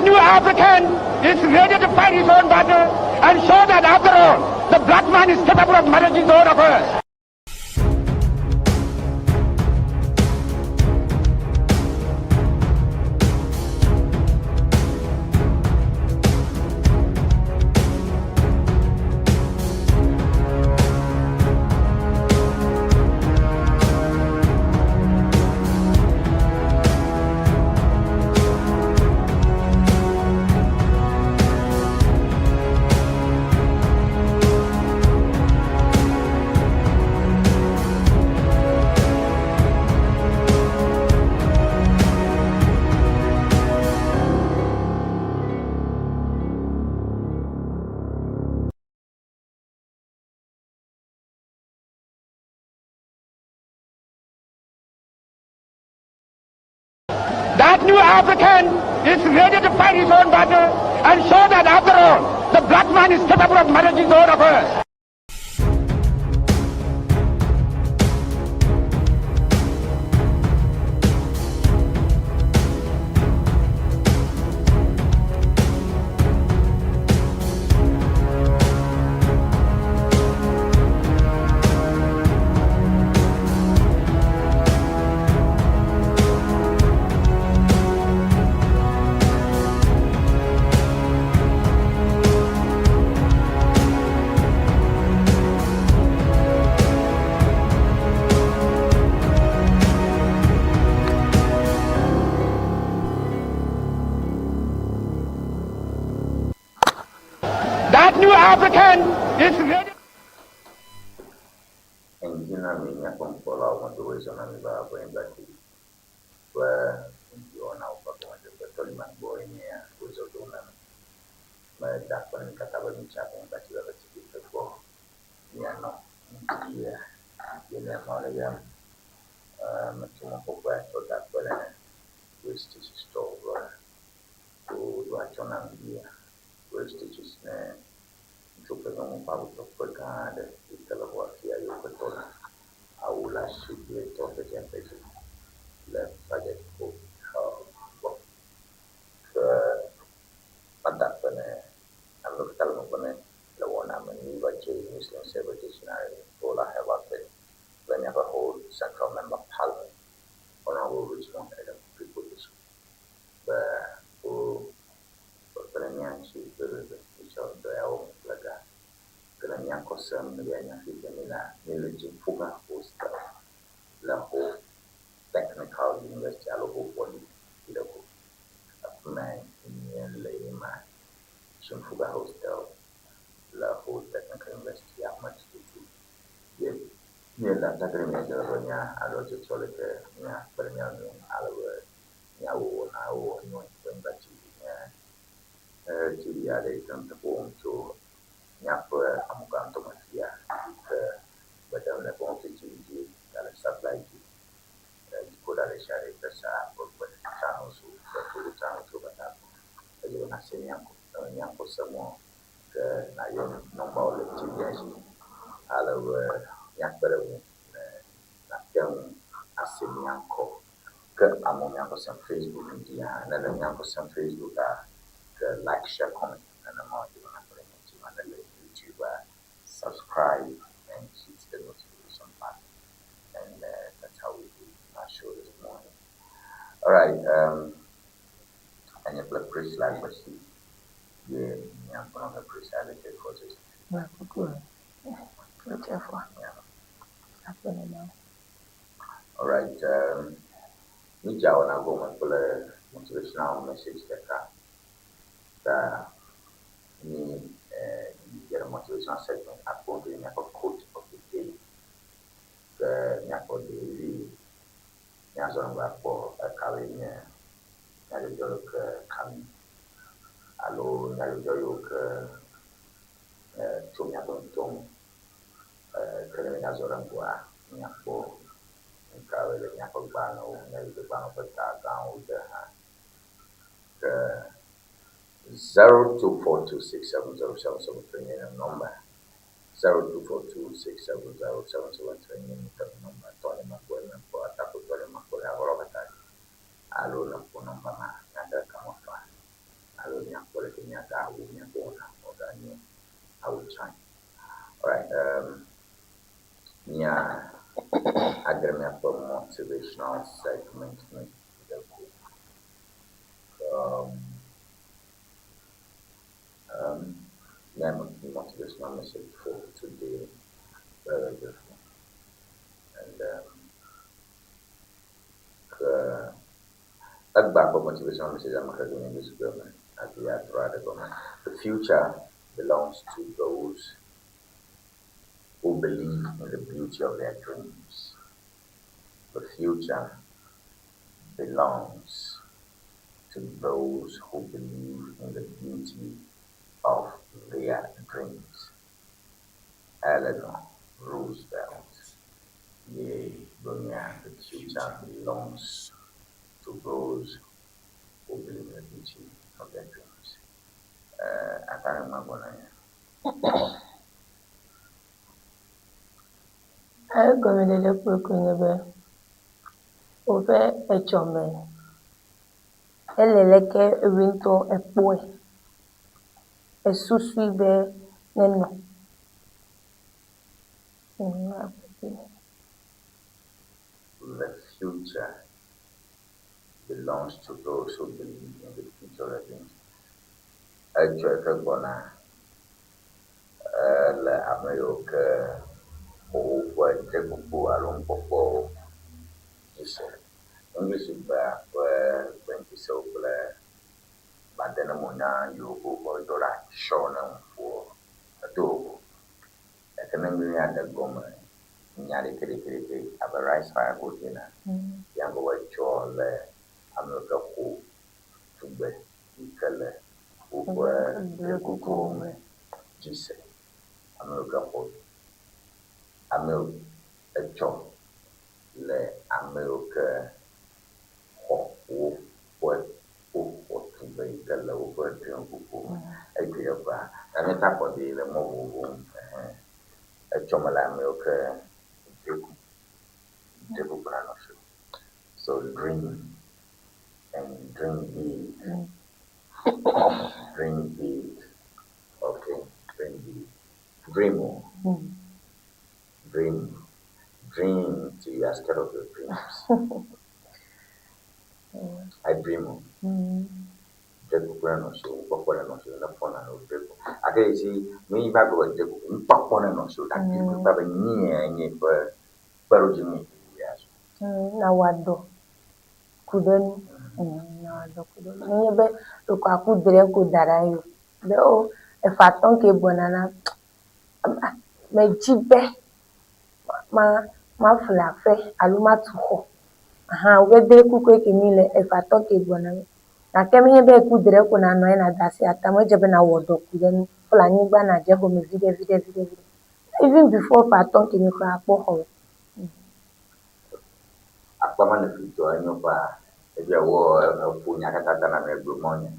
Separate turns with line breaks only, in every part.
new African is ready to fight his own battle and show that after all, the black man is capable of managing his own affairs. That new African is ready to fight his own battle and show that after all, the black man is capable of managing his own affairs. That new African is ready.
Ŋdi na mi míaƒe nukpɔlawo medo wòezɔ na mi va Kpɔnyigba TV ƒe ŋdiwɔnawo ƒe gɔmedzeƒe tɔlimagboe nye ya wòezɔ do na mi. Meda akpe na mi katã be mitsa Kpɔnyigba TV ƒe TV ke gbɔ mianɔ ŋdi ya ye mianɔ le ya me. Metso mɔkpɔkpɔe atsɔ da akpe ne Waste Store be woɖo atsyɔ̃ na ŋdi ya. Waste ne ŋutsu kple nyɔnu ƒe awutɔƒe gã aɖe yi ke le xɔ afia yi woƒe tɔ la. Awu le asi kple tɔ ƒe le Budget Hotel gbɔ. Ke mada akpe ne ame katã le megbe ne le wɔna me Niva J Muslim Service Dictionary Bola Herbal Clinic kple míaƒe whole Central Member Parliament Honorable Richmond Edem Fripotoso be wo kpekpe ɖe mía ŋuti pɛpɛpɛ mitsɔ dɔ ya wɔm kple ga. Ke ne mía ŋkɔ sem mía nya fi ke mílea, míle Dziƒoga Hostel le Ho Technical University alo Ho Poly le Ho. Afi mae míele ye ma. Dziƒoga Hostel le Ho Technical University afi ma tututu ye míele ate ɖe mía dzi ale be mía aɖo tsɔtsɔ leke míakpe ɖe mía ŋu ale be míawɔ wɔnawo nyo Kpɔnyigba TV nye TV aɖe yi ke ŋutɔ wɔm tso míaƒe amugãtɔ me fia yi ke gbeɖem le eƒe TV dzi le satellite dzi decoder ɖe sia ɖe yi ke sa ƒe gbe channels kple Togo channels wo katã kpɔ. Edze be nase mía ŋkɔ mía ŋkɔ se mɔ ke nayɔ nɔmbawo le TV-a dzi ale be míakpe ɖe ŋu ne nàte ŋu ase mía ŋkɔ. Ke amewo mía ŋkɔ sem Facebook dzi hã ne le mía ŋkɔ sem Facebook a ke like, share, comment nenema wòdze be nàkpe ɖe mía ŋuti ma ne le YouTube a subscribe and hit the notification button. And that's how we do our show this morning. All right. And your Priscilla Agbesi. Yeah, yeah, I'm gonna Priscilla leke for this. Yeah. All right. Mi jawo na go ma kple motivational message ɖeka. Ta mi get a motivational segment akpɔ do míaƒe quote of the day. Ke míakpɔ ɖevi míazɔ ŋgɔ akpɔ ekawoe nye nyadzɔdzɔ yiwo ke ka mi alo nyadzɔdzɔ yiwo ke tso míaƒe ŋutɔ me. Ke ne míazɔ ɖe ŋgɔa, míakpɔ nukawoe le míaƒe gbalẽwo, nyadzɔdzɔgbalẽwo ƒe ta gãwo de hã. Ke 0242670773 nye number. 0242670773 nye number. Tɔnye makpɔ ne kpɔ atako tɔnye makpɔ le avɔlɔ katã dzi. Alo ne kpɔ number ma, míate ka me fa. Míadre míaƒe motivational segment me ɖe go. Um, um, my motivational message for today, very beautiful. And ke egbea ƒe motivational message ame ke gblɔ English gbe me hafi atrɔ aɖe gɔme. The future belongs to those who believe in the beauty of their dreams. The future belongs to those who believe in the beauty of their dreams. Eleanor Roosevelt. Ye gblɔ the future belongs to those who believe in the beauty of their dreams. Akpa ma gbɔ na ya.
Egɔmeɖeɖe kpui nye be woƒe etsɔme ele leke ewe ŋutɔ ekpɔe. Esusui be nenɔ.
The future belongs to those who believe in the future of their dreams. Etsɔ ke gbɔna le ame yiwo ke woƒe dzekuku alo nukpɔkpɔwo dzi se. English gbea ƒe gbeŋutisewo kple badenemonya yiwo woƒe dɔ ɖe atsyɔ ne ŋuƒoa edo vovo. Gake ne míaɖe gɔme nya ɖekeɖekeɖeke abe rice fire ko ene ya be etsɔ le ame yiwo ke xɔ tugbe yi ke le woƒe dzekukuwo me dzi se. Ame yiwo ke xɔ ame yiwo etsɔ le ame yiwo ke xɔ woƒe woxɔ tugbe yi ke le woƒe dzekukuwo me. Egbe eƒea míata kɔ ɖi le mɔ vovovowo nu. Ɛhɛn. Etsɔme le ame yiwo ke dzeku dzekuku nanɔ si. So dream and dream big. Dream big. Okay, dream big. Dream o. Dream. Dream till you are scared of your dreams. I dream o. Dzekuku nenɔ si o, nukpɔkpɔ nenɔ si o, ne fɔna ne wo dzeku. Ake yi si mi va gblɔ be dzekuku, nukpɔkpɔ nenɔ si o gake kpekpe be nyia nye ƒe kpeɖodzinu yi ya su.
Na wɔ dɔ ku ɖe nu. Na wɔ dɔ ku ɖe nu. Nenye be ɖeko aku dre ko da ɖe anyi o. Be o eƒe atɔ̃ ke gbɔna la, medzi be ma maƒle aƒe alo matu xɔ. Ahan wobe dre kuku ke mi le eƒe atɔ̃ ke gbɔna. Gake menye be eku dre ko nanɔ anyi nàda asi ata me, edze be nàwɔ dɔ ku ɖe nu. Ƒle anyigba nàdze egɔme viɖe viɖe viɖe viɖe. Even before ƒe atɔ̃ ke mi kura akpɔ xɔ.
Akpa ma ne fitɔ enyo ƒa ebia wɔ eƒo nya katã ta na me gblɔ mɔ nye.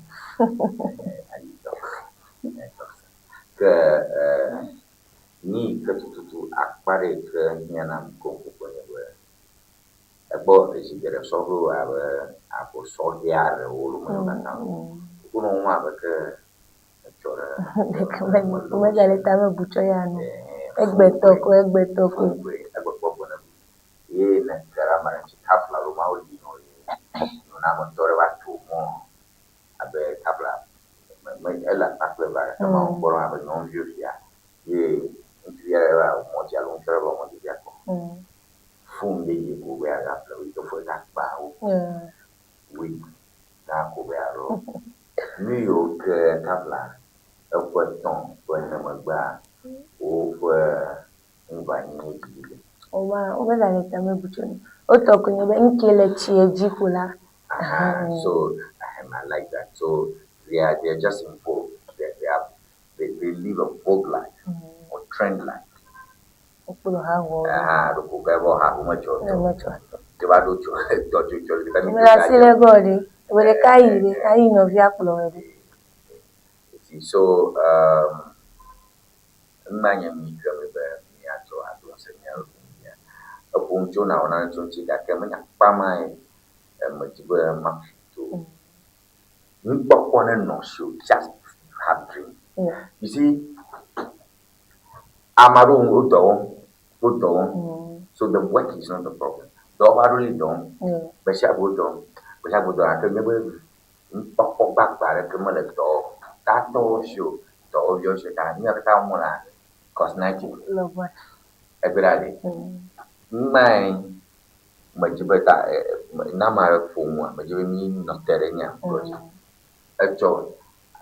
Ayi tɔ. Ke ni ke tututu akpa ɖe ke hiã nam koŋ nye be egbɔ zi geɖe sɔhɛwo abe aƒo sɔhɛ aɖewo lo me katã. Wonɔ ŋu abe ke etsɔ ɖe
Ɖeke megale tame bu tsɔ ya nu. Egbetɔ ko egbetɔ ko.
Egbekpɔ gbɔ ne ye ne ke ɖe ame ɖe ŋuti kafla alo mawo ɖi nɔ ye nyɔnu ame ŋutɔ ɖe va to mɔ abe kafla me me ele akpa kple eve gake mawo kpɔ ɖe abe nyɔnuviwo fia ye ŋutsuvi aɖe va mɔ dzi alo ŋutsu aɖe va mɔ dzi fia kpɔ. Fon yeye ko be aɖaƒle wo yi ke fo gakpa wo wig na ko be aɖo. Nu yiwo ke kafla eƒe tɔ̃ ƒe ne megbea woƒe ŋuvanyi didi.
Woma womegale tame bu tso nu. Wotɔ ko nye be ŋke le tsie dzi ko la.
Aha, so I like that. So they are just in vogue. They live a vogue life or trend life.
Wokplɔ ha wɔ.
Aha, ɖeko ke vɔ ha ko metsɔ
Ne metsɔ atɔ.
Te va ɖo tso tɔ tso tso ɖeka mi
Mele asi le gbɔ ɖe. Ame ɖeka yi ɖe, ayi nɔvia kplɔ wɔ ɖe.
You see, so ŋma nye mi ke mi be miatsɔ ado ŋusẽ mía ɖokui mía. Eƒo nu tso na wɔ nane tso ŋuti gake menya kpama ye medzi be maƒo to. Nukpɔkpɔ nenɔ si o, just have dream. You see, ame aɖewo wo dɔ wɔm. Wo dɔ wɔm. So the work is not the problem. Dɔwɔƒe aɖewo li dɔ wɔm. Gbe sia gbe wo dɔ wɔm. Gbe sia gbe wo dɔ wɔm gake nye be nukpɔkpɔ gbagba aɖeke mele dɔ tatɔwo si o, dɔwɔviwo si o ta nu ya katã wɔm wolea, cosmetic. Egbe ɖa ɖi. Numae medzi be ta ne ame aɖe ƒo nua, medzi be mínɔ te ɖe nya gblɔ dzi. Etsɔ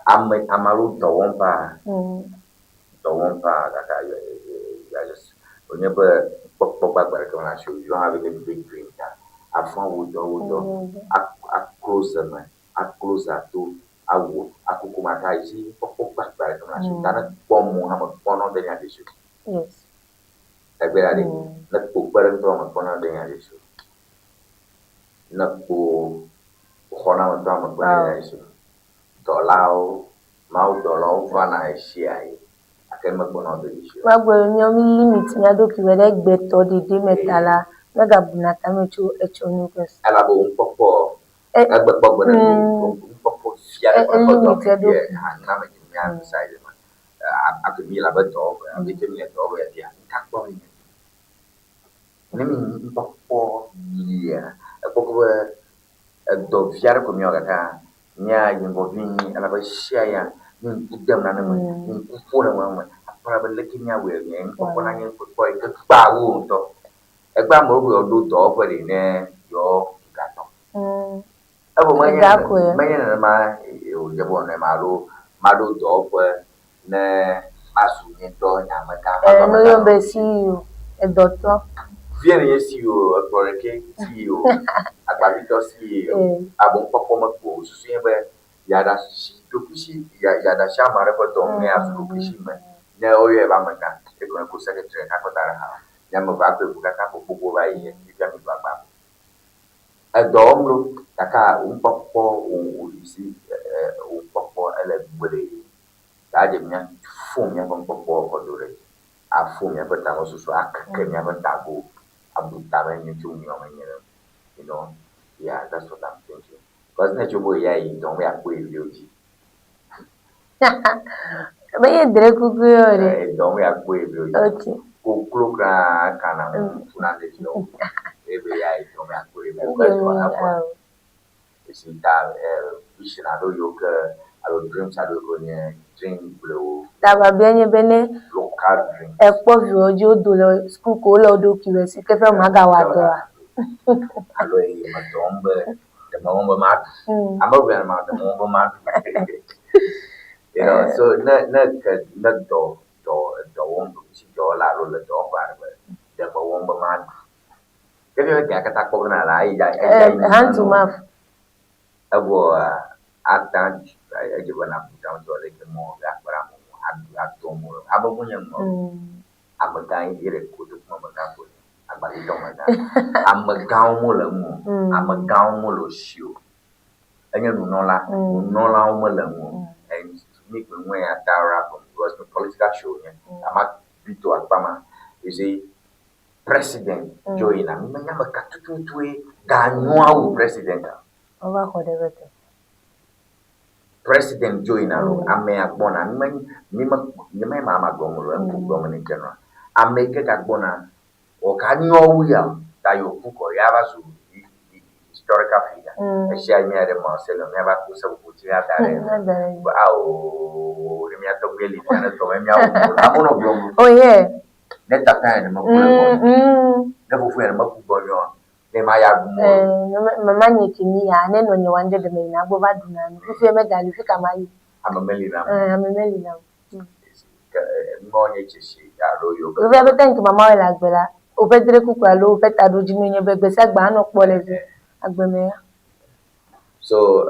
ame ame aɖewo dɔ wɔm paa, dɔ wɔm paa gake wònye be nukpɔkpɔ gbagba ɖeke mele asiwò o. You don't have any big dream ta afɔ wò dɔ wò dɔ aklo ze me, aklo ze ato, awɔ akuku ma ta yi nukpɔkpɔ gbagba ɖeke mele asiwò o. Ta ne kpɔ mɔ hã mekpɔnɔ de nya dzesi o. Egbe ɖa ɖi, ne kpo kpe ɖe ŋutɔ mekpɔnɔ de nya dzesi o. Ne kpo xɔnametɔ mekpɔnɔ de nya dzesi o. Dɔlawo, Mawu dɔlawo vana ɣeshiaɣi gake mekpɔnɔ de dzesi o.
Woagblɔ be míawo mí limit mía ɖokuiwo ɖe gbetɔ ɖeɖe me ta la, míegabuna tame tso etsɔ nu ke.
Elabe wò nukpɔkpɔ, egbekpɔ gbe ɖe wò nukpɔkpɔ fia ɖe
ƒe
dɔ ye hã me dzi mía decide ma. Ake mi le abe dɔwɔƒe, abe ke mi le dɔwɔƒe ya fia, ŋka kpɔm mi le? Ne mi nukpɔkpɔ lia, ekpɔ be edɔ vi aɖe ko míawɔ gake mía yi ŋgɔ ʋĩi elabe sia ya mi ŋku dem nane me, mi ŋku ƒom ɖe nane me, akpɔ ɖa be leke míawɔe nye nukpɔkpɔ nanye nukpɔkpɔ yi ke kpea wu wò ŋutɔ. Egbea amewo be yewoɖo dɔwɔƒe ɖi ne yewoazu gatɔ. Evɔ menye menye nenema wòdze be wòanɔ ema alo maɖo dɔwɔƒe ne mazu nye ŋutɔ nye amegã.
Mazu amegã. Ne woyɔm be CEO, edɔtɔ.
Fia nenye CEO, ekplɔ ɖekɛ CEO, agbavitɔ CEO, abo nukpɔkpɔ mekpo o. Susu nye be yeaɖe asi ɖokuisi, yeaɖe asi ame aɖe ƒe dɔ ŋu ne yeazu ɖokuisi me. Ne woyɔe be amegã, egɔme ko secretary ɖeka kɔ da ɖe xa. Nye ame evea kple ʋu katã ƒo gbogbo va yi fifia mi ɖu agba. Edɔ wɔm ɖo gake wò nukpɔkpɔ, wò you see, wò nukpɔkpɔ ele gblẽe. Ta edze mía fo míaƒe nukpɔkpɔ kɔ do ɖe dzi, afo míaƒe tamesusu, akeke míaƒe tago, abu tame nyui tso nu me nyuie ɖe. You know, yeah, that's what I'm thinking. Because ne tso be ya yi dɔm ya kpɔe viwo dzi.
Menye dre kuku ye o ɖe.
Eh, dɔm ya kpɔe viwo dzi.
Okay.
Koklo kura kana ƒuna ɖe dzi o. Ebe ya yi dɔm ya kpɔe viwo dzi. Esi ta vision aɖewo yiwo ke alo dreams aɖewo yiwo ke nye dream gblɔewo.
Ta biabia nye be ne
Local dreams.
ekpɔ viwò dzi wodo le suku ko wole wo ɖokui si ke ƒe magawɔ dɔa.
Alo eye medɔm be ɖe mewɔ be maɖu. Ame gblɔe ma ɖe mewɔ be maɖu. You know, so ne ne ke ne dɔ dɔ dɔ wɔm ɖokuisi dɔwɔla alo le dɔwɔƒe aɖe be ɖe mewɔm be maɖu. Ke ne ga katã kpɔ gena la eyi eyi
Hand to mouth.
Evɔ ata edze be nabu tame tso leke mɔ akpe ɖe amewo ŋu aɖu atɔ mo abe menye nu amegã yi ɖe kotoku amegã ko agbavitɔ amegã. Amegãwo mele ŋu o. Amegãwo mele wo si o. Enye nunɔla. Nunɔlawo mele ŋu o. And mi kpe ŋue ya ta rap because political show nye. Ama bi to akpa ma. You see, president Joe yina mi menya ame ka tututue ganyoa wu president a.
Wova xɔ ɖe ƒe teƒe.
President Joe yina lo amea gbɔna mi me mi me nye me ma ma gblɔm lo eŋku gblɔm ne general. Ame yi ke gagbɔna wɔ ka nyɔ wu ya o ta yi wòku kɔ ya va zu historical figure. Esia mía ɖe mausoleum mía va kpɔ seƒoƒo tsi ada ɖe
Ada ɖe.
Awo ne mía tɔgbuie li fia ne tɔ me míawo amewo nɔ gblɔm lo.
Oh yeah.
Ne tata ya ne meku le gbɔ. Ne fofo ya ne meku gbɔ nyɔ ne ma ya ɖu mɔ.
Eh, mama nye kemi ya ne nɔ nye wanje ɖe me yina gbɔ va ɖuna nu. Fifia megali fi ka ma yi.
Ame meli nam.
Eh, ame meli nam.
Ke nɔ nye tsesi alo yiwo ke.
Fifia be thank mama le agbe la. Woƒe dre kuku alo woƒe taɖodzinu nye be gbe sia gbe anɔ kpɔ le vi agbe me ya.
So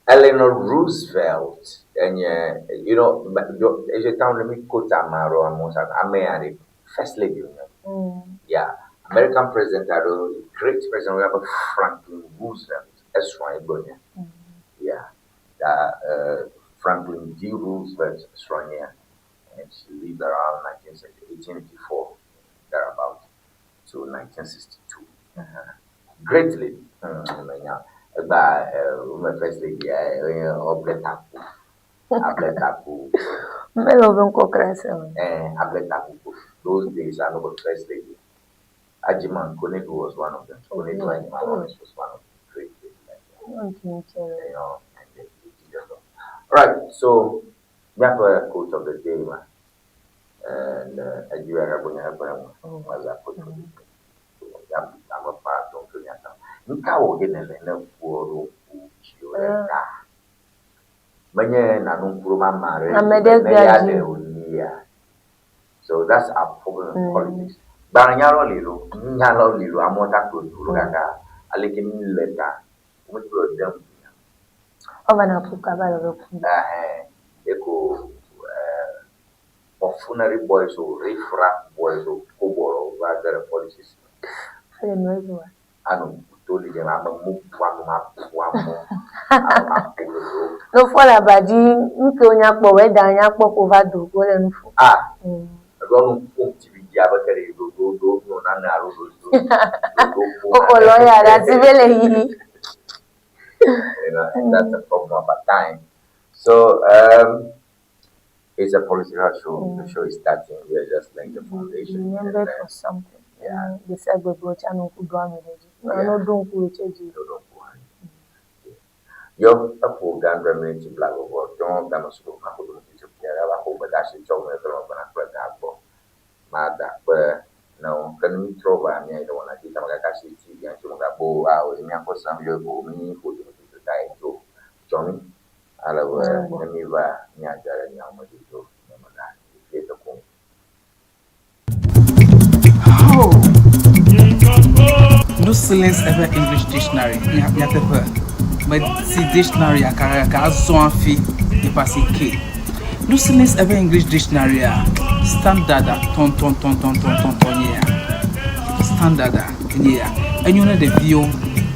Eleanor Roosevelt enye eje town let me quote ame aɖewo amewo sa ame ya ɖe first lady wònye. Yeah, American president aɖewo great president woyɔna be Franklin Roosevelt esrɔ̃ ye gbɔ nye. Yeah, that Franklin D. Roosevelt srɔ̃ nye and she lived around 1884 thereabout to 1962. Great lady. Menya egba women first lady enye Abletaku. Abletaku.
Mele woƒe ŋkɔ kura se o.
Eh, Abletaku. Those days, I know the first lady. Ajiman Konadu was one of them. Konadu Ajiman was one of the great ladies. You know, and then all right, so we have a quote of the day, man. And was a quote of the day. Menye nanu ma
Ame ɖe gbea dzi.
So that's our problem in politics. Gbã nyalɔ li lo, nyalɔ li lo, amewo ta klo du lo kaka aleke mi le ta, womete le dem.
Wova ƒu kaba le be ƒu.
Ɛhɛn, eko buffoonery boys o, riff-raff boys o, kobɔlɔ va ge ɖe politics me.
Ele nu ezo.
Anɔ to li ɖem ame mu bu ame ma bu ame, ame ma ƒo ɖoɖo.
No fɔ le aba dzi, nu ke wonya kpɔ, wɔ eda nya kpɔ ko va do go le nu ƒo.
Ah, eɖo nu ƒom TV dzi abe ke ɖe ɖoɖo ɖo nɔ nane alo ɖo ɖo ɖo ƒo
Wokɔ lɔ ya ɖe asi be le yiyi.
You know, and that's the problem of our time. So it's a political show. The show is starting. We are just laying the foundation.
Remember
And then,
for something.
Yeah.
Gbèsè gbegbe tsa nu ŋku ɖo ame ɖe dzi.
Yeah.
No ɖo ŋku wò tse dzi.
Yo, eƒo gã miniti blaeve game sugbɔ ma ƒo dometɔ tso va xɔ gbedeasi tsɔ me ke me gbɔna kple ga gbɔ. Mada akpe na wo. Ke ne mi trɔ va mía yi ɖe wɔna dzi tame kaka si TV ŋuti megabo awo míaƒe sam yɔ ko mi ƒo dometɔ ta yi tso tsɔ mi. Ale be ne mi va míadze ɖe nyawo me dzodzro ne mega fie te ko.
Oh. No Silence Ewe English Dictionary. Nyateƒe. Medi dictionary kaka azɔ hafi yi ke. No Silence Ewe English Dictionary a standard a tɔntɔntɔntɔntɔntɔn nye ya. Standard a nye ya. Enyo ne ɖeviwo,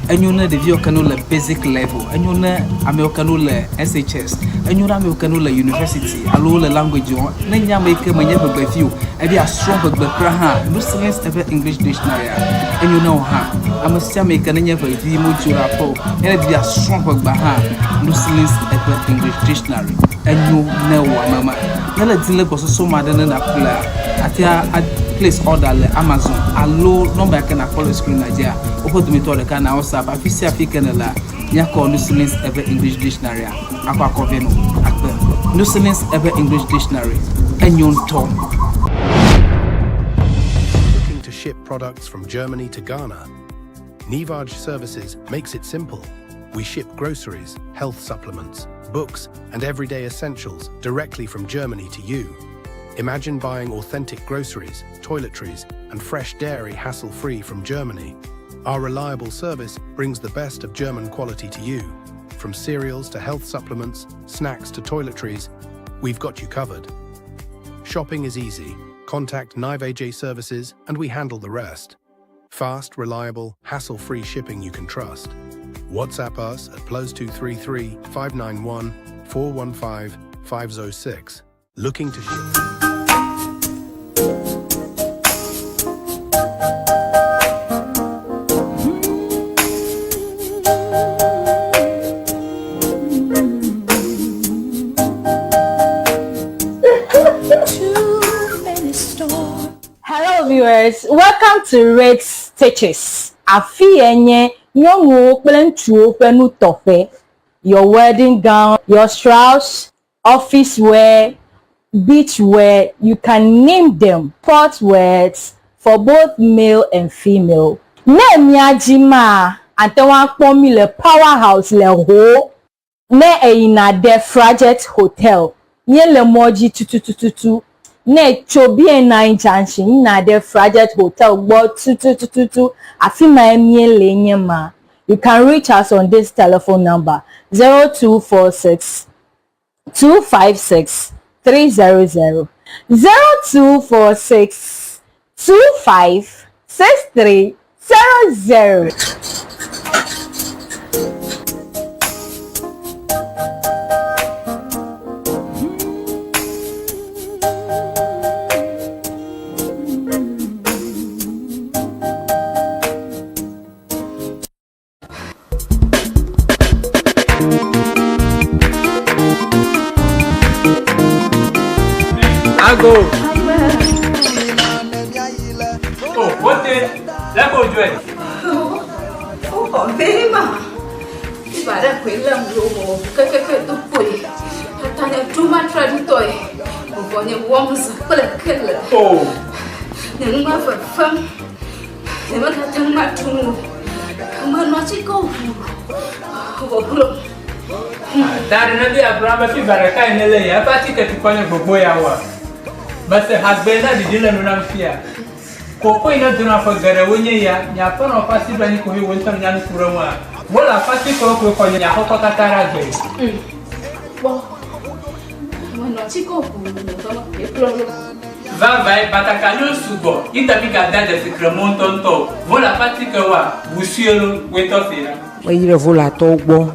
enyo ne ɖeviwo ke no le basic level, enyo ne amewo ke no le SHS, enyo ne amewo ke no le university alo le language wɔm. Ne nye ame yi ke menye ʋegbevi o, ebi asrɔ̃ ʋegbe kura hã, No Silence Ewe English Dictionary a enyo ne wo hã. Ame sia ame yi ke nenye ʋevi modzo ɖe aƒe o, ne ɖevi asrɔ̃ ʋegbea hã, No Silence Ewe English Dictionary enyo ne wò ame ma. Ne le di le gbɔsɔsɔ ma ɖe ne nàƒlea, atea a place order le Amazon alo nɔmba yi ke nàkpɔ le screen la dzia, woƒe dometɔ ɖeka na WhatsApp afi sia afi ke nèlea, míakɔ No Silence Ewe English Dictionary a akɔ akɔ vɛ nɔ akpe. No Silence Ewe English Dictionary enyo ŋutɔ.
Looking to ship products from Germany to Ghana? Nivaj Services makes it simple. We ship groceries, health supplements, books, and everyday essentials directly from Germany to you. Imagine buying authentic groceries, toiletries, and fresh dairy hassle-free from Germany. Our reliable service brings the best of German quality to you. From cereals to health supplements, snacks to toiletries, we've got you covered. Shopping is easy. Contact Nivaj Services and we handle the rest. Fast, reliable, hassle-free shipping you can trust. WhatsApp us at +233 591 415 506. Looking to ship.
Too many storms.
Hello viewers, welcome to Red Stitches. Afi ye nye nyɔnuwo kple ŋutsuwo ƒe nutɔƒe. Your wedding gown, your shrouds, office wear, beach wear, you can name them. Sport wears for both male and female. Ne mia dzi ma, ate ŋu akpɔ mi le Powerhouse le Ho. Ne eyina ɖe Frajet Hotel, míele mɔ dzi tututututu. Ne tso BN9 Junction yina ɖe Frajet Hotel gbɔ tututututu, afi mae míele nye ma. You can reach us on this telephone number 0246 256 300 0246 25 6300.
Ago. Leke, leke wòdzɔe?
Woxɔ vee ma. Fiva ɖe koe lém ɖo mɔ kekeke do kpoe. Tata nye dzo matraɖitɔe. Vɔvɔ nye wɔm zã kple kele.
O.
Nye nu ma fefem. Nye megate ŋu aɖu nu o. Menɔ atike ʋu. Vɔ glo.
Da ɖe ne be agblɔ be fiva ɖekae nèlé ya, eƒe atike tukɔ nye gbogbo ya woa? Mese hagbe na ɖiɖi le nu nam fia. Kokoe ne dona ƒe geɖewo nye ya, nye aƒenɔ ƒe asi ɖo anyi koe wò ŋutɔ nènya nu ku ɖe eŋua? Wole afatikewo koe xɔ nye aƒekɔ katã ɖe agbe.
Kpɔ, menɔ atike ʋu le ƒe me kplɔ ɖo.
Vavãe, batakaliwo sugbɔ, yi ta migade dzesi kremɔ ŋutɔŋutɔ o. Vole afatikewoa, ʋu sue lo, wòe ŋutɔ see ɖa.
Meyi ɖe Volatɔwo gbɔ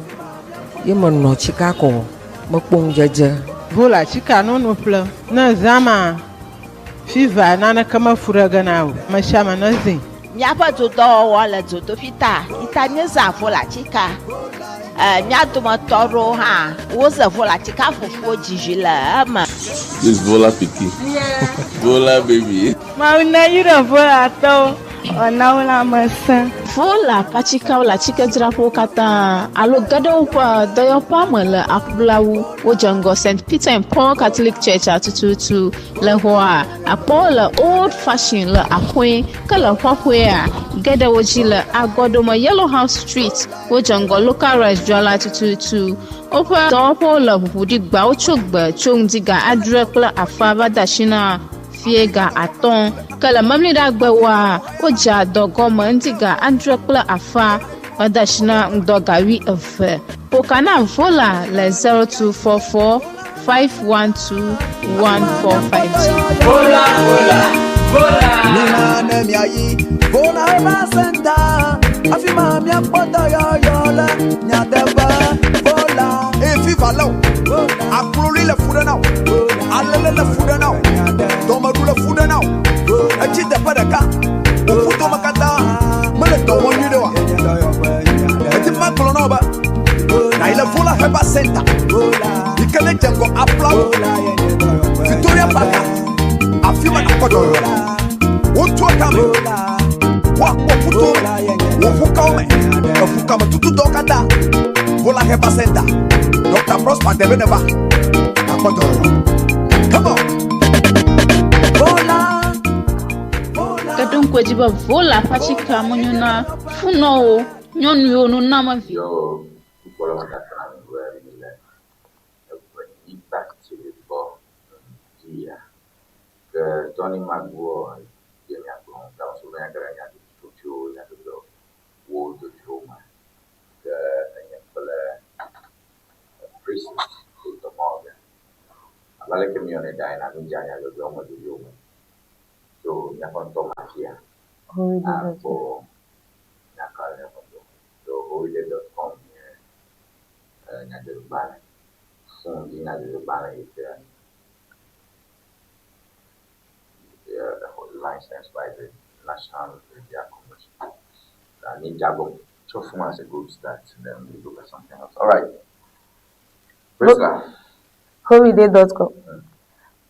ye menɔ tsika kɔ mekpɔ ŋudzedze.
Vola tsika nono ƒlem. Ne zã ma fiva naneke mefu ɖe ge na o. Amesiame nezĩ.
Míaƒe dodɔwɔwɔ le dzodoƒi ta yi ta míezã volatsika. E, mía dometɔ aɖewo hã woze volatsika fufuwo dzizi le eme.
This Vola pikin. Vola baby.
Mawu neyra Volatɔwo wòana wo lãmesẽ.
Vola ƒe atsikewo le atsikedzraƒewo katã alo ge ɖe woƒe dɔyɔƒea me le aƒlawu. Wodze ŋgɔ St. Peter and Paul Catholic Church tututu le xɔa akpɔ le Old Fashion le Axoe ke le xɔxɔea ge ɖe wo dzi le Agɔdome Yellow House Street. Wodze ŋgɔ Local Rice dzrala tututu. Woƒe dɔwɔƒewo le ʋuʋu ɖi gbawo tso gbe tso ŋdi ga adre kple afã va de asi na fie ga atɔ̃. Ke le Memleɖagbewoa, wodzea dɔ gɔme ŋdi ga adre kple afã va de asi na ŋdɔ ga wuieve. Ƒo na Vola le 0244 512 145 dzi.
Vola, vola, vola.
Mina ne miayi Vola Herbal Center afi ma miakpɔ dɔyɔyɔ le miateƒe Vola.
Eye fiva lé wò, akloli le fu ɖe na wò, alele le fu ɖe na wò, dɔmeɖu le fu ɖe na wò, etsi teƒe ɖeka, wò ƒudome katã mele dɔ wɔm nyuie ɖe oa? Edi be magblɔ na wò be nàyi le Vola Herbal Center yi ke ne dze ŋgɔ aƒlawo Victoria Park afi ma nàkpɔ dɔyɔyɔ le. Wotua kame, woakpɔ ƒuto me, wò ƒukawo me, eƒukame tututɔwo katã. Vola Herbal Center, Dr. Prosper Debe neva, nàkpɔ dɔyɔyɔ. Come on.
Vola.
Ke ɖo ŋku edzi be Vola ƒe atsike menyo na funɔwo, nyɔnuwo noname vi.
Yo, kpɔkpɔ me katã be mi le eʋe TV gbɔ ŋdi ya. Ke Tony Magboa ye miakplɔ ta so be míage ɖe nyadzɔdzɔtsotsowo, nyadzɔdzɔwo dzodzro me. Ke enye kple Princess Dr. Morgan. Abe aleke míeyɔnɛ ɖa ene, mi dze nyadzɔdzɔwo me dzodzro me. So míaƒe ŋutɔ mafia akpɔ nyaka le míaƒe ŋutɔ. So howide.com nye nyadzɔdzɔgbalẽ, fon dzi nyadzɔdzɔgbalẽ yi ke licensed by the National Media Commission. I need Jago. Chofuma is a good start. Then we look at something else. All right. Priscilla.
Howide.com.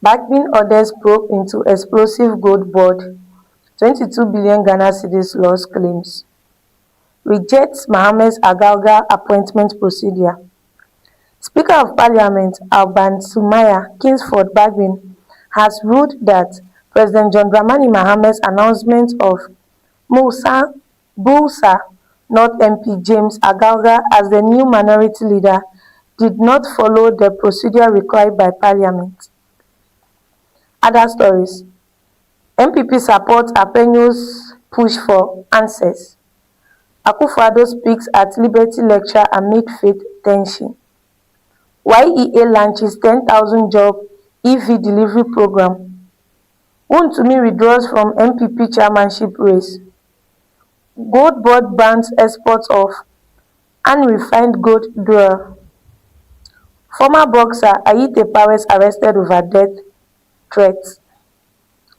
Bagbin orders probe into explosive gold board 22 billion Ghana cedis loss claims. Rejects Mahama's Agalga appointment procedure. Speaker of Parliament Alban Sumana Kingsford Bagbin has ruled that President John Dramani Mahama's announcement of Musa Builsa North MP James Agalga as the new minority leader did not follow the procedure required by Parliament. Other stories. NPP supports Afenyo's push for answers. Akufo-Addo speaks at Liberty Lecture amid faith tension. YEA launches 10,000 job EV delivery program. Wontumi withdraws from NPP chairmanship race. Gold Board bans exports of unrefined gold doré. Former boxer Ayitey Powers arrested over death threats.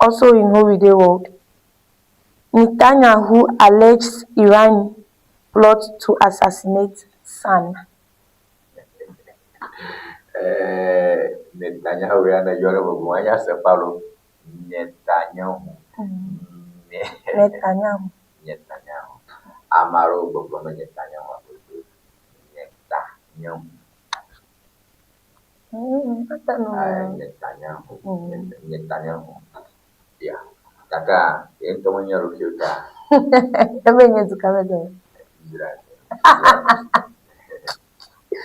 Also in Howide World. Netanyahu alleges Iran plot to assassinate son.
Netanyahu ya ne yɔ ɖe gbogbo enya se Paulo Netanyahu.
Netanyahu.
Netanyahu. Ame aɖewo gbɔgblɔm be Netanyahu alo be Netanyahu.
Ate ŋu.
Netanyahu. Netanyahu. Ya. Gake ye ŋutɔ menye eɖokui o ta.
Ebe nye dukɔ me tɔ.
Israel.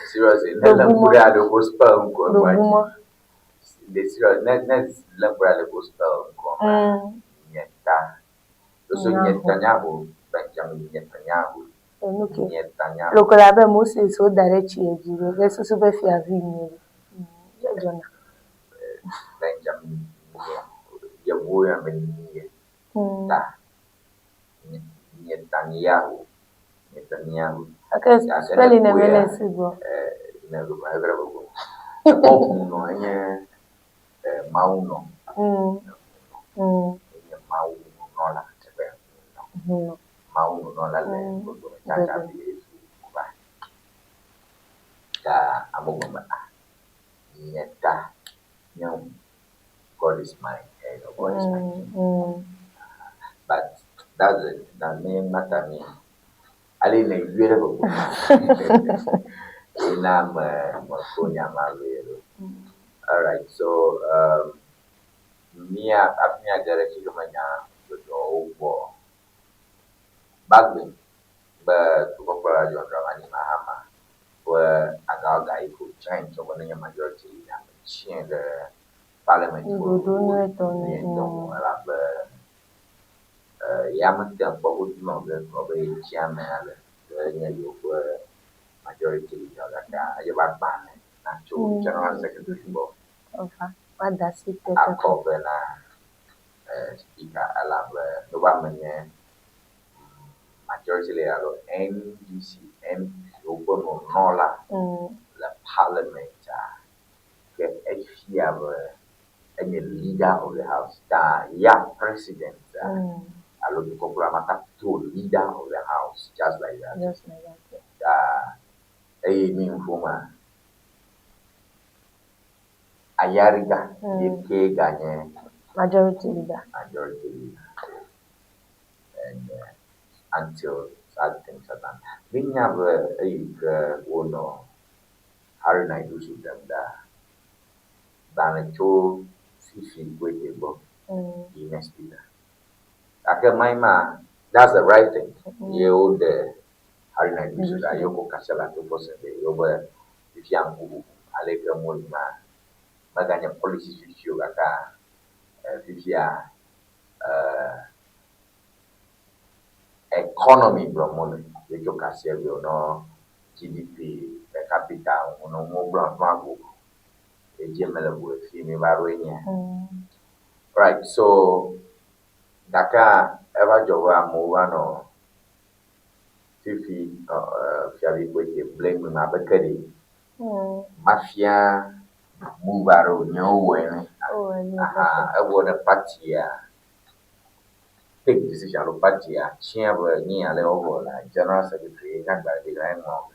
Seriously, ne lé ŋku ɖe ale wo spell ŋkɔ ŋua dzi. Le serious, ne ne lé ŋku ɖe ale wo spell ŋkɔ ma. Nyeta. So Netanyahu, Benjamin Netanyahu.
Enuke.
Netanyahu.
Loko la be Moses woda ɖe tsi dzi be be susu be fiavi nye. Edzɔna.
Benjamin Yevuwo yɔna be Nye ta. Netanyahu. Netanyahu.
Okay, spelling ne mele si gbɔ.
Ne gbɔ egbɔ gbɔ. Ekpɔ hunɔ enye Mawu nɔ. Enye Mawu nunɔla. Ebe hunɔ. Mawu nunɔla le gbɔgbɔ me tsatsa bi Yesu va. Ta amewo gblɔ be ah nye ta nye ŋu. God is my head or God is my king. But that's it. That me matter me. Ale ne yɔe ɖe gbɔgbɔ me. Ye na me me ko nya ma vɛ ɖo. Alright, so mía hafi míage ɖe xexeme nya dzɔdzɔwo gbɔ. Bagbin be dukɔkplɔla John Dramani Mahama ƒe agawoga yi ko giant be nenye majority leader metsiẽ ɖe parliament ƒe
Ɖoɖo nyuietɔ nu.
nyuietɔ ŋu elabe ya mete kpɔ godu nɔ ge gblɔ be yetsi amea le be nye yewoƒe majority leader gake edze be agbalẽ natso general secretary gbɔ
Eva woada asi te
akɔ vɛ na speaker elabe ne wobe ame nye majority leader alo NDC MP woƒe nunɔla le parliament a ke efia be enye leader of the house ta ya president alo dukɔkplɔla mata to leader of the house just like that.
Just like that.
Ta eye mi ŋu ma Ayariga ye ke ganye
Majority leader.
Majority leader. And until such things are done. Minya be eyi ke wonɔ Haruna Iddrisu ɖem ɖa, gbalẽ tso Fifi Kwete gbɔ yi ne speaker. Gake ma that's the right thing. Ye woɖe Haruna Iddrisu ɖa ye wokɔ Kasela to fɔ se be yewo be fifia ŋku ale ke mo yi ma meganye policy fifi o gake fifia economy gblɔm wole ye tso kasia be wònɔ GDP per capita wònɔ nuwo gblɔm afi ma vovo. Edzi mele ʋu fi mi va ɖo enye. Right, so gake eva dzɔ be amewo va nɔ fifi Fiavi Kwete blame abe ke ɖe mafia move aɖewo nye wowɔe ene. Aha, ewɔ ɖe party-a take decision alo party-a tia be nye ale wɔwɔ la general secretary ye nye agbalẽ ɖe la eŋlɔ.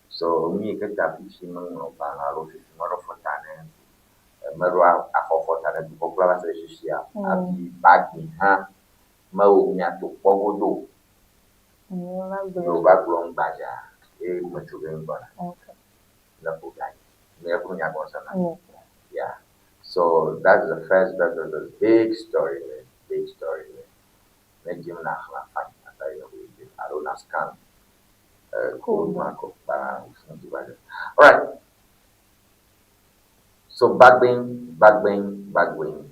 So nu yi ke ta fifi meŋlɔ gbalẽ alo fifi meɖo fɔta ne meɖo afɔ fɔta ne dukɔkplɔla va se ɖe fifia hafi Bagbin hã mewɔ miato kpɔ godo o. Ye wova gblɔ nu gbadza ye metso ge gbɔna. Ne ƒo ga yi. Míaƒe nya gɔme sena. Yeah. So that's the first, that's the big story there. Big story there. Ne dzim na xlẽ fine ata yi ne alo na scan code ma ko kpa fún ti ba. All right. So Bagbin, Bagbin, Bagbin.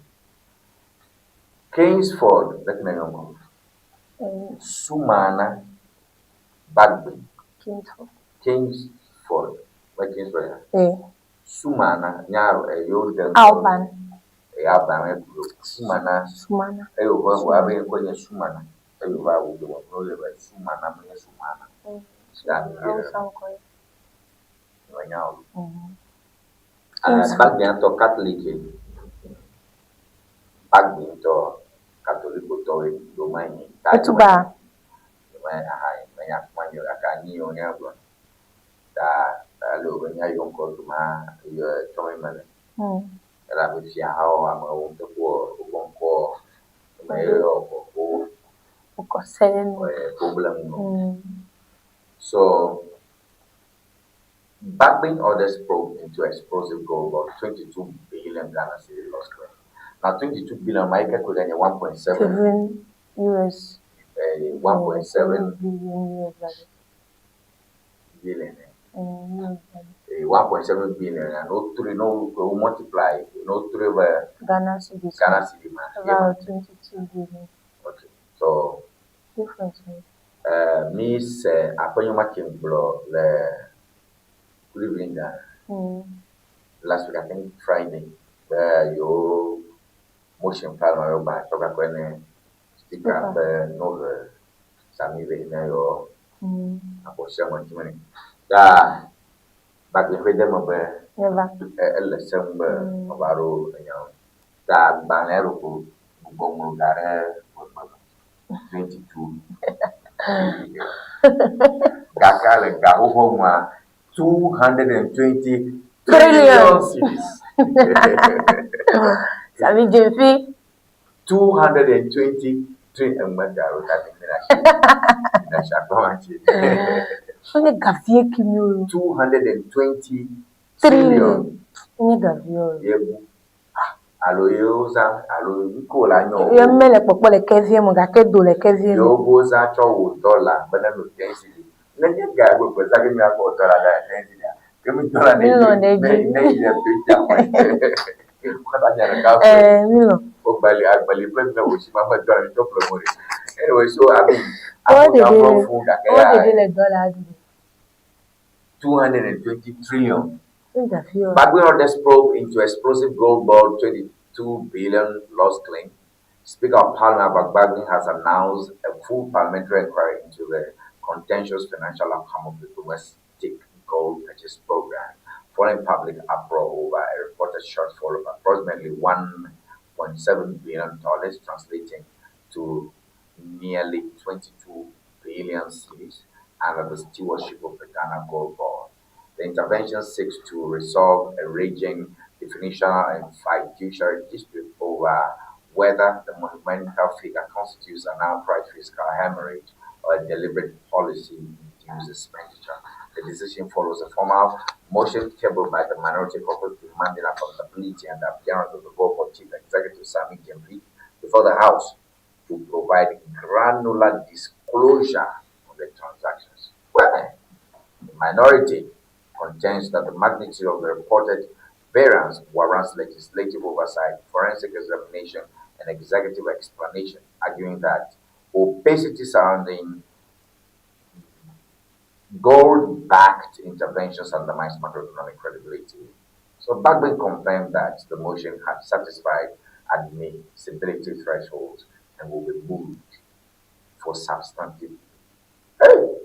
Kingsford, let me know. Sumana Bagbin.
Kingsford.
Kingsford. Where Kingsford?
Eh.
Sumana, nya yo den.
Alban.
E Alban e Sumana.
Sumana.
E yo va wa be ko nye Sumana. E yo va wo do wo le be Sumana me nye Sumana. Ya mi
Hausa ŋkɔ.
Nya o. Bagbin tɔ Catholic. Bagbin tɔ Catholic tɔ do ma nyi.
Etuba.
Aha, menya kuma nyo aka nyi o nya gblɔ. Ta alo be nya yɔ ŋkɔ do ma yɔ tsɔ me le. Elabe fia hawo amewo ŋutɔ kpɔ woƒe ŋkɔ me yɔ kɔkɔ.
Kɔse ɖe nu.
Problem no. So Bagbin orders probe into explosive gold of 22 billion Ghana cedi loss claim. Na 22 billion ma ike kwega nye 1.7
Seven US.
1.7
billion US dollars.
billion.
US dollars.
1.7 billion and no three no we multiply no three over
Ghana cedis.
Ghana cedi ma.
About 22 billion.
Okay. So
Difference. no?
Mi se aƒenyɔma ke gblɔ le good evening Ghana. Last week I think Friday be yewo motion parliament yewo gba tsɔ gakɔe ne speaker be no he Sami ve ne yewo abɔ sia ŋɔti me nɛ. Ta Bagbin ƒe de me be
Neva.
Ele sem be wòava ɖo enyawo. Ta gbalẽa ɖo ko gbugbɔ ŋlɔ da ɖe megbe me. 22 gake le gaxoxo nua 220 trillion cedis.
Sami Gyamfi.
220 trillion egbe ga ɖo ta mi na shi. Na shi akpɔ ma tsi.
Wonye gavie kimi o.
220
trillion. Wonye gavie o.
Ye bu. Alo ye wozã alo ŋko la nyɔ.
Ye mele kpɔkpɔ le kevie me gake do le kevie me.
Yewo wozã tsɔ wò dɔla be ne no ten cedi. Ne nye ga gbegbe zã ke miakpɔ dɔla ɖe ten cedi ke mi dɔla ne
Mi lɔ̃ ɖe
ne
edzi.
Ne yi ɖe twenty akɔe. Kɔta nya ɖeka ƒe.
Mi lɔ̃.
Wogbali agbali ƒe ne wò si ma me dɔla mi tsɔ ƒle mo ɖe. Anyway, so I mean,
Wo
amewo
ɖeɖe
gblɔ fún gake
wo
ya
ɖeɖe le dɔla ɖu.
220 trillion.
Nye gavie o.
Bagbin orders probe into explosive gold board 22 billion loss claim. Speaker of Parliament Alban Bagbin has announced a full parliamentary inquiry into the contentious financial outcome of the domestic gold purchase program, following public uproar over a reported shortfall of approximately $1.7 billion, translating to nearly 22 billion cedis under the stewardship of the Ghana Gold Board. The intervention seeks to resolve a raging definitional and fiduciary dispute over whether the monumental figure constitutes an outright fiscal hemorrhage or a deliberate policy-induced expenditure. The decision follows a formal motion tabled by the minority caucus demanding accountability and the appearance of the Gold Board Chief Executive Sami Gyamfi before the House to provide granular disclosure on the transactions. Well, the minority contends that the magnitude of the reported variance warrants legislative oversight, forensic examination, and executive explanation, arguing that opacity surrounding gold-backed interventions undermines macroeconomic credibility. So Bagbin confirmed that the motion had satisfied admissibility thresholds and will be moved for substantive. Hey!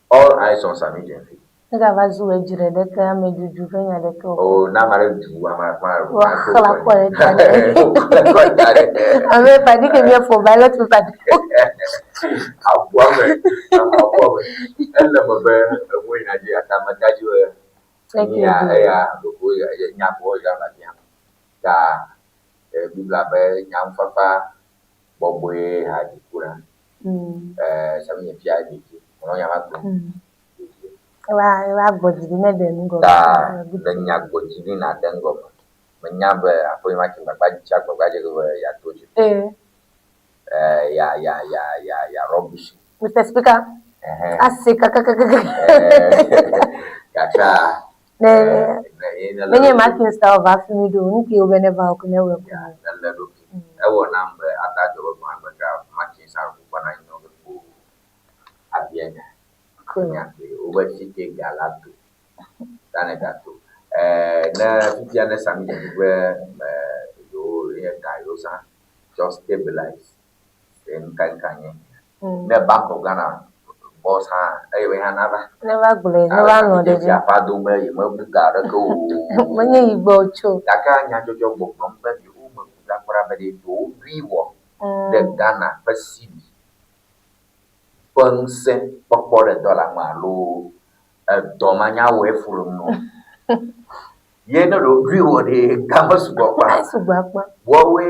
All eyes on Sami Gyamfi.
Ne gava zu edzre ɖeke ame dzudzu ƒe nya ɖeke o.
Oh, na ame aɖe du ame aɖe
Woaxlã kɔ ɖe ta ɖe. Ame padi ke míefɔ ballot paper ɖe.
Aƒua me, aƒua me. Ele me be eŋu yina dzi gake ame ka dzi be nya eya ɖoko nya ko ya la fia. Ta Biblia be nyaŋufafa bɔbɔe ha dzi ku ɖa. Sami Gyamfi dzi mɔnɔ nya ma gblɔm.
Eva eva gbɔ dzi ɖi ne ɖe nu gɔme.
Ta le nya gbɔ dzi ɖi na ɖe ŋgɔme. Menya be aƒe ma tsi gbagba dzi agbagba dze be yeato dzi. Ya ya ya ya ya rubbish.
Mr. Speaker. Ase kakakakaka.
Gaka.
Ne menye Martin Star va fi mi ɖo nu ke wo be ne va wo ke ne wɔ.
Ne le ɖokui. Ewɔ nam be ada dzɔ be gbɔna gbe ka Martin Star gbɔ na nyɔ be ko abia nya. Nya ke wo be fi ke ga la to. Ta ne ga to. Ne fifia ne Sami Gyamfi be yewo ye ga yewo zã tsɔ stabilize nukanka nye. Ne Bank of Ghana boss hã eye be hã nava.
Ne va gblɔe, ne va lɔ̃ ɖe dzi.
Aƒa do be yemebu ga aɖeke o.
Menye yi gbɔ tso.
Gake nyadzɔdzɔ gbɔgblɔm be yewo mebu ga kura be ɖe yewo ɖui wɔ ɖe Ghana ƒe cedi ƒe ŋusẽ kpɔkpɔ ɖe dɔla ŋu alo edɔ manyawɔe fu ɖe ŋu. Ye ne ɖe woɖui wɔ ɖe ga mesugbɔ kpa.
Esugbɔ akpa.
Woawoe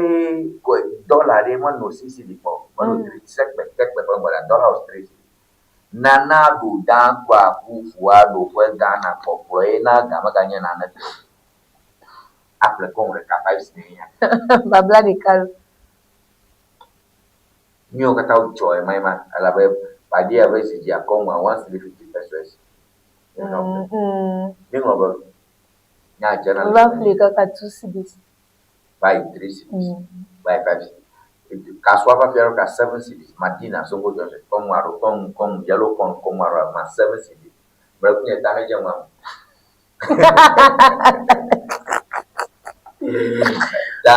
dɔla ɖe menɔ sisi ɖi kpɔ o. Meno tri sekpe tekpe ƒe ŋgɔ ɖa dollar was 3 cedis. Nana Addo Dankwa Akufo-Addo ƒe Ghana kpɔkplɔ ye na ga meganye naneke o. Aƒle kɔŋ ɖeka 5 cedis ye nya.
Babla ɖeka lo.
Míawo katã wodzɔ ɣemaɣi ma elabe baɖia ƒe zi dzi akɔŋua 1 cedi 50 pesewas. Míeŋlɔ be nya dze na
Wova ƒli kaka 2 cedis.
Va yi 3 cedis, va yi 5 cedis. Kasua ƒe afia ɖo ka 7 cedis, Madina, Zongo Junction, kɔŋu alo kɔŋu, kɔŋu, yellow corn kɔŋu alo ma 7 cedis. Mlɔeku nye ta hedze ŋua. Ta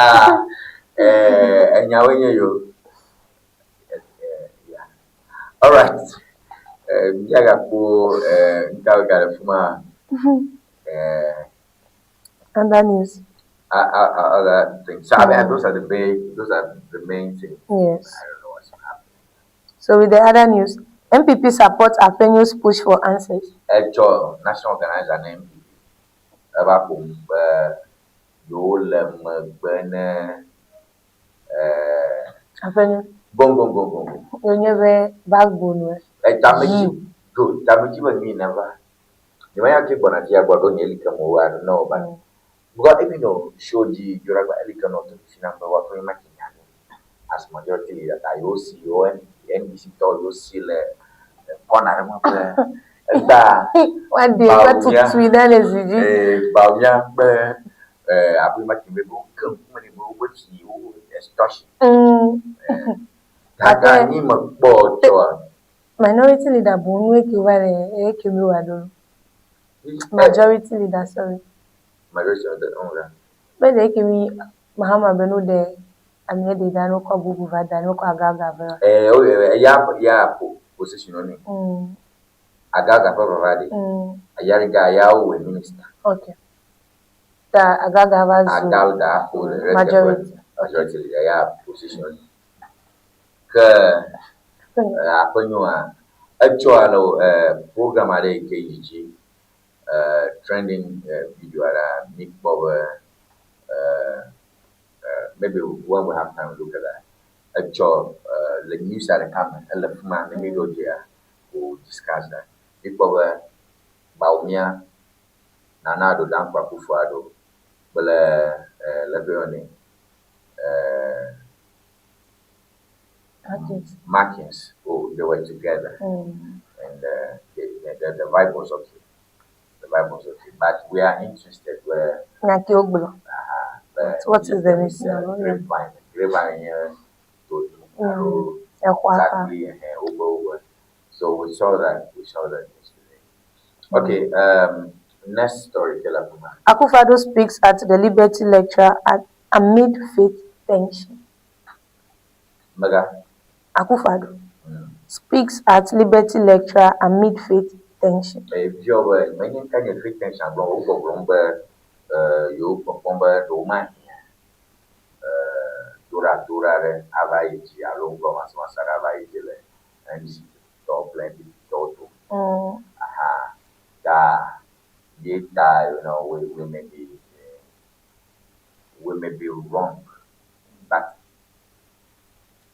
eh, enyawoe nye yo. Yeah. All right. Eh, míagakpɔ eh, nukawo gale fi ma. Eh,
Other news.
Other things. So I mean, those are the main, those are the main things.
Yes.
I don't know what's happening.
So with the other news, NPP supports Afenyo's push for answers.
Etsɔ national organizer na NPP eva ƒo nu be yewole megbe ne eh,
Afenyo.
Gongongongongo.
Wonye be backbone.
Etamedzi do tamedzi be nui neva. Nyemenya ke gbɔna fia gbɔ ɖo nye li ke mo wa no ba. Because even though show di Joragba eli ke no to fi na be wa ƒe ma ke nya ne. As majority leader ta yewo si yewo NDC tɔ yewo si le kɔna ɖe me be egba
Wa de wa tutui ɖa le zi dzi.
Eh, Bawumia kpe eh aƒe ma ke be wo ke ŋkume ne be wo fi wo extortion. Gake anyi me kpɔ tsɔa.
Minority leader boŋ nue ke va le eke mi wa ɖo. Majority leader, sorry.
Majority leader, oh yeah.
Be de eke mi Mahama be no de amie de da no kɔ bubu va da no kɔ agaga va.
Eh, oh yeah, ya ya position oni. Agaga ƒe vava ɖe. Ayariga ya wowɔe minister.
Okay. Ta agaga va zu.
Agaga ƒo le
majority.
Majority leader ya position oni. Ke aƒenyoa etsɔ alo program aɖe yi ke yi dzi trending video aɖe mi kpɔ be maybe when we have time look at that. Etsɔ le news ɖeka me ele fi ma ne mi ɖo dzia we discuss that. Mi kpɔ be Bawumia Nana Addo Dankwa Akufo-Addo kple le ƒe yɔnɛ
Markins.
Markins, oh, they were together, and the vibe was okay. The vibe was okay, but we are interested where.
Nya ke wogblɔ. What is the reason?
Grapevine, grapevine nye dodo alo
Exɔa fa.
exactly wobe wobe. So we saw that yesterday. Okay, next story, ke le fi ma.
Akufo-Addo speaks at the Liberty Lecture at amid faith tension.
Mega.
Akufo-Addo speaks at Liberty Lecture amid faith tension.
Ebiɔ be menye ŋka nye faith tension gblɔm wo gbɔgblɔm be yewo kpɔkpɔm be ɖewo mahia doɖadoɖa ɖe ava yi dzi alo ŋgɔmasemase ɖe ava yi dzi le NDC tɔwo kple NPP tɔwo dome. Aha, ta ye ta we may be wrong, but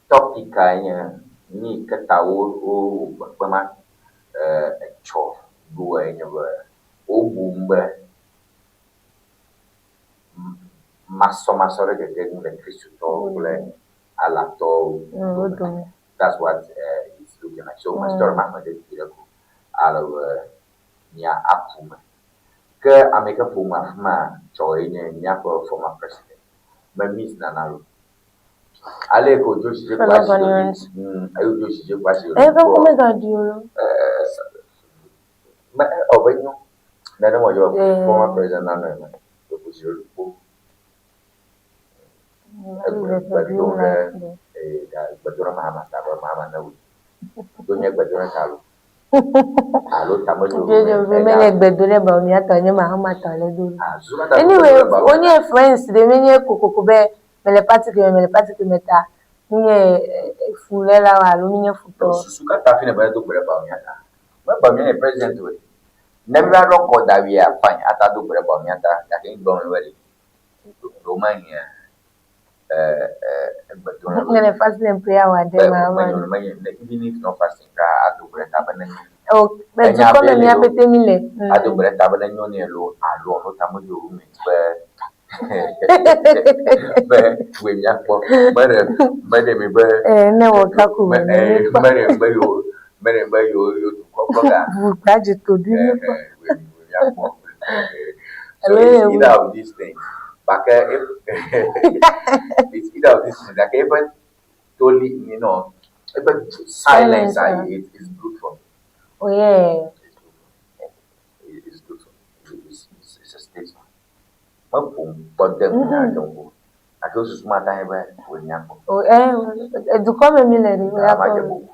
topic a nye nu yi ke ta wo wo kpekpe ma etsɔ ɖoa nye be wobum be masɔmasɔ ɖe gegem le Kristotɔwo kple Alatɔwo
dome.
That's what it's looking like. So my story ma xlẽ ɖe ɖe ko ale be mía aku me. Ke ame yi ke ƒo nu afi ma tsɔ ye nye míaƒe former president. Me miss Nana lo. Ale yi ke wòdzo dzi dze
Fellow
kɔ asi
Ghanaians.
Eye wòdzo dzi dze kɔ asi
Eƒe ŋkume gaɖi o lo.
Me ɔ be nyo. Nenema wòdzɔ be former president nanɔ eme. Ɖeko dzi ɖo kpo. Egblɔ gbe dom ɖe gbe dom ɖe Mahama ta be Mahama ne wui. Do nye gbe dom ɖe ta lo. Alo ta medzo
Jojo be mele gbe do ɖe Bawumia tɔ nye Mahama tɔ le do.
Ah, zu katã do
Anyway,
gbe do ɖe Bawumia.
wonye friends ɖe menye kokoko be mele party keme mele party keme ta minye fulélawo alo minye futɔwo.
Susu katã fi ne be do gbe ɖe Bawumia ta. Me Bawumia nye president o. Ne mi va ɖɔ kɔ da wia fine ata do gbe ɖe Bawumia ta gake ŋgbɔ me be ɖe ɖewo mahia. Egbe do
Ne le fasting and prayer wa ɖe ma ma.
Menye menye even if not fasting ka ado gbe ɖe ta be ne nyo.
O be dukɔ me mía pete mi le.
Ado gbe ɖe ta be ne nyo nɛ loo alo ɔno ta medo roommate be be wòe míakpɔ. Meɖe meɖe mi be.
Ee ne wɔ gaku me ne mi kpɔ.
Meɖe be yewo meɖe be yewo yewo dukɔ kpɔ ga.
Ʋu gbadzi to ɖui mi kpɔ.
Wòe míakpɔ. So it's either of these things. Gake it's either of these things. Gake eƒe toli, you know, eƒe silence, silence it is good for me.
Oh yeah.
It's good for me. It's good for me. It's, it's, it's a statement. Meƒom kpɔ de ŋu nya ɖe ŋu. Gake wosusu mata nye be wòe míakpɔ.
Oh, eh, edukɔ me mi le ɖi.
Ta ma dze bubu.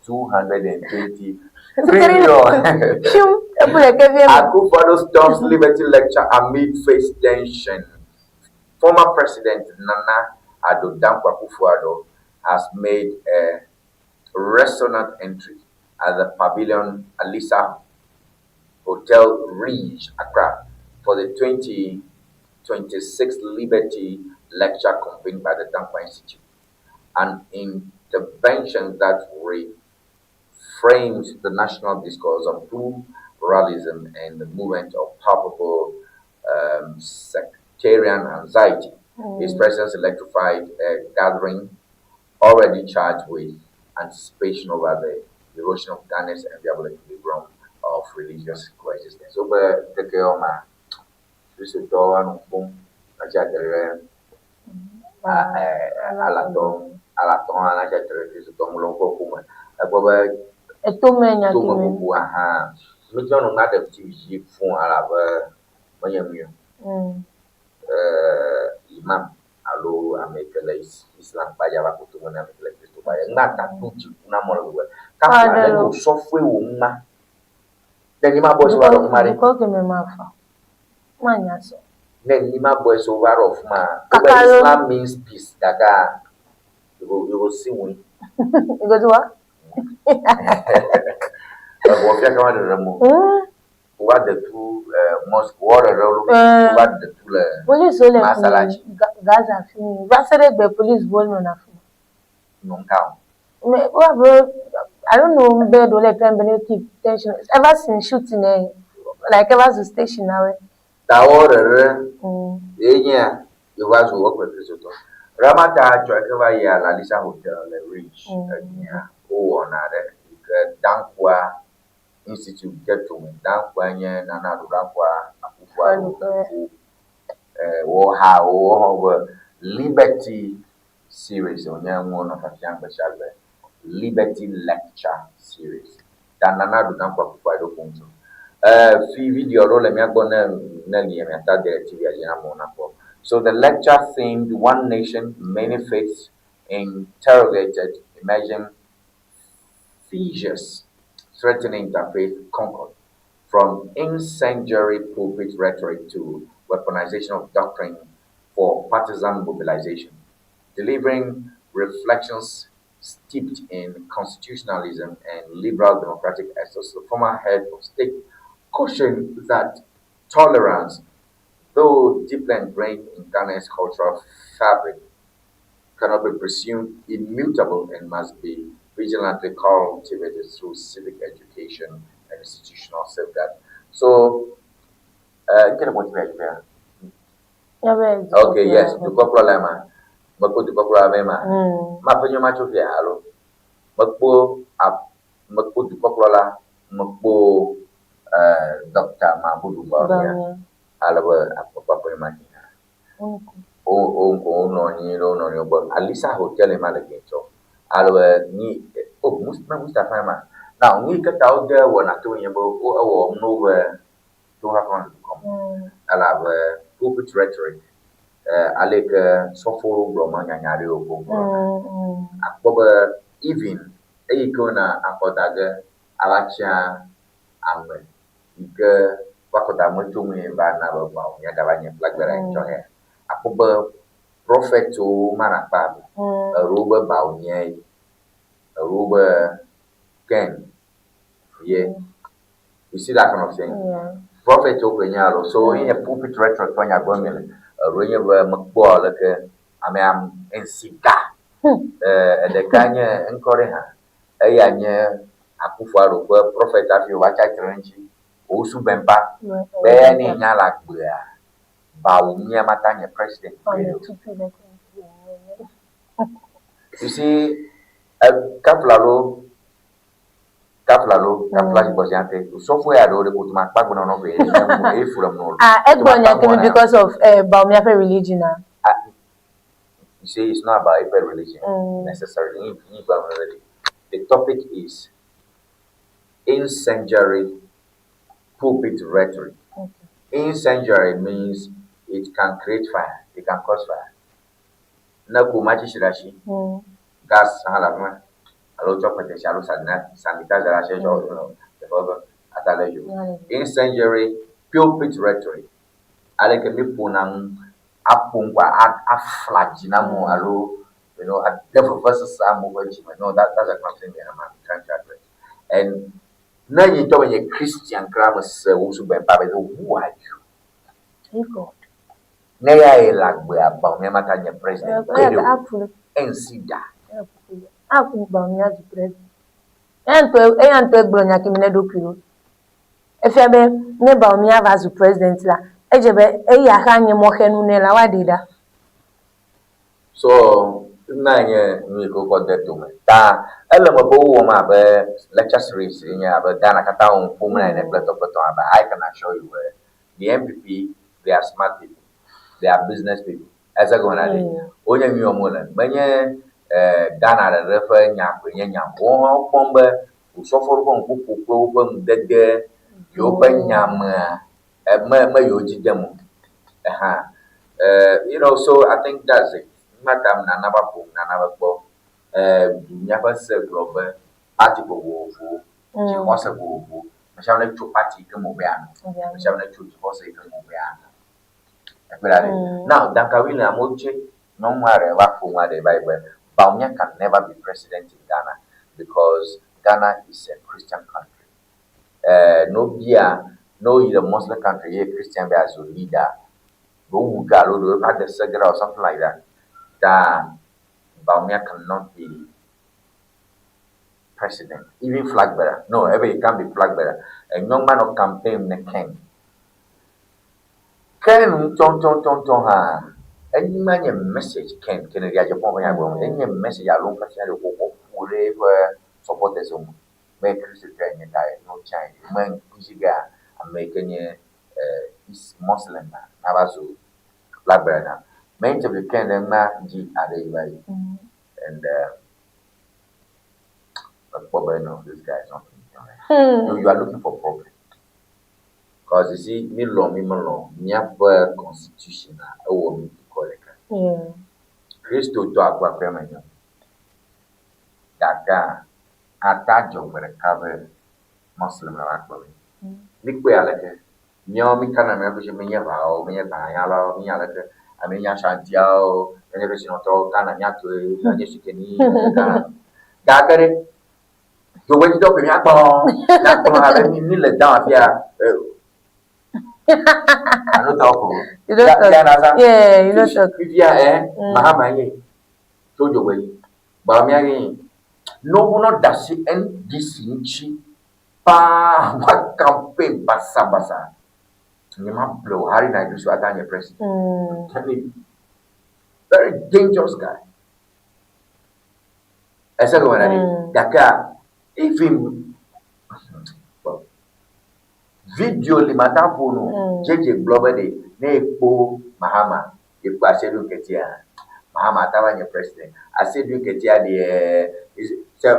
220 trillion.
Fium, ebu ɖeke vie me.
Akufo-Addo storms Liberty lecture amid face tension. Former President Nana Addo Dankwa Akufo-Addo has made a resonant entry at the Pavilion Alisa Hotel Ridge, Accra, for the 2026 Liberty Lecture convened by the Danquah Institute, an intervention that reframes the national discourse on pluralism and the movement of palpable sectarian anxiety. His presence electrified a gathering already charged with anticipation over the erosion of Ghana's enviable equilibrium of religious coexistence. So, but the girl, ma, Kristotɔwo anɔ kpɔm atsi atre ɖe alatɔ alatɔ hã natsi atre ɖe Kristotɔ ŋu le woƒe ƒome. Ekpɔ be
Etome nya
tome
kemi.
bubu hã metsɔ nu naɖe TV dzi fũ elabe menye nu o. Imam alo ame yi ke le Islam kpa dzi ava ƒo tome na ame yi ke le Kristo kpa dzi. Ŋma ta to dziku na amewo le gbegbe. Kafla ne nye osɔfoe wò ŋma. Ne nyi ma bɔ so va ɖɔ ŋma ɖe.
Dukɔ keme ma fa. Manya sɔ.
Ne nyi ma bɔ so va ɖɔ fuma. Wobe
Kaka lo.
Islam means peace gaka you go you go see win.
You go do what?
Eʋɔ fia kama ɖeɖe mo. Wova de tu mosque wɔ ɖeɖe lo. Wova de tu le
Police wo le
Masalachi.
Gaza fi mi. Va se ɖe gbe police wo nɔna fi.
Nɔ ŋka o.
Me wo abe I don't know be ɖo le trying be keep tension ever since shooting eh like ever since station na we.
Tawɔ ɖeɖe ye nyea yewoa zu woƒe Kristotɔ. Ramata tsɔ eke va yia Lalisa Hotel le Ridge enyia wowɔna ɖe yi ke Danquah Institute de tome. Danquah nye Nana Addo Dankwa Akufo-Addo fofo. Wo ha wo hã be Liberty series wònye nuwo nɔ fiafia gbe sia gbe. Liberty Lecture Series. Ta Nana Addo Dankwa Akufo-Addo ƒo nu tso. Fi video ɖewo le mía gbɔ ne ne li miata de TV dzi na amewo nakpɔ. So the lecture themed One Nation, Many Faiths interrogated emerging fissures threatening interfaith concord, from incendiary pulpit rhetoric to weaponization of doctrine for partisan mobilization, delivering reflections steeped in constitutionalism and liberal democratic ethos. The former head of state cautioned that tolerance, though deeply ingrained in Ghana's cultural fabric, cannot be presumed immutable and must be vigilantly cultivated through civic education and institutional safeguard. So, get what you there. Okay, yes, dukɔkplɔla ma. Mekpɔ dukɔkplɔla be ma. Ma ƒe nyɔ ma tso fia alo. Mekpɔ mekpɔ dukɔkplɔla, mekpɔ Dr. Mahamudu Bawumia. Ale be akpɔkpɔ ƒe ma dzi. Wo wo ŋkɔ wo nɔ anyi ɖe wo nɔnɔewo gbɔ. Alisa Hotel ma le Gɛtsɔ. Ale be ni oh Mustapha ma. Now nu yi ke ta wode wɔna to nye be wo ewɔ nu be to hafi le dukɔ me. Elabe pulpit rhetoric ale yi ke sɔfowo gblɔ ma nyanya ɖewo ko gblɔna. Akpɔ be even eyi ke wona akɔda ge ava tia ame yi ke ƒe akɔda metso ŋue va na be Bawumia gava nye flag bearer ŋtsɔ hɛ. Akpɔ be prophetwo mana kpa be eɖewo be Bawumia ye, eɖewo be Ken ye. You see that kind of thing?
Yeah.
Prophetwo koe nye alo. So ye nye pulpit rhetoric ƒe nya gblɔm mi le. Eɖewoe nye be mekpɔ leke Amea ŋsi ga. Eɖeka nye ŋkɔ ɖe hã. Eya nye Akufo-Addo ƒe prophet hafi wòva tsi atsitre ɖe eŋuti. Owusu Bempah. Be eya ne nya le agbea, Bawumia mata nye president gbeɖe o. You see, kafla lo, kafla lo, kafla si gbɔsi ate. Osɔfo ya ɖewo ɖe koto ma kpa gbɔnɔ nɔ be eye fu ɖe mɔ.
Ah, egblɔ nya ke mi because of Bawumia ƒe religion ah.
You see, it's not about eƒe religion necessarily. The topic is incendiary pulpit rhetoric. Incendiary means it can create fire, it can cause fire. Ne ko matsisi ɖe asi, gas hã le afi ma, alo tsɔ kpetesi alo sanitizer ɖe asi tsɔ teƒe ƒe ata lé dzo. Incendiary pulpit rhetoric. Aleke mi ƒona nu aƒo ŋgɔ afla dzi na amewo alo ade vevesese amewo ƒe dzi me. No, that's the kind of thing I'm trying to address. And ne nye ŋutɔ menye Christian kura mese Owusu Bempah be who are you?
Hey God.
Ne ya ye le agbea Bawumia mata nye president gbeɖe o. Ensi da.
Apu Bawumia zu president. Eya ŋutɔe gblɔ nya kemi ne ɖokui ɖo. Efia be ne Bawumia va zu president la, edze be eya xa nye mɔxenu nɛ la woaɖee ɖa.
So na nye nu yi ke wokɔ de tome. Ta ele me be wowɔm abe lecture series nye abe Ghana katã wɔm ƒom na ene kple tɔ kple tɔ abe I can assure you be the NPP they are smart people, they are business people. Ese gɔme na ɖe. Wonye nu wɔm wole. Menye Ghana ɖeɖe ƒe nya koe nye nya. Woawo hã wokpɔm be osɔfo ɖe ƒe nuƒoƒo kple woƒe nudede yewoƒe nya mea me me yewo dzi dem o. Eha. So I think that's it. Numa ta nana va ƒom nana va kpɔ. Du míaƒe se gblɔ be party vovovowo, dzixɔse vovovowo. Ame sia ame ne tso party yi ke me wòbe yeanɔ. Ame sia ame ne tso dzixɔse yi ke me wòbe yeanɔ. Ekpɔe ɖa ɖe. Now Duncan Williams wotse nyɔnu aɖe va ƒo nu aɖe va yi be Bawumia can never be president in Ghana because Ghana is a Christian country. Ne wobia ne woyi ɖe Muslim country ye Christian be azu leader, wowu ga alo ɖewo ade se ge ɖa or something like that. Ta Bawumia cannot be president, even flag bearer. No, ebe he can't be flag bearer. Enyɔnu ma nɔ campaign ne Ken. Ken ŋutɔŋutɔŋutɔ hã, enyi ma nye message Ken, Kennedy Agyapong ƒe nyagblɔm, enye message alo nufiafia ɖe wòxɔ ƒo ɖe eƒe supporters me be Kristotɔe nye ta ne wotsae me ŋkuzi gea ame yi ke nye is Muslim ma nava zu flag bearer na. Me interview Ken ɖe ŋma dzi aɖe yi va yi and mekpɔ be no, this guy is not No, you are looking for problem. Cause you see, mi lɔ̃ mi melɔ̃ míaƒe constitution a ewɔ mi dukɔ ɖeka. Kristotɔ akuakua menye o. Gakea ata dzɔ gbe ɖeka be Muslim la va kplɔ mi. Mi kpɔe aleke? Míawo mi kana mía ɖokui menye ʋawɔwɔ, menye gbalẽnyalawo, menye aleke. Ame nye Ashantiawo, menye kesinɔtɔwo kana míatoe, míanye sikeni, Ghana. Gake ɖe dzogbedzitɔ koe míakplɔ, míakplɔ abe mi mi le down afia. I no talk o.
You don't talk.
Ghana sa.
Yeah, you don't talk.
Fifia Mahama ye tso dzogbedzi. Bawumia ye no wonɔ da asi NDC ŋuti paa wa campaign basabasa. Nye ma ble o Haruna Iddrisu ata nye president. Tell me, very dangerous guy. Ese gɔme na ɖe. Gakea even video li mata ƒo nu. JJ gblɔ be ɖe ne ekpo Mahama ekpo Asiedu Nketia Mahama ata va nye president. Asiedu Nketia deɛ sɛ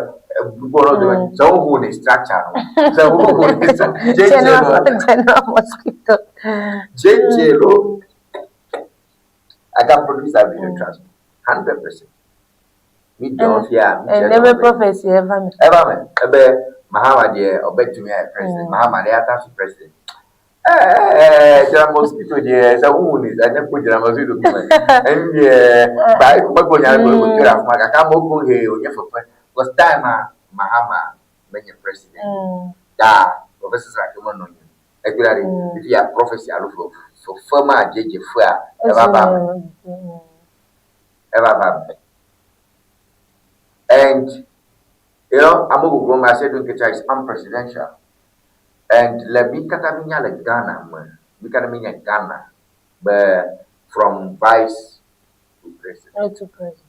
gbɔdɔ do sɛ wohu ne structure no sɛ wohu ne structure JJ
no General Mosquito.
JJ lo I can produce that video trust me 100%. Mi dɔn fia mi kyerɛ
Ɛnɛ bɛ prophecy ɛva mi.
Ɛva mi ɛbɛ Mahama deɛ ɔbɛtumi ayɛ president Mahama deɛ ata so president. Ɛɛ General Mosquito deɛ sɛ wohu ne sɛ ne ko General Mosquito kuma ɛn deɛ ba gbɛgbɛ nya gbɛ ko tura kuma kaka mo ko he onye fɛfɛ because time a Mahama bɛnyɛ president daa professor Saka mo no nyi ɛgbɛra de efi ya prophecy alo fɛfɛ ma gyegye fɛ a ɛba ba mi. Eva va me. And you know, ame gbogbo ma Asiedu Nketia is unpresidential. And le mi katã mi nya le Ghana me, mi katã mi nya Ghana be from vice to president.
Oh, to president.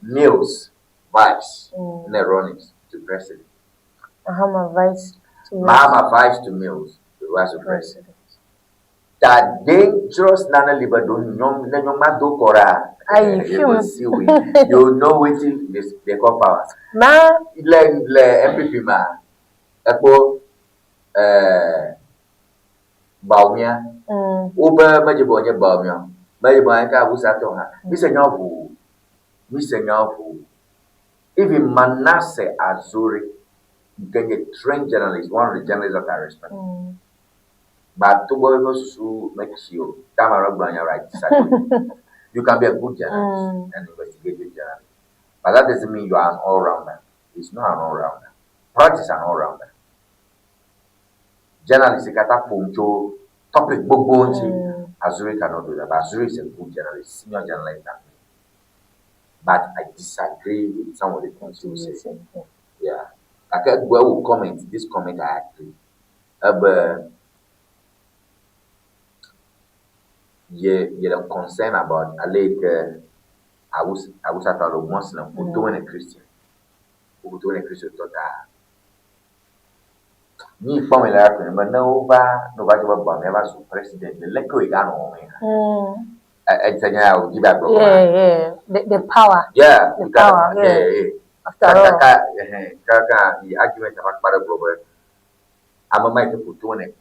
Mills, vice, ne Rawlings to president.
Mahama vice to Mills.
Mahama vice to Mills, was to president. Ta dangerous nane li be ɖo nyɔ ne nyɔ ma do kɔ ɖa.
Ayi,
you
fium.
go see we. You know wetin they call power.
Ma
Le NPP ma, ekpo Bawumia. Wobe medze be wònye Bawumia o. Medze be wònye Awusatɔ hã. Mi se nya ʋu. Mi se nya ʋu. Even Manasseh Azure, nke nye trained journalist, one of the journalists that I respect. But togbɔ be eƒe susu metsi o, time alo gblɔ nya right disagree. You can be a good journalist and investigative journalist. But that doesn't mean you are an all-rounder. He's not an all-rounder. Pratt is an all-rounder. Journalist katã ƒom tso topic gbogbo ŋuti. Azure cannot do that. But Azure is a good journalist, senior journalist than me. But I disagree with some of the things you say. Yeah. Gake egbe wo comment, this comment I agree. Ebe ye le concern about ale yi ke Awusatɔ alo Muslim ƒo to ne Christian. Woƒo to ne Kristotɔ ta. Mi kpɔ me le akɔe be ne wova ne wova dzɔ be Bawumia va zu president le leke wo ganɔ wɔm ya. Edze nya ya wòdi be agblɔ
Yeah. The power.
Yeah,
The
you gotta-
power, yeah.
yeah.
After all.
Kaka kaka yi argument ava kpa ɖe gblɔ be ame ma yi ke ƒo to ne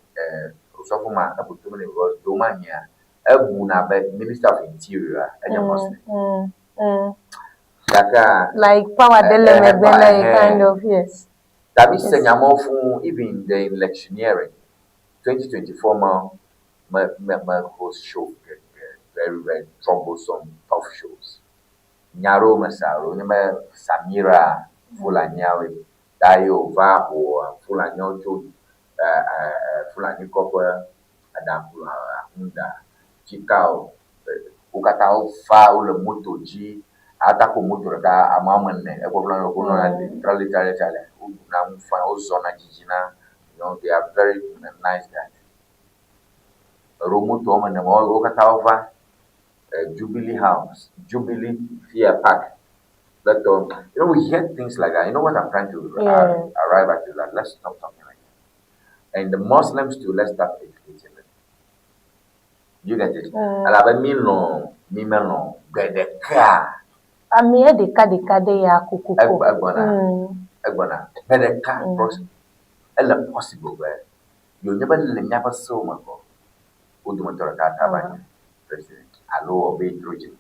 osɔfo ma eƒo to ne because doma nyia ebuna be minister of interior enye Muslim. Gake
Like power de le megbe na ye kind of, yes.
Tabi se nyamawo fún even the electioneering 2024 ma me host show geɖe, very very troublesome, tough shows. Nya ɖewo me sa alo nye be Samira Fulaniawoe ta ye wòva ƒo Fulaniawo tso Fulani kɔƒe Adaku Ahunda Chikao wo katã wova wole moto dzi ata ko moto ɖeka ame woame ene egbɔgblɔ na wonɔna trale trale trale woɖuna nu fine wozɔna dzidzina. They are very nice guys. Eɖo moto woame ene ma wo katã wova Jubilee House, Jubilee Fair Park. But we hear things like that. You know what I'm trying to arrive at is that let's stop talking like that. And the Muslims too, let's start educating them. You get it? Elabe mi lɔ̃ mi melɔ̃ gbe ɖeka.
Amea ɖeka ɖeka ɖe ya kokoko.
Egbɔna egbɔna gbe ɖeka ele possible be yewo nye be le míaƒe sewo me kɔ wo dometɔ ɖeka ta va nye president alo wɔ be dro dzi.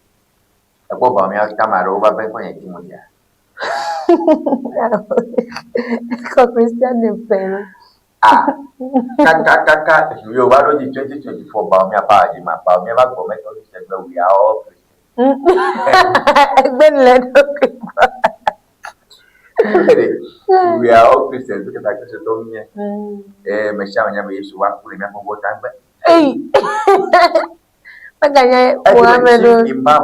Ekpɔ ba míawo tame aɖewo va be ŋkɔ nye Timothy.
Kɔ Christian name pɛrɛ.
Ah, kaka kaka yewo va ɖo dzi 2024 ba mía pa dzi ma ba mía va gbɔ Methodist be we are all Christians.
Egbe le ɖokui gbɔ.
We are all Christians because I Christian tɔ mi nye. Eh, me sia me nya be Yesu va ku le míaƒe ʋɔ ta gbe.
Eyi. Meganye Muhammed o.
Chief Imam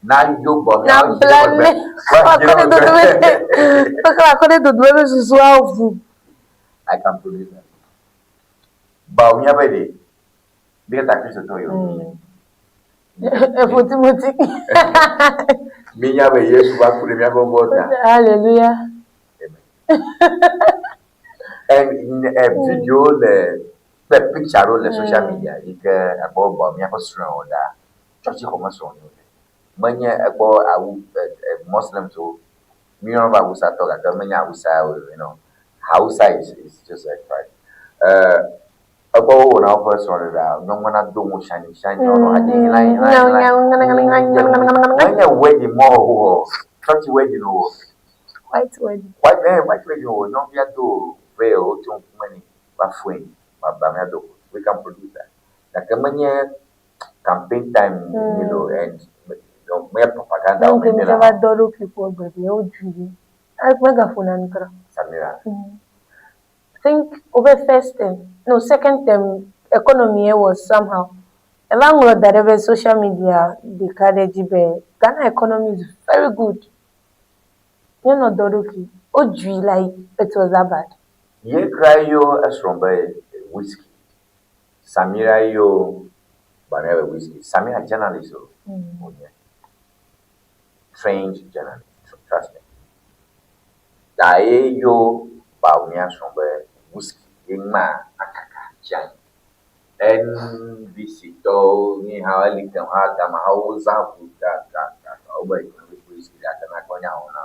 na yo gbɔ
Na bla ne. Akɔ ɖe dodo be akɔ ɖe dodo be susu avu.
I can produce that. Ba mía be ɖe mi katã Kristotɔ yewo mi nye.
Eƒo Timothy.
Mi nya be Yesu va ku ɖe míaƒe ʋɔ ta.
Hallelujah.
And video le kple picture ɖewo le social media yi ke ekpɔ bɔ míaƒe srɔ̃wo ɖa tsɔtsi xɔme srɔ̃wo ɖe. Menye ekpɔ awu Muslims wo mi yɔna be awusatɔ gake menye awusa o. Hausa is just a tribe. Ekpɔ wowɔna woƒe srɔ̃ɖeɖea nyɔnua na do ŋu shiny shiny wɔnɔ hadzi hla hla hla. Menye wedding mɔ o, church wedding o.
White wedding.
White wedding o nyɔnuvia do veil wotso ŋkume nɛ va foe va ba mía do. We can produce that. Gake menye campaign time mi lo and menye propaganda
wo me va dɔ ɖokui kpɔ gbe ɖe wodui. Megaƒona nu kura.
Samira.
I think over first term, no, second term, economy was somehow. Eva ŋlɔ da ɖe be social media ɖeka ɖe dzi be Ghana economy is very good. Míenɔ dɔ ɖokui. Wodzui like it was that bad.
Ye kura yo esrɔ̃ be whisky. Samira yo Bamia be whisky. Samira journalist o. Wònye. Trained journalist. Trust me. Ta ye yo Bawumia srɔ̃ be whisky ye ŋma akaka tsi anyi. NDC tɔwo nyi hã eli ke hã gama hã wozã ʋu kakakaka wobe economic whisky gake nakpɔ nya wɔna.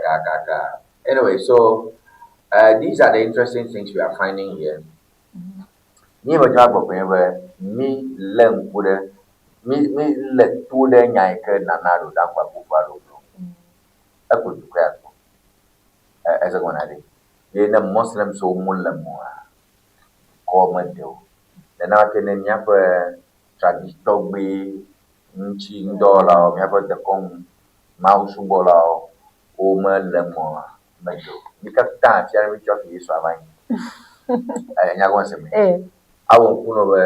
Kakaka. Anyway, so these are the interesting things we are finding here. Mi me dzɔ agbɔ koe be mi lé ŋku ɖe mi mi lé to ɖe nya yi ke Nana Addo Dankwa Akufo-Addo gblɔ. Eklo dukɔa kpɔ. Eze gɔme na ɖe. Ye ne Muslims wo mu le moa, dukɔ mede o. Nenema ke ne míaƒe tradi tɔgbe ŋuti ŋdɔwɔlawo, míaƒe dekɔnu mawusubɔlawo womele moa, mede o. Mi katã fia ɖe mi tsɔ fi Yesu ava anyi. Enya gɔme se me. Awɔ ŋku nɔ be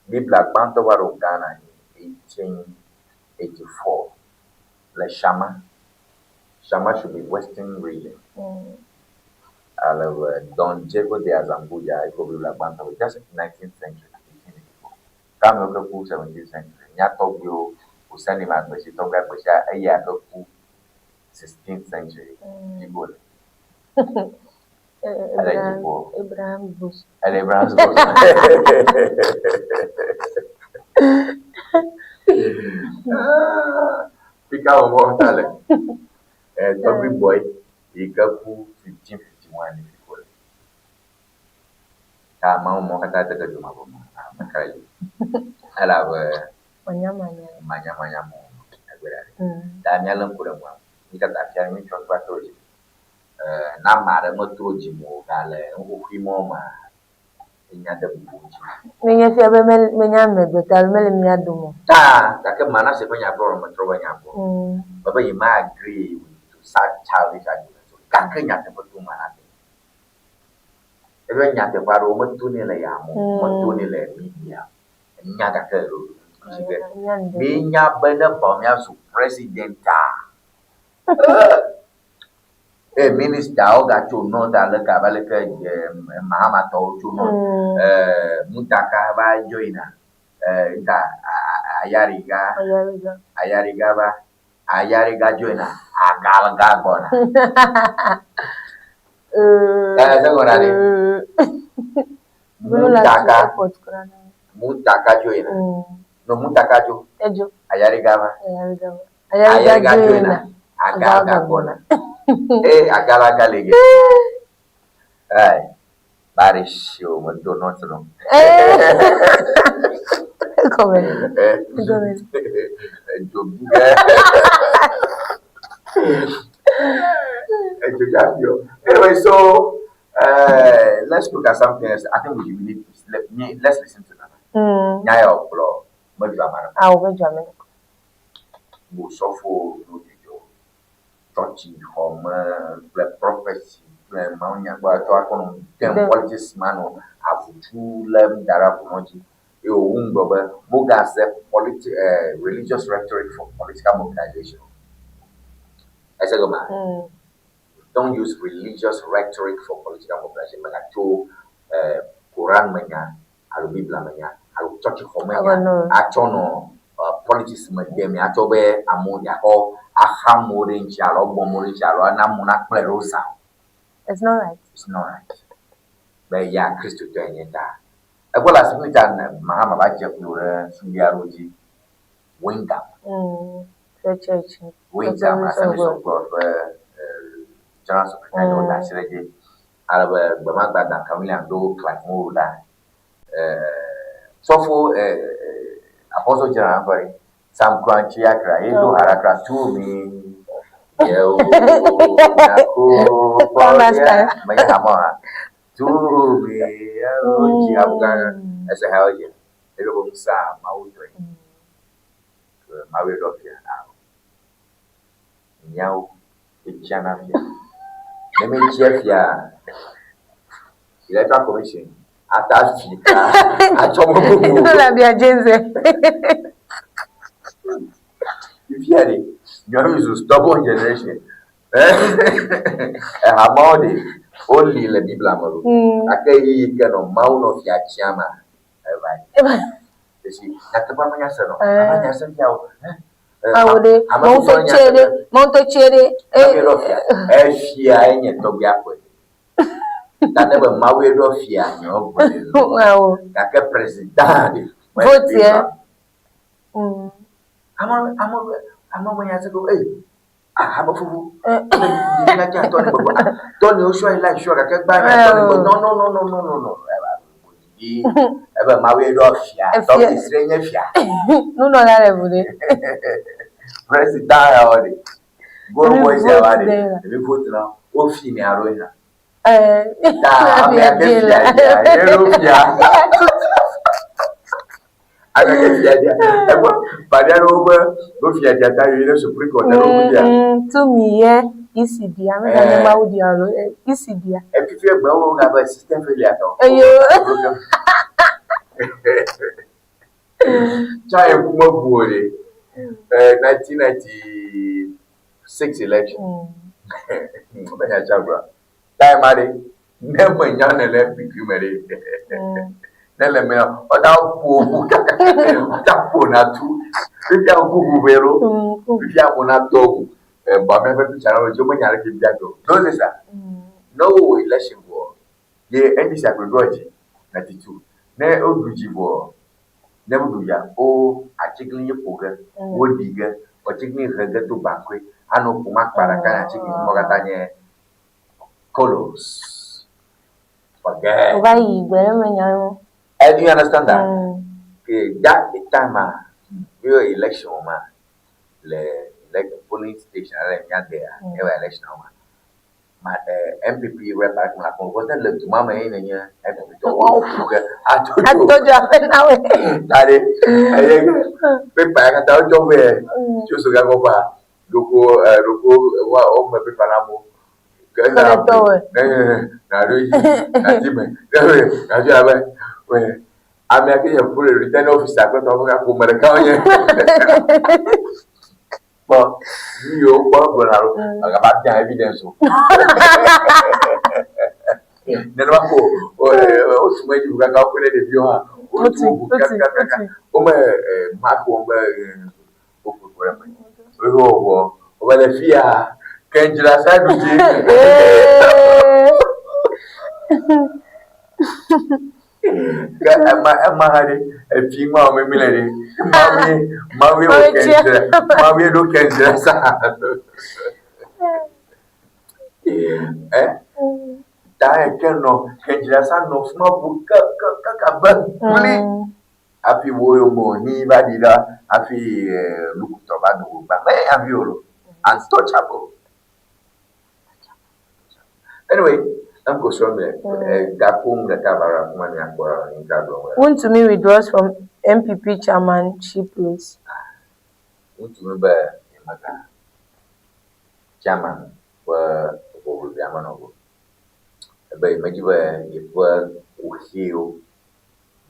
Biblia gbãtɔ va ɖo Ghana 1884 le Shama. Shama should be Western region. Ale be Don Diego de Azambuja ekɔ Biblia gbãtɔ be just 19th century, 1884. Ke amewo ke ku 17th century, mía tɔgbuiwo, Hussein Agbesi, tɔgbui Agbesia, eya ke ku 16th century. Figo le. Ele dziƒo.
Abraham Boss.
Ele Abraham Boss. Fika wòwɔ ta le. Tɔgbui boy yi ke ku 1551 ni figo le. Ta amewo mɔ katã de ke dzomavɔ me. Ame ka yi. Elabe
Manyamanya.
manyamanya mo egbe ɖe. Ta míalé ŋku ɖe ŋua. Mi katã fia mi tsɔ kpla trɔ dzi. Ne ame aɖe metrɔ dzi me o gale nuxoxoe mɔ mea, enya de bubu ŋuti.
Menye fia be menye amegbetɔ alo mele mía dome o.
Ta gake Manase ƒe nya gblɔ metrɔ be nya gbɔ. Mebe yi ma agree with to such childish arguments o. Gake nyateƒe tom Manase. Ebe nyateƒe aɖewo metonɛ le yame o, metonɛ le media. Enya gake ŋuti be míenya be ne Bawumia zu president-a, Eye ministawo gatso North aleke abe aleke Mahamatɔwo tso North. Mutaka va joina nka Ayariga. Ayariga va Ayariga joina Agalga gbɔna. Ese gbɔna ɖe. Mutaka Mutaka joina. No Mutaka dzo. Ayariga va. Ayariga joina. Agalga gbɔna. Ee agalaga le ge. Ai. Bari shio me do not no.
Gɔme.
Edzo bu ge. Edzo dza fi o. Anyway, so let's look at something else. I think we need to let me let's listen to Nana. Nya ya wògblɔ medzɔ ame aɖeke.
Awo medzɔ ame aɖeke.
Bosɔfo no dzidzɔ tsɔtsixɔme kple prophecy kple mawunyagblɔɖila tsɔ akɔ nɔ dem politics ma nɔ avutu lém da ɖe avu mɔ dzi eye wòwu nu gblɔ be mogaze politi religious rhetoric for political mobilization o. Ese gɔmea? Don't use religious rhetoric for political mobilization. Megatso Koran me nya alo Biblia me nya alo tsɔtsixɔ me nya atsɔ nɔ politics me dem atsɔ be amewo yeaxɔ axa amewo ɖe ŋuti alo agbɔ amewo ɖe ŋuti alo ana amewo nakplɔe ɖo zã o.
It's not right.
It's not right. Be ya Kristotɔe nye ta. Egbɔ le asi ta Mahama va dze klo ɖe suɖui aɖewo dzi. Wingam.
Ƒe church.
Wingam Assemblies of God ƒe General Superintendent woda asi ɖe edzi. Ale be gbemagbe Duncan William ɖo Clive Moore ɖa. Sɔfo Apostle General ŋkɔ ɖe. Sam Korankye Accra ye do ha ɖe Accra tu mi. Yewo Nyankopɔn menye ha mɔ ha. Tu mi yewo dzi abuga ese ha wo dzi. Eɖo be ŋusẽ Mawu tɔe. Mawu ye ɖɔ fia. Míawo etsiana fia. Ne metsia fia, Electoral Commission ata fi ka atsɔ me bubu.
Ele abia James.
Fifia ɖe, nyɔnu zu stubborn generation. Eha mawo ɖe, woli le Biblia me lo. Gake ɣeyiɣi ke nɔ Mawu nɔ fia tsiã ma, eva yi. Esi nyateƒea menya se nɔ, ame nya se fia o.
Awo ɖe, Mawu ŋutɔ tsɛ ɖe, Mawu ŋutɔ tsɛ ɖe.
Mawu ɖɔ fia. Efia enye tɔgbia ƒe. Ta ne be Mawue ɖɔ fia, nye wo gbe le.
Awo.
Gake president ɖe.
Vote yɛ.
Ame ame ame menya se ko ee. Ah, ame fufu. Ɖevi la tɔ ne gbogbo. Tɔ ne wo sɔ yi la sɔ gake gba nya tɔ ne gbogbo. No no no no no no no. Ebe Mawue ɖɔ fia. Tɔgbi srɛ nye fia.
Nunɔla le ʋu ɖe.
President ya wɔ ɖe. Goro boys ya wa ɖe. Ɖevi vote na wo fi ne alo hã. Ta ame ake fia dia, ye ɖo fia. Ame ake fia dia. Egbɔ baɖia ɖewo be ɖo fia dia ta yi ɖe Supreme Court ɖe wo dia.
Tumi ye isi dia, ame ka nye Mawu dia alo isi dia.
Efifi egbe wo ga be system failure tɔ.
Eyo.
Tsa eku me bu o ɖe. 1996 election. Me nya tsa gblɔ. Time ma ɖe, ne me nya ne le pipi me ɖe. Ne le me ɔda ƒo kaka, ɔda ƒo na tu. Fifia ŋku ʋu ʋe lo. Fifia mo na tɔ ŋu. Ba me ƒe picture na wo me nya ɖe ke bia do. No se sa. Ne wo wɔ election vɔ, ye NDC agbe ɖo edzi 92. Ne woɖu dzi vɔ, ne woɖu dzia, wo atiglinyi ƒo ge, woɖi ge, atiglinyi he ge do bakoe, anɔ ƒom akpa ɖeka ne atiglinyi mɔ katã nye kolos. Forget.
Wova yi gbe ɖe me nya wo.
Eh, do you understand that? Okay, that the time ah, we were election ma, le le polling station ale mía dea, ye wɔ election ma. Ma NPP rep aɖe kplɔ akpɔ because ne le du ma me ye nenye NPP tɔ wo ƒu ge ato dzo.
Ato dzo aƒe na woe.
Ta ɖe eye pepa ya katã wotsɔ vɛ tso soga kɔƒea ɖoko ɖoko wa wome pepa na amewo. Ke na ne na ɖo dzi na ti me ne na fi abe amea ke nye ƒu le return officer kple tɔwo ƒe ƒome ɖeka wonye. Kpɔ nu yiwo kpɔ egblɔna ɖo megava bia evidence o. Nenema ko wotu me dzi kaka wokpe ɖe ɖeviwo hã wotu wo kakakaka wome mark wɔm be woƒo ɖe me. Wowɔ wove le fia kɛndzra sa ɖu dzi. Ke ema ema hã ɖe efi ŋua wɔm mi le ɖe. Mawue mawue wɔ kɛndzra mawue ɖo kɛndzra sa. Ɛ ta eke nɔ kɛndzra sa nɔ fi ma bu ke ke kaka be kpli hafi wo yome ni va ɖi ɖa hafi nukutɔ va do gbã. Mɛ hafi o lo. Untouchable. Anyway, uncle sɔ me gako nu ɖeka va ɖe afi ma miakpɔ ɖa ŋka gblɔm wole.
Wontumi withdraws from NPP chairmanship race.
Wontumi be nyemega chairman ƒe ʋɔʋlʋlia menɔ o. Ebe yemedi be yeƒe kuxiwo,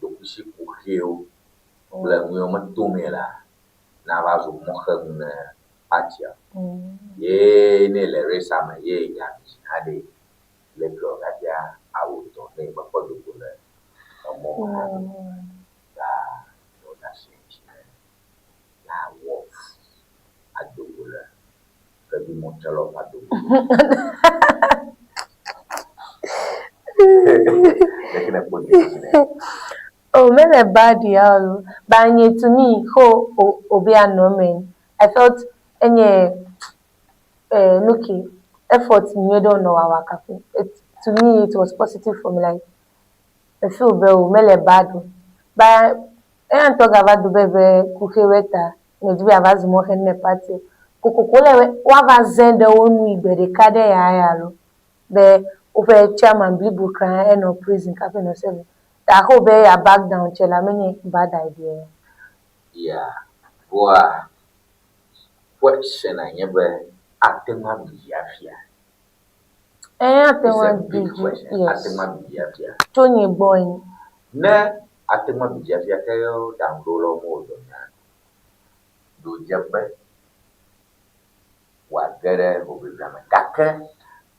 ɖokuisi kuxiwo kple nu yiwo me tomee la nava zu mɔxenu ne partia o. Ye ne le race me ye nya dzi hã ɖe leke wògadia awu tɔ ne mekpɔ do go le emɔ me hafi o. Ta wòda asi eŋuti ne yeawɔ fu ado go le xevi mɔtrelawo ƒe adogo. Leke nèkpɔ dzidzɔ nɛ?
Oh, mele bad ya o. But nye to me, ho obi anɔ eme. I felt enye eh, nuki effort nyuie ɖe wònɔ wawa kafi. It, to me, it was positive for me. Like, I feel be o mele bad o. But eya ŋutɔ gava do be be kuxiwoe ta medzi be yeava zu mɔxenu ne party o. Kokoko le woava zẽ ɖe wo nui gbe ɖeka ɖe ya ya lo be woƒe chairman blibo kra enɔ prison kafi nɔ serve. Ta xo be ya back down tse la menye bad idea.
Yeah, vɔa question a nye be ate ŋu aɖu dzi afia?
Ɛɛ ate ŋu
It's a
aɖu
big
dzi,
question.
yes.
Ate ŋu aɖu dzi afia?
Tso nye gbɔ ene.
Ne ate ŋu aɖu dzi afia ke ɖaŋuɖolawo mewɔ dɔ nyuie ɖo dze be. ge ɖe hoʋiʋlia me. Gake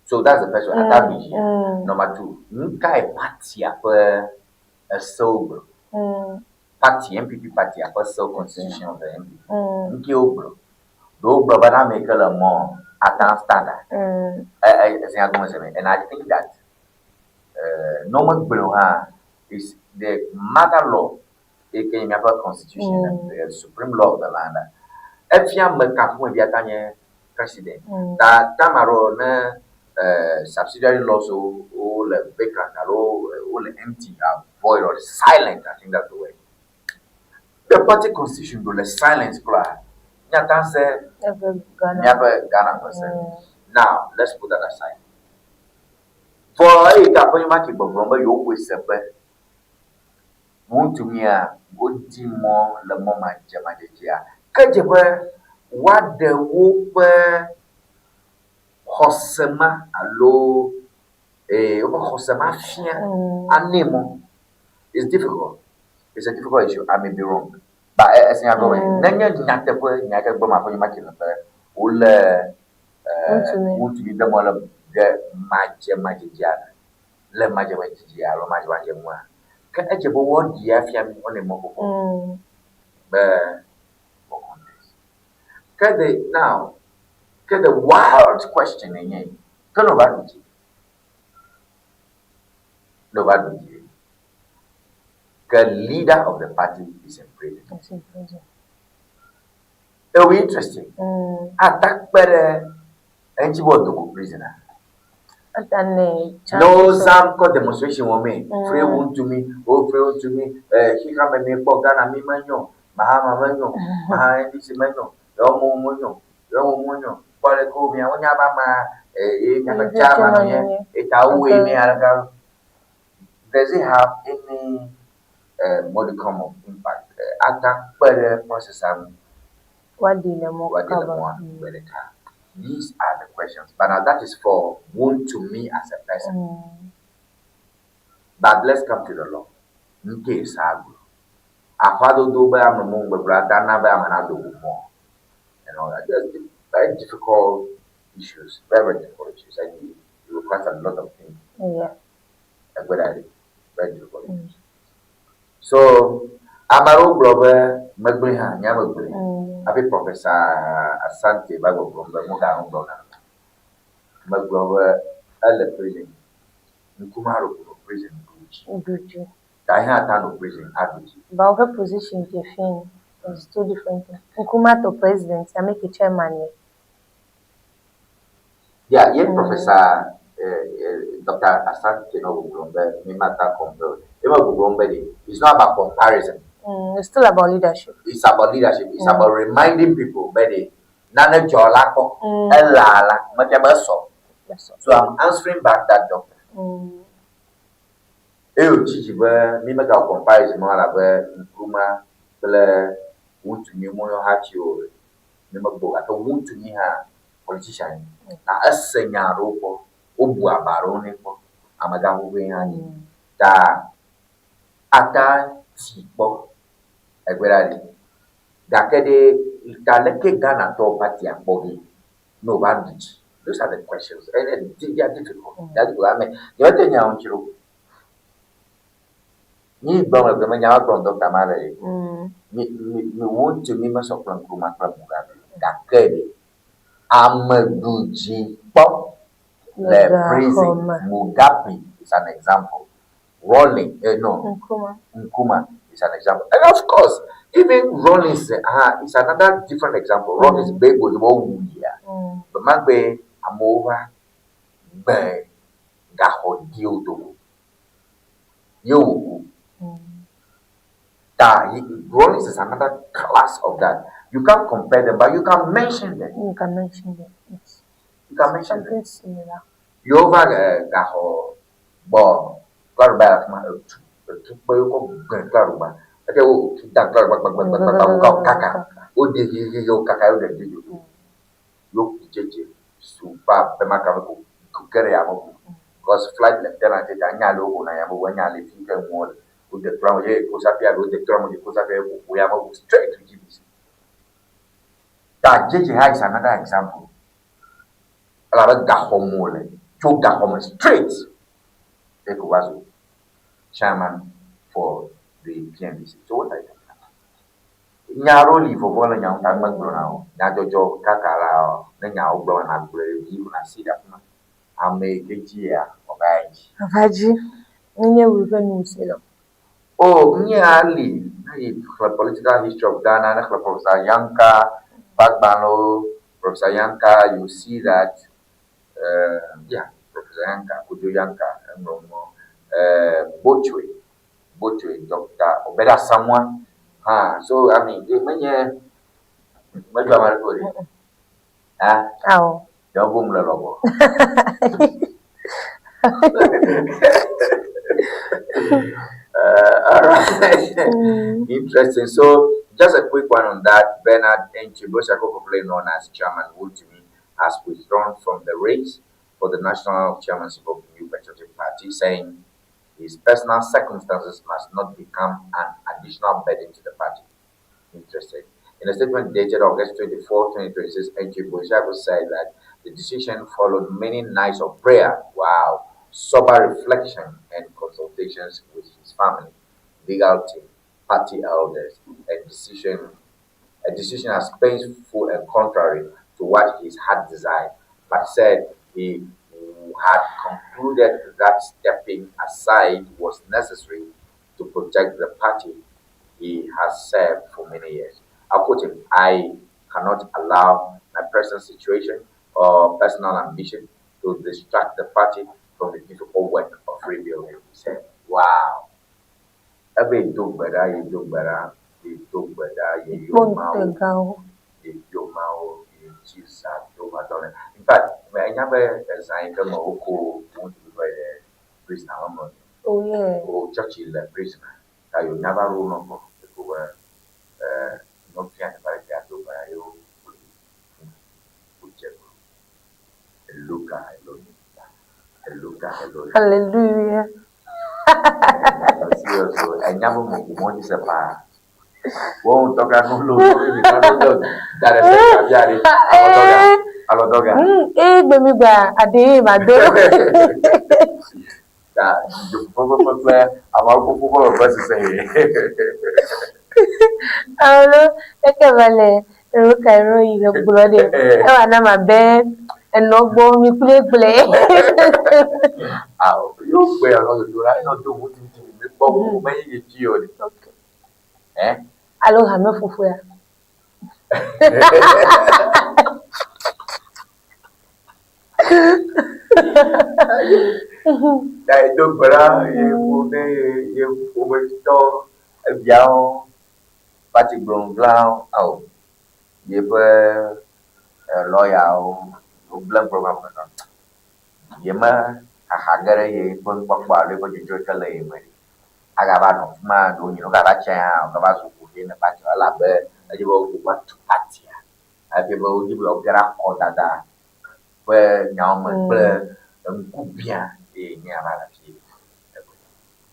so that's the first one, ata ɖu dzia. Number two, nu kae partia ƒe esewo gblɔ? Party, NPP partia ƒe sewo, constitution of the NPP, nu ke wogblɔ? Ɖe wogblɔ be ame yi ke le mɔ ata stand a? E e ese nya gɔme se me. And I think that ne womegblɔe o hã, is the mother law eyi ke nye míaƒe constitution, the supreme law of the land, efia ame ka ƒomevi ata nye president. Ta time aɖewo ne subsidiary laws wo wole vacant alo wole empty, void or silent, I think that's the word. The party constitution do le silence kura, míate ŋu se míaƒe Ghana ƒe se. Now, let's put that aside. Vɔ eyi ke Aƒenɔ Maki gbɔgblɔm be yewoxɔe se be ŋutumia wodi mɔ le mɔ madzemadzedzea, ke dze be woaɖe woƒe xɔse ma alo ee woƒe xɔse ma fia anɛ mɔ. It's difficult. It's a difficult issue. I may be wrong. But ese nya gɔme. Nenye nyateƒe nya ke gblɔm Aƒenɔ Maki le be wolé ŋutsuvi de mɔ le ɖe madzemadzedzea le madzemadzedzea alo madzemadze ŋua, ke edze be woaɖee afia mí wonɛ mɔ xoxo be wɔ contest. Ke the now ke the wild question enye yi, ke ne wòva ɖu dzi, ne wòva ɖu dzi, ke leader of the party is in prison.
Is in prison.
It will be interesting. Ata kpe ɖe eŋuti be wòado go prison a.
Ata ne
Ne wozã kɔ demonstration wɔ mee, free Wontumi, wo free Wontumi, eh, xixea me miekpɔ Ghana mi menyo, Mahama menyo, Maha NDC menyo, yewo menyo, yewo menyo, kpɔ ɖe ko mia wonya be amea, eh, ye miaƒe chairman nye, eta wowoe ne aleke. Does it have any modicum of impact? Ata kpe ɖe process-a ŋu.
Woaɖi le mɔ
Woaɖi le
kaba.
mɔa gbe ɖeka. These are the questions. But now that is for Wontumi as a person. But let's come to the law. Nke saa gblɔ. Aƒadodo be ame mo ŋgbegblɔ ata na be ame nado go mɔ. And all that. Just very difficult issues. Very, very difficult issues. And it requires a lot of thinking. Egbe ɖa ɖi. Very difficult issues. So, ame aɖewo gblɔ be megblẽ hã, nye megblẽ. Hafi Professor Asante va gbɔgblɔm be megano gblɔ na. Megblɔ be ele prison. Nkrumah ɖo nɔ prison ɖu dzi.
Ɖu dzi.
Ta ye hã ta nɔ prison aɖu dzi.
But woƒe position dze fi is two different things. Nkrumah to president, ame ke chairman ye.
Yeah, ye Professor Dr. Asante no gbɔgblɔm be mi mata compare. Ye me gbɔgblɔm be ɖe, it's not about comparison.
It's still about leadership.
It's about leadership. It's about reminding people be ɖe nane dzɔ la kpɔ, ela la, mefia be esɔ. So I'm answering back that doctor. Eye wòtsi dzi be mi megawɔ comparison ma elabe Nkrumah kple Wontumi womeyɔ hati o. Mi megbɔ o gake Wontumi hã politician ye. Na ese nya aɖewo kpɔ, wobu aba aɖewo nɛ kpɔ, amegã xoxoe hã nyi. Ta ata ti kpɔ egbe ɖa ɖi. Gake ɖe ta leke Ghanatɔwo party akpɔ ge ne wòva ɖu dzi? Those are the questions. And they are difficult. They are difficult. I mean, nyemete nya ŋuti ɖo. Mi gblɔ me gblɔ me nya gblɔ dɔkta ma ɖe. Mi mi mi Wontumi mesɔ kple Nkrumah kple Mugabe. Gake ɖe ame ɖu dzi kpɔ le prison. Mugabe is an example. Rawlings, no,
Nkrumah.
Nkrumah is an example. And of course, even Rawlings is another different example. Rawlings gbe go wo wu ya. Be magbe amewo va gbe gaxɔ diwo do. Ye wo ku. Ta Rawlings is another class of that. You can't compare them, but you can mention them.
You can mention them. Yes.
You can mention them.
Something similar.
Yewo va gaxɔ gbɔ klaɖuba le afi ma etu etu kpe wokɔ gbe klaɖuba eke wo tu da klaɖuba gbagbagbagba wo ka kaka woɖe hehehe wo kaka wo ɖe de dzo yewo ku dzedze super be maka be ko ge ɖe yameʋu because flight lieutenant ta nya ale woƒona yameʋu enya ale fi ke ŋuwo le wode trɔ ame ye kosafia alo wode trɔ ame dzi kosafia ye ƒoƒo yameʋu straight to GBC. Ta dzedze hã is another example. Elabe gaxɔ me wòle. Tso gaxɔ me straight ye ko va zu chairman for the PNDC. So what are you talking about? Nya aɖewo li vɔvɔ̃ le nya ŋu ta megblɔna o. Nyadzɔdzɔ kaka la ne nyawo gblɔm nàgblɔe ɖi ko nàsi ɖe afi ma. Ame yi ke dzia wòava yi dzi.
Ava dzi. Nenye wòe ƒe nu wòse lɔ.
Oh, nye ali ne yi xlẽ political history of Ghana, ne xlẽ Professor Yanka ƒe agbalẽwo, Professor Yanka, you see that, uh, yeah, Professor Yanka, Kojo Yanka, eŋlɔ nuwo, uh, Botchway, Botchway, Dr. Obed Asamoah, hã, so, I mean, menye, medzɔ ame aɖeke o ɖe. Ha?
Ao.
Ɖe wo le lɔbɔ. All right. Interesting. So, just a quick one on that. Bernard Enchi Bosako, popularly known as Chairman Wontumi, has withdrawn from the race for the national chairmanship of the New Patriotic Party, saying his personal circumstances must not become an additional burden to the party. Interesting. In a statement dated August 24, 2026, Enchi Bosako said that the decision followed many nights of prayer, wow, sober reflection, and consultations with his family, legal team, party elders, and decision a decision as painful and contrary to what his heart desired, but said he had concluded that stepping aside was necessary to protect the party he has served for many years. I'll quote him, I cannot allow my present situation or personal ambition to distract the party from the difficult work of rebuilding. He said, Wow. Ebe do gbe ɖa, ye do gbe ɖa, ye do gbe ɖa, ye yɔ Mawu, ye yɔ Mawu, ye tsi zã do ma dɔ le. In fact, enya be ezã yi ke me woko ŋutsu va yi ɖe prison ame me.
Oh yeah.
Wo tsɔtsi le prison. Ta yo nya va ɖo nɔ gbɔ. Eko be eh nɔvia teƒe aɖe ya do gbe ɖa ye wo wodze klo. Eloka Elohim. Eloka Elohim.
Hallelujah.
Serious o. Enya be me ƒo mɔ dzi se paa. Wo ŋutɔ ka nu lo mi ka nu do da ɖe se kabia ɖe. Alɔdɔga. Alɔdɔga.
Ee gbe mi gba aɖe ye ma do.
Ta dzoƒoƒo kple ameawo ƒoƒo ƒe veve sese ye.
Alo eke va le eroka ero yi le gblɔ ɖe. Ewa na ma be enɔ gbɔ mi kple gblẽ.
Awo yo gbe alo dodo la enɔ do ŋu titi mi kpɔ ŋu me yi dzi o ɖe. Eh?
Alo hame fufu ya.
Ta edo gbe ɖa ye ƒo ne ye ƒometɔ eviawo party gblɔŋglawo ao yeƒe lɔyawo wogblẽ program me nɔ. Ye me xaxa ge ɖe ye ƒe nukpɔkpɔ alo eƒe dzodzro yi ke le ye me ɖi. Agava nɔ fi ma ɖewohĩ ne wogava tsɛ hã wògava zu kuxi ne party elabe edze be wogbugbɔ tu party-a hafi be wodzi be yewoage ɖe akɔdada ƒe nyawo me kple ŋkubiã eye nye ava le fi.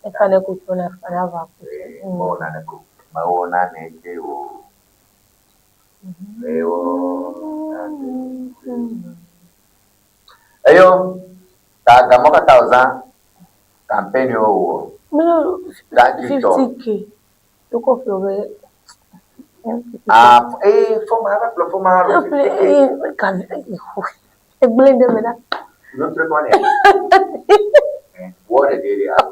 Efa ne kuku na fa na va ku.
Mewɔ naneke o. Mewɔ naneke o. Mewɔ naneke o. Eyo, ta gamɔ katã wòzã campaign yiwo wòwɔ.
Mele
Thank you, tɔ.
50k. Wokɔ ƒle be.
Ah, ee, fɔma, eva ƒle fɔma hã le 50k.
Egblẽ ɖe me ɖa.
Nutre kɔ nɛ. Wɔ ɖe ɖe ɖe alo.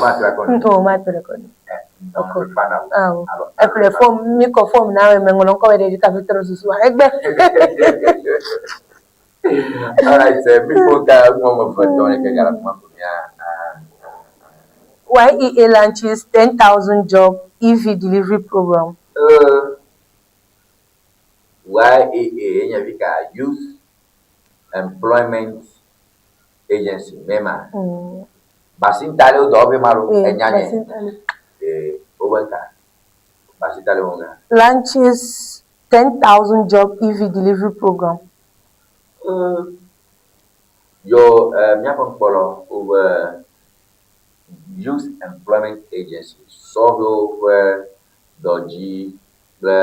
Matre kɔ nɛ.
O matre kɔ nɛ. Awo. Eƒle fɔm, mi kɔ fɔm na me ŋlɔ ŋkɔ ɖe dzi kafi trɔ susu egbe.
All right, sir. Mi ko ka ŋmɔ me ve tɔ ɖe ke gala kuma ko mia.
YEA launches 10,000 job EV delivery program.
YEA enye vi ka Youth Employment Agency mema. Basintale wo dɔwɔƒe ma ɖo enya nye. Ee, wobe ŋka. Basintale wo ŋka.
Launches 10,000 job EV delivery program.
Yo míaƒe ŋkpɔlɔ wobe Youth Employment Agency sɔhɛwo ƒe dɔdzi kple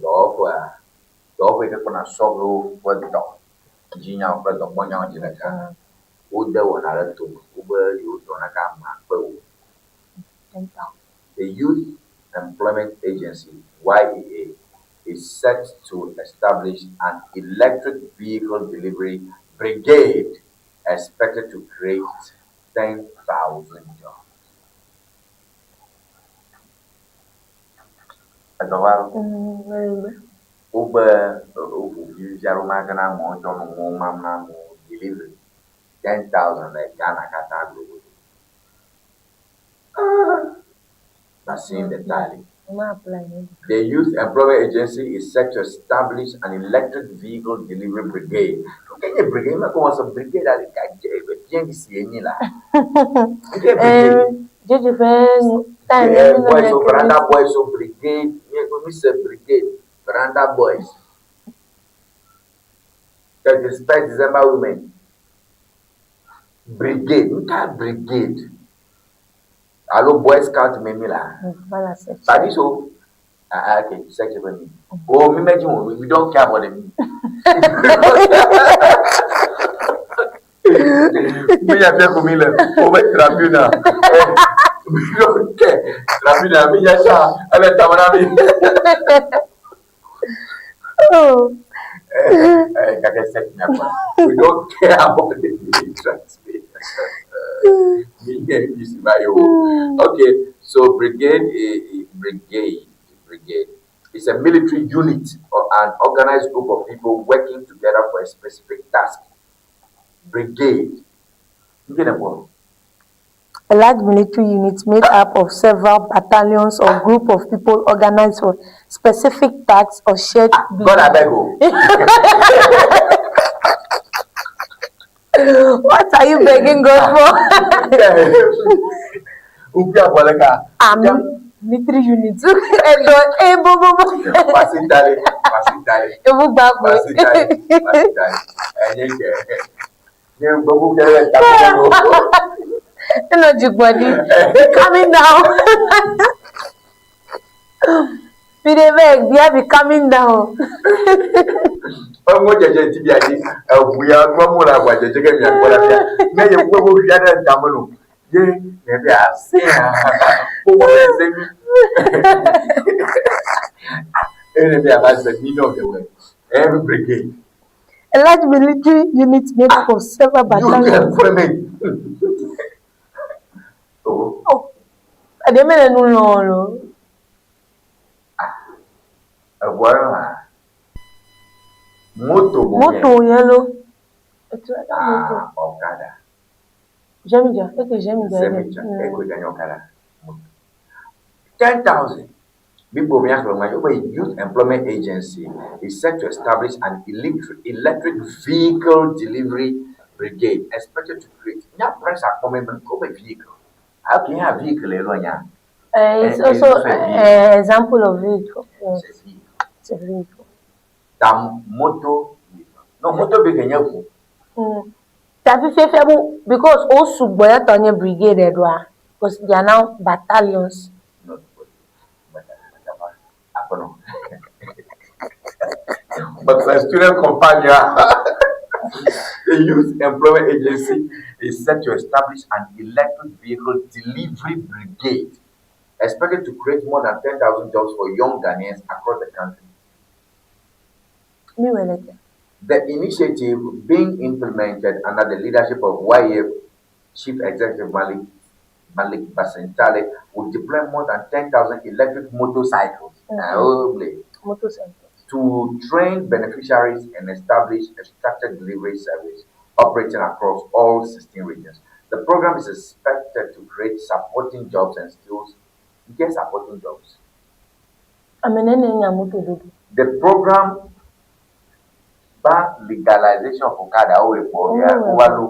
dɔwɔƒea, dɔwɔƒe yi ke kpɔna sɔhɛwo ƒe dɔ. Dzinyawo kple dɔkpɔnyawo dzi le Ghana. Wode wɔna ɖe tome wobe yewo dɔ na ke ame akpe wo. The Youth Employment Agency, YEA, is set to establish an electric vehicle delivery brigade expected to create 10,000 jobs. Edɔ va wobe woʋu vivi aɖewo ma ke na amewo tsɔ nɔ nuwo mam na amewo delivery 10,000 le Ghana katã globo. But seeing the tally. The Youth Employment Agency is set to establish an electric vehicle delivery brigade. Kenye brigade? Ma comment ça brigade ale ka je bien si enyi la. Nke brigade.
Jeje fɛ time
Eh, boys o veranda boys o brigade. Nye ko mi se brigade. Veranda boys. 31st December women. Brigade. Nka brigade. Alo boy scout me mi la.
Voilà, c'est
But this oh, ah, okay, search for me. Oh, me imagine we don't care about them. Me ya fẹ́ kumi lẹ, o bẹ tribunal. We don't care. Tribunal, mi ya sa, ẹ bẹ tamara mi.
Oh.
Eh, kake search me akwa. We don't care about the trust me. Me ya you see my Okay, so brigade, brigade, brigade. It's a military unit or an organized group of people working together for a specific task. Brigade. You get a word.
A large military unit made up of several battalions or group of people organized for specific tasks or shared
God I beg you.
What are you begging God for?
Ubi aboleka.
Army military unit. Edo ebo bo bo.
Pasitale, pasitale.
Ebu gbagbe.
Pasitale, pasitale. Enye ke. Nye gbogbo kere tapo.
Eno jigbodi. Be coming down. Be dey beg, bia be coming down.
Ọmọ jẹjẹ ti bi adi ẹbuya gbọmọ la gba jẹjẹ kẹ mia gbọdọ fia ne ye gbogbo fia ɖe tame no ye ne bi ase ha gbogbo bɛ se mi eye ne bi aba se mi ne ɔbɛ wɛ every brigade.
A large military unit made up of several
You
battalions.
employment. Oh.
Oh, Ademele nu lɔlɔ.
Eʋua ma. Moto bo
Moto yẹn ló. Ètò ẹ̀dá moto.
Ah, ọ̀kadà.
Jẹ́mìjà, èkè jẹ́mìjà ẹ̀dẹ̀.
Zemija, eko janya ọ̀kadà. 10,000. Bigbo Miakloma, Youth Employment Agency is set to establish an electric vehicle delivery brigade expected to create. Nya press akpɔmɛ mɛ ko bɛ vehicle. How can you have vehicle alone ya?
It's
Eh,
also
it's a vehicle.
example of vehicle. Yeah. It's a vehicle.
Ta moto vehicle. No moto vehicle nye ku.
Tàbí fẹ́fẹ́ bó because ó ṣùgbọ́n yàtọ̀ ní brigade ẹ̀dọ́ a because they are now battalions.
No. Akono. But my student companion, the Youth Employment Agency is set to establish an electric vehicle delivery brigade expected to create more than 10,000 jobs for young Ghanaians across the country.
Mi wẹ̀ lẹ́kẹ̀.
The initiative being implemented under the leadership of YF Chief Executive Malik Basintale will deploy more than 10,000 electric motorcycles oh, boy,
Motorcycle.
to train beneficiaries and establish a structured delivery service operating across all 16 regions. The program is expected to create supporting jobs and skills. Get supporting jobs.
Àmì nẹ́nẹ̀ ń yàn mọ́tò dodo.
The program ban legalization of Okada ó lè pọ̀ ya ó wá ló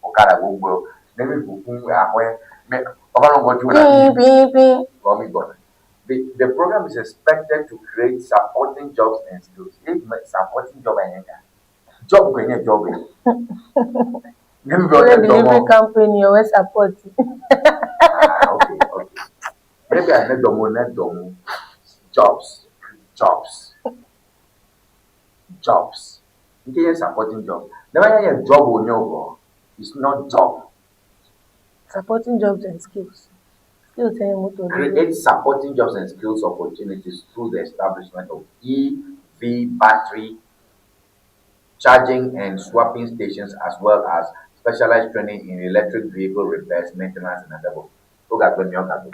Okada gbogbo nẹ́bí ìbùkún àwọn ẹ̀ mẹ́ ọba ló ń kọjú
Pín pín pín.
Gọmi gbọ̀nà. The program is expected to create supporting jobs and skills. If supporting job ẹ̀yẹn ká job kò yẹn job yẹn. Nẹ́bí bí
Ilé
ọ̀tẹ̀
delivery
dọ̀mọ́.
company ọ̀wẹ́ support.
Ah, okay, okay. Maybe I need dọ̀mọ́ ní dọ̀mọ́ jobs jobs jobs. Ŋke nye supporting job. Ne menye nye job wònye o vɔ, it's not job.
Supporting jobs and skills. Skills nye moto ɖoɖo.
Create supporting jobs and skills opportunities through the establishment of EV battery charging and swapping stations as well as specialized training in electric vehicle repairs, maintenance and assembly. Wogagbe miawo gagbe.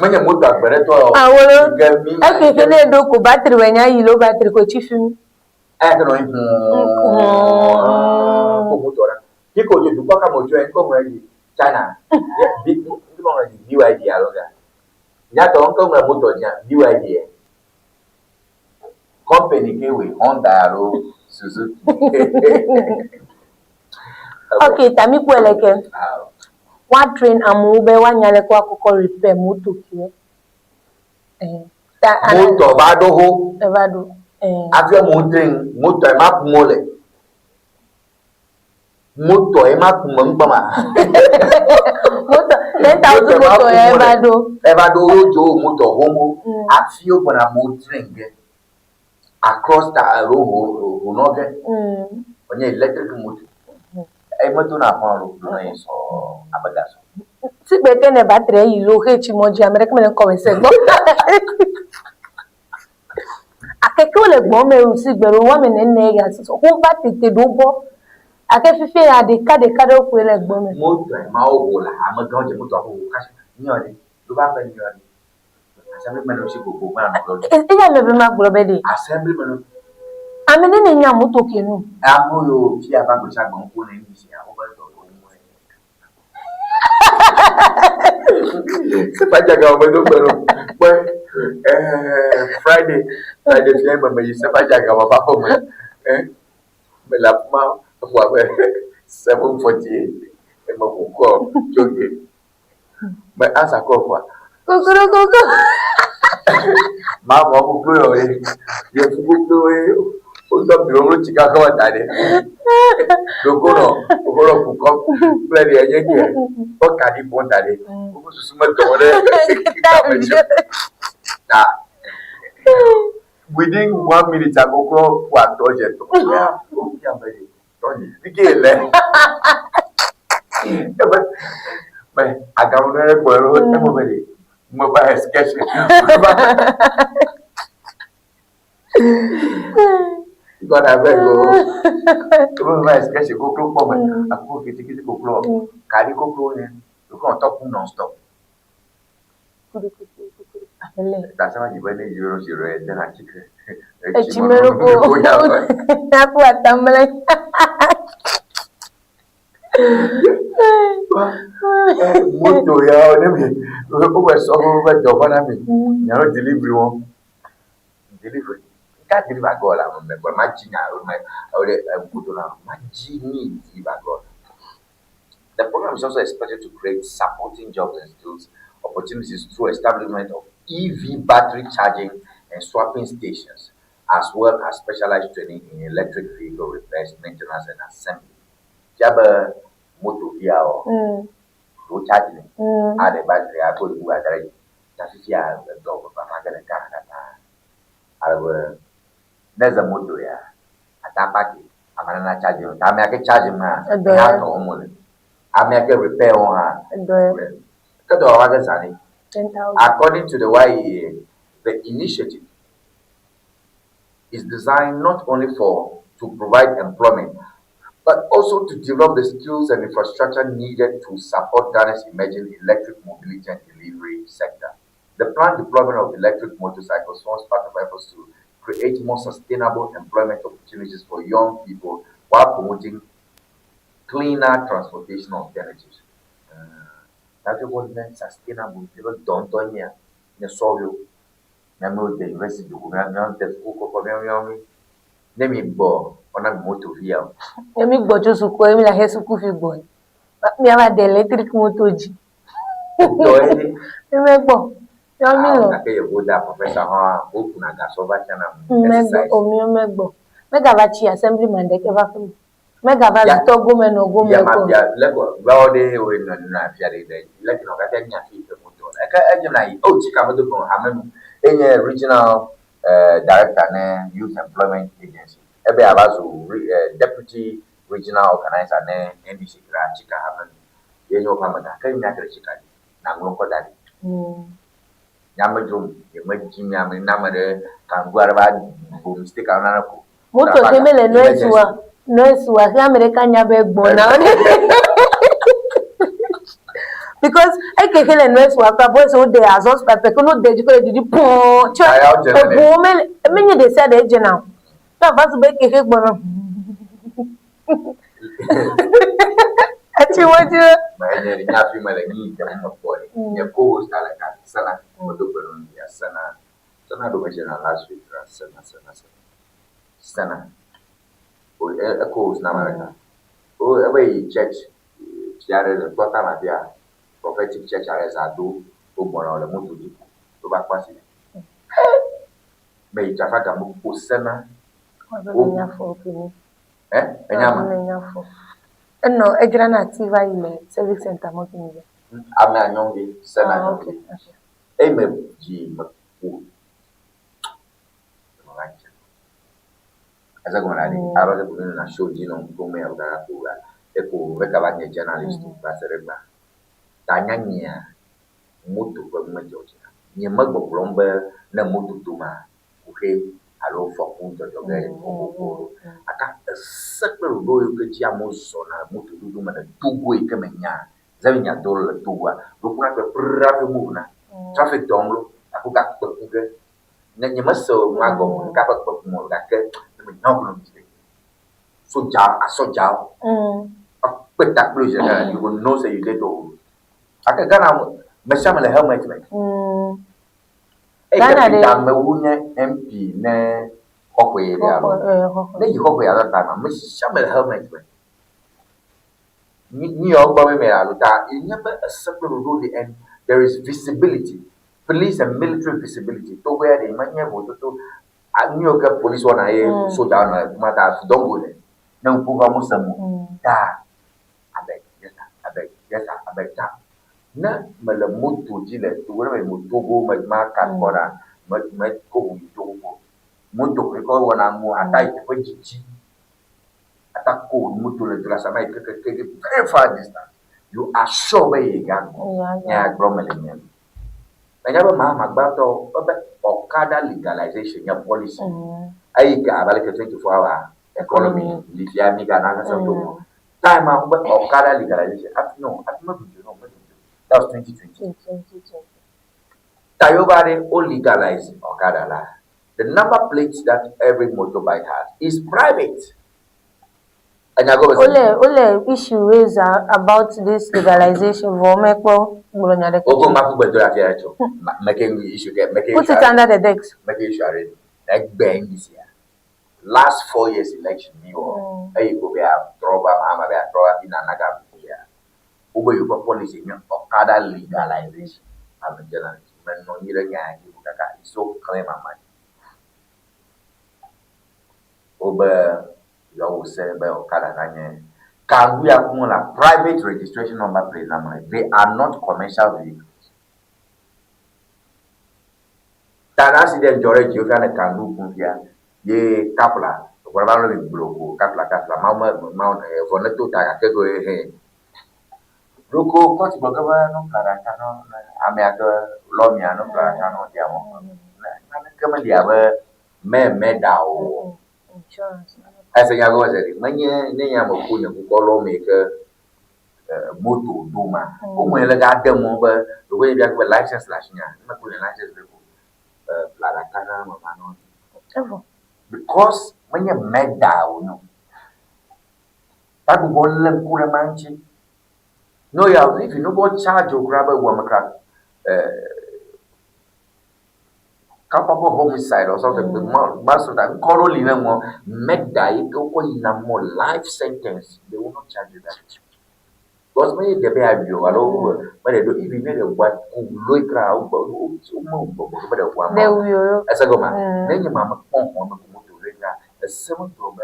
Menye moto agbe ɖe tɔ o.
Awolo.
Ke mi
Eke ke ne ɖo ko battery wɔ nya yi lo battery ko tsi fi mi.
Eya ke nɔ anyi hũu ko moto ɖa. Fi ko tso dukɔ ka me wòtsoe ŋkɔ ŋlɔ edzi China. Ye B ŋkɔ ŋlɔ edzi BYD alo ga. Nyatɔ ŋkɔ ŋlɔ moto dzia BYD ye. Company ke wòe Honda alo Suzuki.
Ok, ta mi kpɔe le ke. Woa train amewo be woanya leke woakɔkɔ repair moto ke. Eh, ta
Moto va ɖo ho.
Eva ɖo. Eh.
Hafi amewo train moto ema kum wole. Moto ema kum ŋgbɔ ma.
Moto 10,000 moto ya eva ɖo.
Eva ɖo wodzo moto homo. Hafi wogbɔna amewo train ge. Across ta alo ho ho nɔ ge. Wònye electric moto. Eye medona hɔn alo dona yi sɔ abe gasɔ.
Sigbe ke ne battery yi lo xe tsi mɔ dzi ame ɖeke mele ŋkɔ me se gbɔ. Akekewo le gbɔ me o sigbe ɖo woame nene ya sɔsɔ wova tete ɖo gbɔ. Ake fifia ya ɖeka ɖeka ɖewo koe le gbɔ me.
Moto mawo ho la amegãwo dze motoa ƒoƒo kasi nyɔ ɖe ɖo va ƒe nyɔ ɖe. Assemblyman wo si gbogbo gbã nɔ lɔdzi.
Eya me be magblɔ be ɖe.
Assemblyman wo.
Ame nene nya moto ke nu.
Amewo yiwo fia va gbe sia gbe ŋku ne NDC a wobe dɔ le wo ŋu. Sefa dzaga wo medo gbe no. Kpɔe Friday Friday fia me meyi sefa dzaga wo va xɔ me. Mele afi ma eƒo abe 7:48 eme ƒo kɔ tso gate. Me answer call kɔa.
Kokorokoko.
Ma mɔ kuklu yɔ ye. Yevu kuklu ye. Wotɔ biro wlo tsika kɔ da ɖe. Dokonɔ dokonɔ kukɔ kple ɖe enye ke. Kɔ kaɖi bɔ da ɖe. Woƒe susu me dɔ ɖe kame dzi. Ta within one minute akoklɔ ƒu atɔ dze tɔ. Ya wofia be ɖe. Tɔnye, fi ke le. Ebe, me agamu ɖe gbɔ elo eme be ɖe me va he sketch. God abeg o. Ebe me va he sketch koklo kpɔ me. Akoko kitikiti koklo. Kaɖi koklo nye. Koklo tɔ kum non stop.
Etsi me ɖo ko aku atamle.
Moto yawo ne mi wowɔ sɔ woƒe dɔ va na mi miawo delivery wɔm delivery ka deliver gɔ le ame me kpɔ ma dzi nya ame ɖe ŋkudo na ma dzi mi deliver gɔ. The program is also expected to create supporting jobs and skills opportunities through establishment of EV battery charging and swapping stations, as well as specialized training in electric vehicle repairs, maintenance, and assembly. Fia be moto viawo, wo charge nɛ, aɖe battery akɔ yi ada ɖe edzi. Ta fifia edɔ vava ge le Ghana katã. Ale be ne eze moto ya, ata paki, ame ɖe na charge ta amea ke charge ma, eya dɔ wɔm wole. Amea ke repair wɔm hã, ke dɔ wɔm ge zã ɖe. According to the YEA, the initiative is designed not only for to provide employment, but also to develop the skills and infrastructure needed to support Ghana's emerging electric mobility and delivery sector. The planned deployment of electric motorcycles forms part of efforts to create more sustainable employment opportunities for young people while promoting cleaner transportation alternatives. That was sustainable, don't do Míamewo de university ko míawo de suku kɔkɔ míawo mi ne mi gbɔ wɔna mi moto via o.
Ne mi gbɔ tso sukua ye mi le ahe sukuvi gbɔ. Míava de electric moto dzi.
Dɔ ye ni.
Mi megbɔ. Míawo mi lɔ.
Gake yevuwo dea professor hã wokuna gasɔ va tsana
Megbɔ o míawo megbɔ. Megava tsi assemblyman ɖeke va aƒeme. Megava zu tɔ gome nɔ gome
Ya ma
ko.
bia le ko gbawo ɖe wo nɔ nɔ afia ɖe ɖe le ke nɔ katã nya fi ke moto. Eke enye na yi o tsi ka medo ko hame nu. Enye regional Director ne Youth Employment Agency. Ebe yeava zu Deputy Regional Organizer ne NDC kra Chika hame nu. Ye nye woƒe amegã. Ke míake ɖe Chika dzi. Nàŋlɔ ŋkɔ da ɖi. Nye amedzrom, nyemedzi mi ame ne ame ɖe kangu aɖe va bo mistake alo nane ko.
Moto ke mele noise wa, noise wa, xe ame ɖeka nya be gbɔna. Because eke ke le noise wa kura boys wo de exhaust pipe ke no de dzi ko le ɖiɖi pɔɔ. Tsɔ eʋuwo mele, menye ɖe sia ɖe edzena o. Ne ava zu be eke ke gbɔna. Etsi wo dzi.
Menye nya fi mele nyi ke me kpɔ ɖe. Nye co-host ale ka sena, medo gbe nɔ ya sena. Sena ɖo medze na last week ra sena sena sena. Sena. O e e co-host na ame ɖeka. O ebe yi church fia ɖe le kpɔta ma fia prophetic church aɖe za do wogbɔna le moto dzi ko wova kpɔ asi. Me yi Trafalgar me kpo sena.
Wo
Eh, enya ma.
Enɔ edzrana ati va yi le service center mɔ kemi be.
Ame anyɔnge, sena ah, anyɔnge. Eyi me dzi me kpo. Ese gɔme la ɖi, abe ke ko na show dzi nɔ ŋku me abe kaka ko la, eko ve kaba nye journalist va se ɖe gba. Ta nyanyia moto ƒe nu medzɔ dzi na. Nye me gbɔgblɔm be ne moto do ma kuxe alo fɔku dzɔdzɔ ge xoxoxo. Aka ese kple ɖoɖo yiwo ke dzi amewo zɔna le motododo me le Togo yi ke menya ze nya do le Togoa, ɖokuna kple prr hafi move na. Traffic tɔm lo, gake wogakpe ku ge. Ne nye mese nua gɔme o, nuka ƒe kpe kum wole gake ne menya wo gblɔ mistake. Sodza, asɔdzawo, kpe ta kple wo zi you go know say you dey Togo. Gake Ghana me sia me le helmet me. Eyi ke
Ghana ɖe.
Amewo nye MP ne xɔxɔe ɖe alo. Ne yi xɔxɔe alo ta ame sia ame le helmet me. New York gbɔ me alo ta nye be ese kple ɖoɖo li and there is visibility. Police and military visibility. Togo ya ɖe menye vototo. New York ke police wɔna ye soja wɔna le kuma ta don't go there. Ne ŋku va mo se mo. Ta abeg yes sir abeg yes sir abeg ta. Ne mele moto dzi le Togo ne meyi Togo me ma ka kpɔ ɖa me me ko ʋu yi Togo ko. Moto koe kɔ wɔna nu ata yi teƒe dzidzi. Ata ko moto le du la sama yi kekeke very far distance. You are sure be ye ga gbɔ. Nya gblɔ mele nye. Menya be Mahama gbãtɔ ebe Okada legalization nye policy. Eyi ke abe aleke 24 hour economy li fia mi gana sese to mo. Time a be Okada legalization. Hafi no, hafi meɖu dzi no, meɖu dzi. That was 2020. Tayoba ɖe wo legalize Okada la. The number plate that every motorbike has is private. Enya gɔme se.
Wole wole issue raise about this legalization vɔ mekpɔ gblɔ nya ɖeke.
Woko ma kugbe do ɖe afia tso. Making issue ke making
Put it under the desk.
Making issue already. Egbe NDC ya. Last 4 years election mi wɔ. Eyi ko be atrɔ va Mahama be atrɔ va fi nana ga ya. Wobe yewoƒe policy nye Okada legalization. I'm a journalist. Menɔ anyi ɖe nya ya dzi ko kaka it's so clear my mind. Wobe yewoawɔ se be Okada nanye kangu ya kum la private registration number plate na me. They are not commercial vehicles. Ta na accident dzɔ ɖe dziwò fia ne kangu kum fia ye kapla eʋua va lɔ mi gbloko kapla kapla mawu me mawu evɔ ne to ta gake ko he ɖoko kɔti gblɔ ke be no fla ɖaka no amea ke lɔ mia no fla ɖaka no dia mo naneke meli abe mɛ mɛ da o. Ese nya gɔme se ɖi menye ne nye ame ku nye kukɔ lɔ me ke moto do ma wome le ga de mɔ be ɖeko nye bia be license le asinya ne mekpɔ nye license ɖe ko fla ɖaka na ame ma nɔ
Evɔ.
because menye mɛda wònyo tagbugbɔ lé ŋku ɖe ma ŋuti no ya if you no go charge o kura be wu ame kura culpable homicide or something mm. Manslaughter ŋkɔ ɖewo li ne ŋua murder yi ke wokɔ yina mɔ life sentence they will not charge you that because menye ɖe be awi o alo mele ɖo even ne ɖe wua ku loe kura wogbɔ wome gbɔgbɔ be ɖe wua
ma
ese gɔme ne nye ma me kpɔ xɔ me ku moto ɖe kura ese me gblɔ be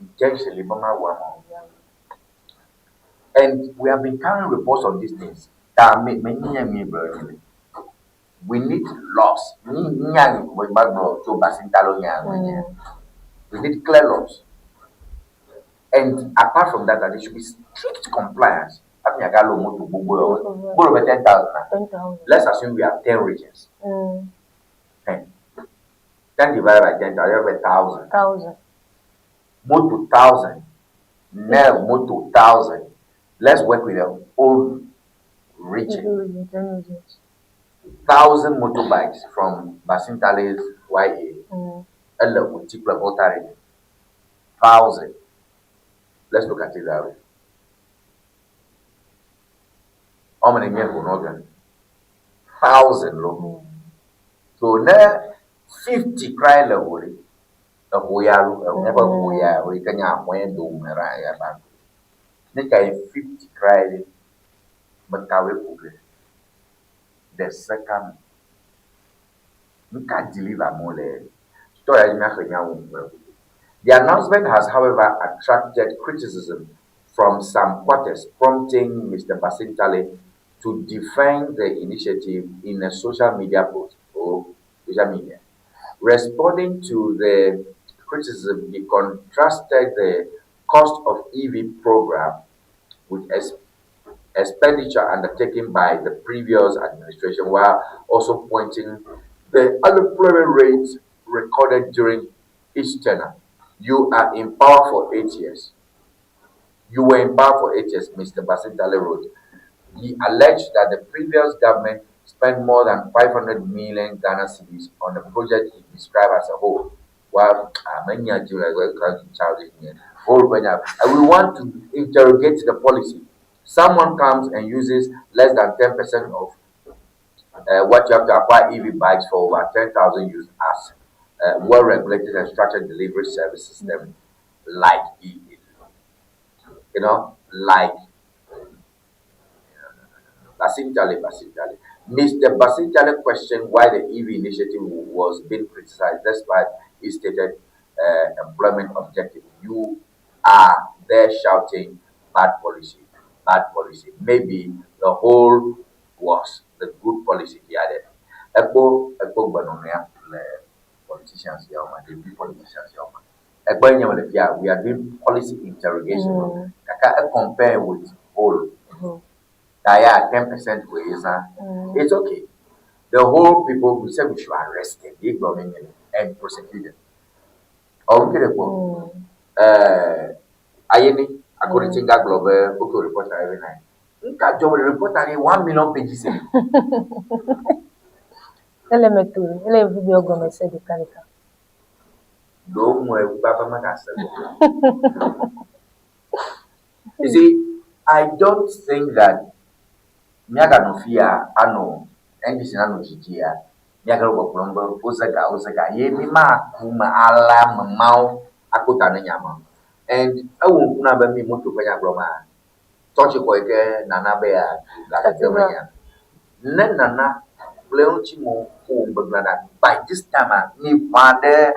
intentionally be ma wua ma o and we have been carrying reports on these things ta me me nye mi gblɔ le. We need laws. Mi nya ma gblɔ tso Basintale nya ŋu nye. We need clear laws. And apart from that, there should be strict compliance. Hafi miagalo moto gbogbo yawo. Gbolo be 10,000 na.
10,000.
Let's assume we have 10 regions. 10. 10 divided by 10,000, you have 1,000.
1,000.
Moto 1,000. Nail moto 1,000. Let's work with the old region.
Region, 10 regions.
1,000 motorbikes from Basintale's YA. Ele Oti kple Volta region. 1,000. Let's look at it that way. How many men will not get? 1,000 lo. So ne 50 cry level ɖe, eho ya lo, eho míaƒe ho ya, eho yi ke nye ahɔe dome ɖa ya ba. Ne ka yi 50 cry ɖe, mekawoe ƒo ge ɖe seka me. Nka deliver mo le story ya míaxe nyawo ŋu. The announcement has, however, attracted criticism from some quarters, prompting Mr. Basintale to defend the initiative in a social media post or social media. Responding to the criticism, he contrasted the cost of EV program with expenditure undertaken by the previous administration, while also pointing the unemployment rate recorded during each tenure. You are in power for 8 years. You were in power for 8 years, Mr. Basintale wrote. He alleged that the previous government spent more than 500 million Ghana cedis on a project he described as a whole. Well, many whole and we want to interrogate the policy. Someone comes and uses less than 10% of what you have to acquire EV bikes for over 10,000 used as well-regulated and structured delivery service system like like Basintale, Basintale. Mr. Basintale questioned why the EV initiative was being criticized despite its stated employment objective. You are there shouting bad policy, bad policy. Maybe the whole was the good policy, he added. Ekpo, ekpo gbenɔnɔa le politicians ya ma, the politicians ya ma. Ekpo nye le fia, we are doing policy interrogation. Kaka e compare with whole. Daya 10% for Isa. It's okay. The whole people, we said we should arrest them, they go and prosecute them. Okay, ayeni according to nga global okay reporter every night. Nka job reporter ni 1 million pages.
Ele me to, ele video gɔme se ɖeka ɖeka.
Do mo e baba ma ka se. You see, I don't think that míaganɔ fia anɔ NDC nanɔ dzidzia míagale gbɔgblɔm be woze ga woze ga ye mi maku me alea me mawo akota ne nya ma. And ewɔ ŋku na be mi moto ƒe nya gblɔm tsɔtsi xɔ yi ke nana be yeatu gakeke me nya. Ne nana kple eŋuti mo ƒo gbegblẽ ɖa by this time a mi ʋã ɖe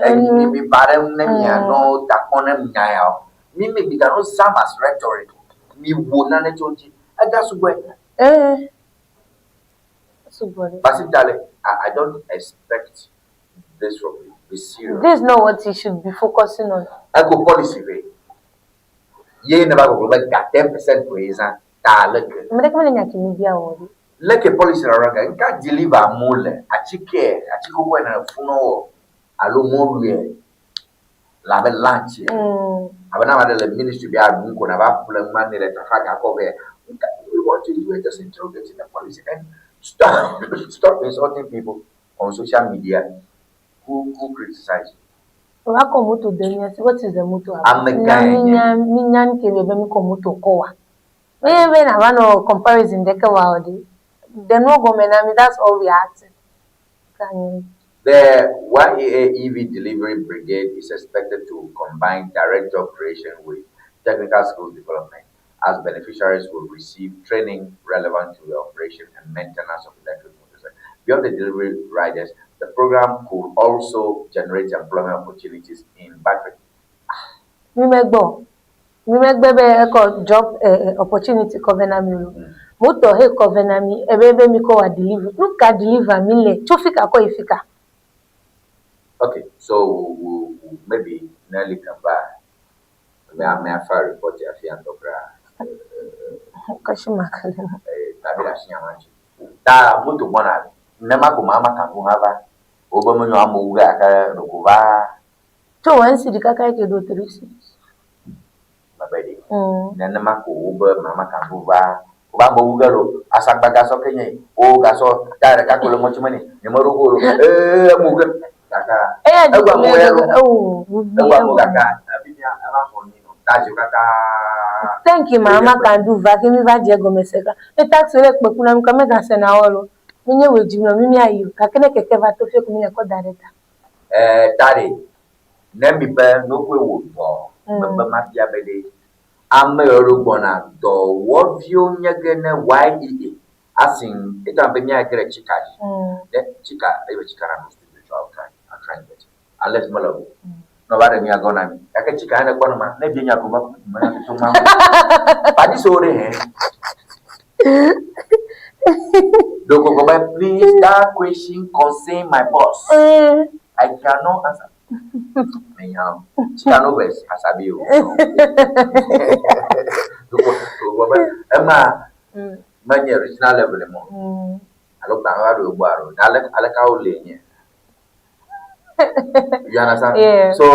enyi mi mi ba ɖe ŋu ne mianɔ ta kpɔm ne nya yawo. Mi mi mi gano zam as rhetoric. Mi wo nane tso ŋuti. Ega sugbɔe.
Ee. Sugbɔ ɖe.
Basintale, I don't expect this from you. Be serious.
This is not what he should be focusing on.
Ego policy ve. Ye ne ba gbɔgblɔ be ga 10% koe zã ta leke.
Ame ɖeke mele nya ke mi bia wɔ ɖi.
Leke policy la rɔga nka deliver amewo le atike atike ne funɔ wɔ alo mɔlue le abe lunch abe na ame aɖe le ministry bi aɖu ŋko na va ƒle nu ma nɛ le teƒe gakɔ vɛ. Nka we want to do just interrogating the policy and stop insulting people on social media who criticize you.
Wa kɔ moto de mía si. What is the moto about?
Amegã
Mi
ye nye.
nya mi nya nu ke be mi kɔ moto kɔ wa. Menye be nava nɔ comparison ɖeke wa o ɖe. Ɖe nua gɔme na mi. That's all we are asking. Ka nye.
The YEA EV Delivery Brigade is expected to combine direct job creation with technical skills development, as beneficiaries will receive training relevant to the operation and maintenance of electric motorcycles. Beyond the delivery riders, the program could also generate employment opportunities in battery.
Mi megbɔ. Mi megbe be ekɔ job opportunity kɔ vɛ na mi o. Moto he kɔ vɛ na mi ebe be mi kɔ wa delivery. Nu ka deliver mi le tso fika kɔ yi fika?
Okay, so we, we, maybe Nelly can buy. Me ame afa report ya fi ŋutɔ kura.
Kɔshi makale.
Tabi ɖe asi nyama dzi. Ta moto gbɔna nema ko ma ma kanku hã va. Wobe menyo amewo ge gake ɖeko va.
Tso one cedi kaka yi ke ɖo three cedis.
Mebe ɖe. Nenema ko wobe mama kanku va. Wobe amewo ge lo asagba gasɔ ke nye wo gasɔ ta ɖeka ko le ŋɔti me nɛ. Nye meɖo go lo. Ee amewo ge gaka.
Eya dzi
Egba amewo ya lo.
Ewo.
Egba amewo gaka. Ebi mia eva xɔ nyi nɔ. Ta dzi kaka.
Thank you mama kandu va ke mi va dze gɔme se ka. Ne taxi le kpe kuna mi ka me ga se na wo lo. Mi nye wɔ dzi nɔ mi mia yi o. Gake ne keke va to fie ko mi le kɔ da ɖe ta.
Ɛɛ ta ɖe, ne mi be nokoe wò dɔ, mebe mabia be ɖe, ame yiwo ɖo gbɔna dɔwɔviwo nye ge ne YEA asin etan be mía ge ɖe tsika dzi. Ne tsika, eye tsika na no studio so I'll try, I'll try and get it. Unless mele o. Ne va ɖe mía gɔ na mi. Gake tsika ne kpɔ ne ma, ne bia nya ko va me na to ma. Padi so ɖe hɛ. Ɖeko be please that question concern my boss. I cannot answer. Menya o. Tsika no verse asabi o. Ɖeko be ema menye regional level mo. Alo gbã va ɖo egbɔ alo ale aleka wole nye. You understand?
Yeah.
So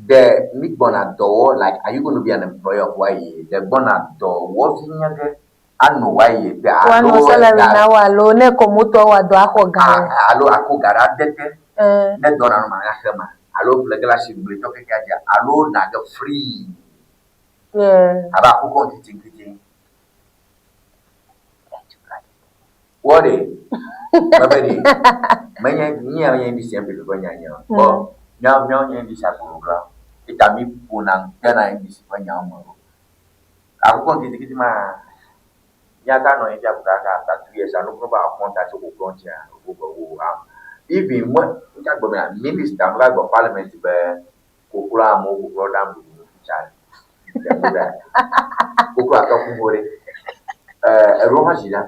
ɖe mi gbɔna dɔwɔ like are you going to be an employer of YEA? Ɖe gbɔna dɔwɔvi nye ge anɔ YEA te
Woanɔ
alo
salary
ga
na wo alo ne ekɔ motoa wɔ dɔ axɔ ga o.
alo ako ga ɖe ade te
Eh.
ne dɔ nanɔ ma axe ma alo ƒle ge le asi gblẽtɔ kekea dzia alo na ge free
Yeah.
abe akokɔ ŋkitiŋkiti. Wɔ ɖe mebe ɖe menye nye nye NDC MPP ƒe nya nye o. Bɔ míawo míawo nye NDC agbonuglawo. Eta mi ƒona gena NDC ƒe nyawo me o. Akokɔ ŋkitiŋkiti ma míata nɔ anyi fia kaka after 2 years alo kura be akɔnta tso koklo ŋutia wo wo am. Even me ŋka gblɔ bena minister meva gblɔ parliament be koklo amewo koklo ɖam ɖuɖu tsa. Koklo atɔ ƒu ho ɖe. Eɖewo hã dzi ɖa.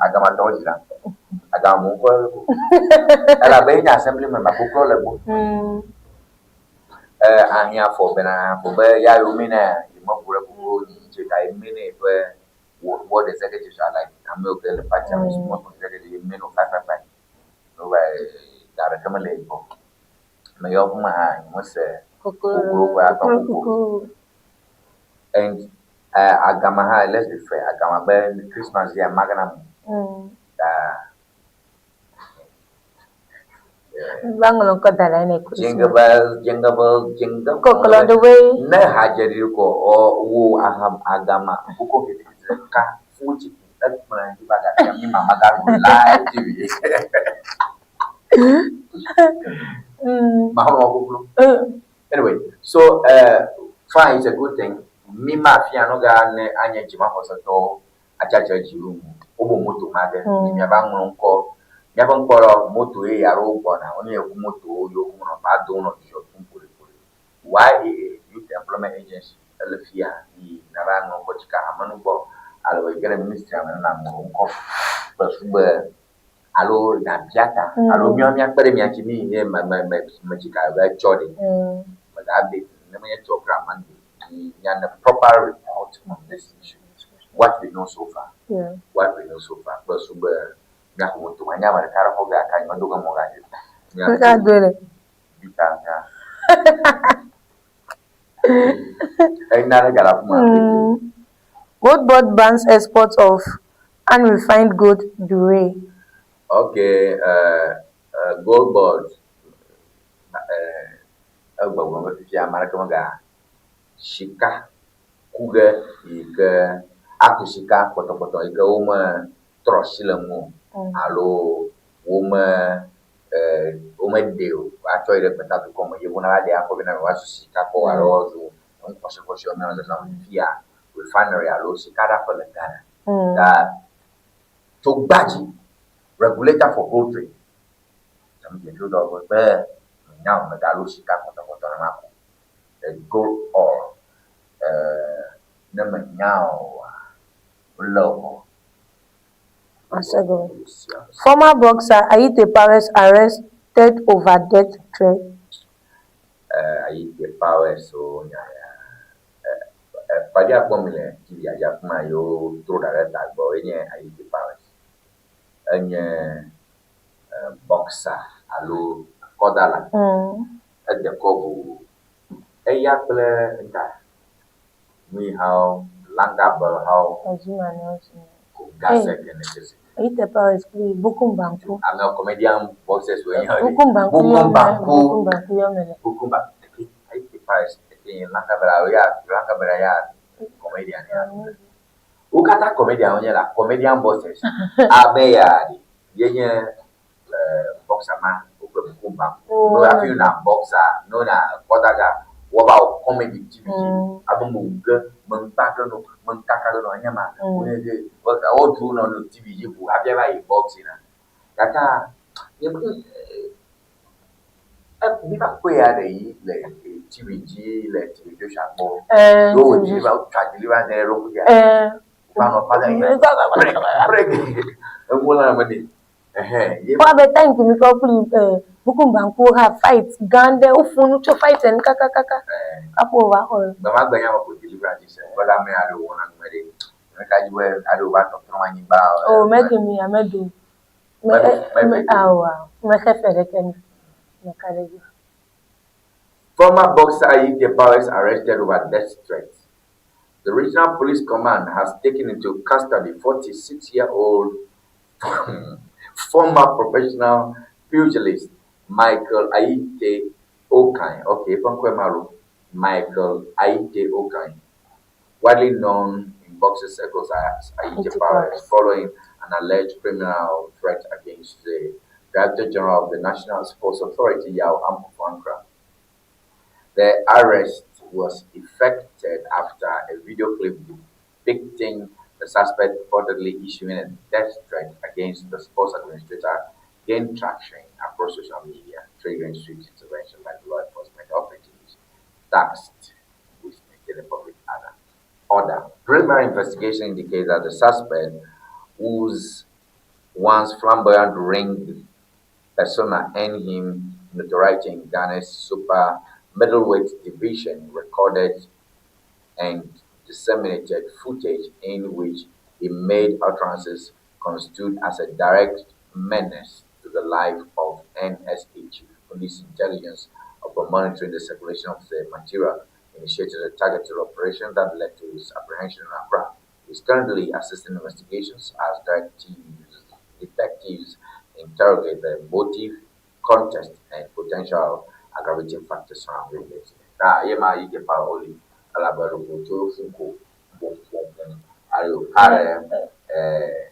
Agamatɔwo dzi ɖa. Agamewo ƒe ko. Elabe enye assembly member koklo le gbɔ. Ahiã fɔ bena fɔ be ya yewo ne yemeʋu ɖe koklo nyi ŋuti ta ye mene ƒe ward executive are like ame yiwo ke le party me small executive ye mene five five five. No va ga ɖeke mele ye gbɔ. Meyɔ ƒu me hã nyemese koklo ƒe atɔ ƒoƒo. And agama hã let's be fair agama be Christmas ya magana mu. Ta
Va ŋlɔ ŋkɔ da ɖe ne Christmas.
Jingle bells, jingle bells, jingle
Koklo on the way.
Ne hadze ɖi kɔ ɔ wo aham agama koko kitikiti ɖeka full chicken ekplɔ dzi va gafia mi mama ga ɖu live TV. Mahɔrɔ koklo. Anyway, so fine, it's a good thing. Mi ma fia no ga ne anye dzimaxɔsetɔwo atsatse dzi ŋu. Wobo moto ma ge. Mi miava ŋlɔ ŋkɔ. Miaƒe ŋkɔ ɖe moto ye ya ɖewo gbɔna. Wonye yevu motowo yiwo kum nɔ va do nɔ dzidzɔ tum ƒoɖiƒoɖi. YEA Youth Employment Agency ele fia yi nava ŋlɔ ŋkɔ tsika hamenu gbɔ alo yi ge ɖe ministry me na ŋlɔ ŋkɔ kple sugbe alo nabia ta alo míawo míakpe ɖe mia ŋuti mi nye me me me me tsika be tsɔ ɖe. Mega update ne menye tsɔ kura Monday mi miane proper report on this issue. What we know so far.
Yeah.
What we know so far kple sugbe míaxɔ moto ma nye ame ɖeka ɖe xɔ ge aka nyemedo ge mɔ ga dzi.
Ŋka doe le.
Bita ŋka. Enya ɖe gale afi ma.
Gold board bans export of unrefined gold doré.
Okay, gold board. Egbɔgblɔ be fifia ame aɖeke mega sika ku ge yi ke aku sika kpɔtɔkpɔtɔ yi ke wome trɔ asi le ŋu o alo wome womeɖe o atsɔ yi ɖe gbetadukɔ me yevu nava ɖe akɔ vɛ na mi woazu sika kɔ alo woazu enu xɔasi mianɔ zazãm fifia refinery alo sikaɖaƒe le Ghana. Ta tso gbadzi regulator for gold trade. Dɔ be menya o megalo sika kpɔtɔkpɔtɔ ne maku. The gold ore ne menya oa. Wolé wò.
Asegɔ. Former boxer Ayite Powers arrested over death threat.
Eh, Ayite Powers wo nya ya. Eh, eh, kpaɖi akpɔ mi le TV dzi afi ma yewo tro ɖa ɖe ta gbɔ enye Ayite Powers. Enye eh, boxer alo akɔdala. Ede kɔ vovovo. Eya kple nka Nui hawo, Langabel hawo, Gase kene kese.
Ayite Powers kple Bukum Banku.
Ame comedian boxers wo nye.
Bukum Banku
Bukum
yɔ me.
Banku.
Bukum Banku yɔ me le.
Bukum Banku. Ayite Powers eke Langabel ya Langabel ya comedian ya. Wo katã comedian wonye la, comedian boxers. Ame ya ɖe ye nye eh, boxer ma wokple Bukum Banku. No hafi na boxer, no na kɔdaga, wɔva wɔ comedy TV dzi. Abe me wu ge, me ŋkpa ge no, me ŋkaka ge no anya ma. Wonye ge wotu nɔ no TV dzi ʋu hafi ava yi boxing na. Gake nye eh, mi va kpɔe ya ɖe yi le TV dzi le TV Joshua gbɔ.
Eh,
Ye wowɔ
TV
deliver, wotsa deliver da ɖe eɖokui dzia.
Eh.
Wova nɔ fa ɖe break break eŋu la me ɖe. Ɛhɛn, ye
Kpɔ abe time ke mi kɔ kpli eh, Bukum Banku ha fight gã ɖe woƒo nu tso fight enu kakakaka. Kaƒo wòva xɔ.
Gbe ma gbe nya me ƒo deliver dzi se. Be ame aɖewo wɔna nu me ɖe. Ame ka dzi be aɖewo va tɔtrɔ anyigba.
Oh, meke mi ame do. Me
Me-
me awa me xefe ɖeke mi. Me ka ɖe dzi.
Former boxer Ayite Powers arrested over death threat. The regional police command has taken into custody 46-year-old former professional pugilist Michael Ayite Okai. Okay, from Kwemaro. Michael Ayite Okai, widely known in boxing circles as Ayite
Ayite
Powers,
Powers.
following an alleged criminal threat against the Director General of the National Sports Authority, Yao Ampofo-Ankrah. The arrest was effected after a video clip depicting the suspect reportedly issuing a death threat against the sports administrator gained traction across social media, triggering swift intervention by the law enforcement authorities tasked with maintaining public order. Order. Preliminary investigation indicates that the suspect, whose once flamboyant ring persona earned him notoriety in Ghana's super middleweight division, recorded and disseminated footage in which he made utterances construed as a direct menace to the life of NSA Chief Police Intelligence. Upon monitoring the circulation of the material, initiated a targeted operation that led to his apprehension in Accra. He is currently assisting investigations as detectives interrogate the motive, context, and potential aggravating factors surrounding the incident. Ah, ye ma yi ke pa oli alaba lo to funko bom bom bom alo kare eh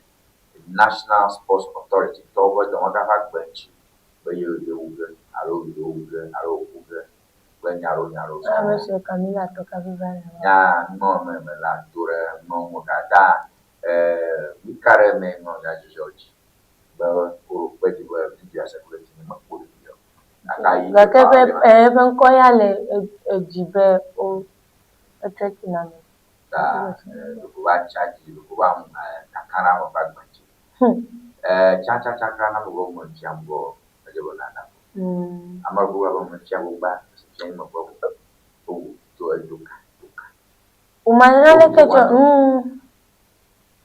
National Sports Authority to bo do ka fa gbenchi be ye ye wu ge alo ye wu ge alo ku ge be nyaro nyaro.
Ame se Camila tɔ kafi va le.
Nya ŋɔ me me la to ɖe ŋɔ ŋu gata eh mi ka ɖe me ŋɔ nya dzidzɔ dzi be wo kpe dzi be video circulate ne me kpɔ video. Gake yi
Gake eƒe eh, eƒe ŋkɔ ya le edzi be wo ethreaten ame.
Ta ɖeko va tsa dzi ɖeko va ŋu kaka ɖe ame ƒe agbe dzi. Tsa tsa tsa kra na me be me fia ŋgɔ edze be nana. Ame ɖewo be me fia gbogba fia me be owu to edo ka do ka.
Wòmanya leke tsɔ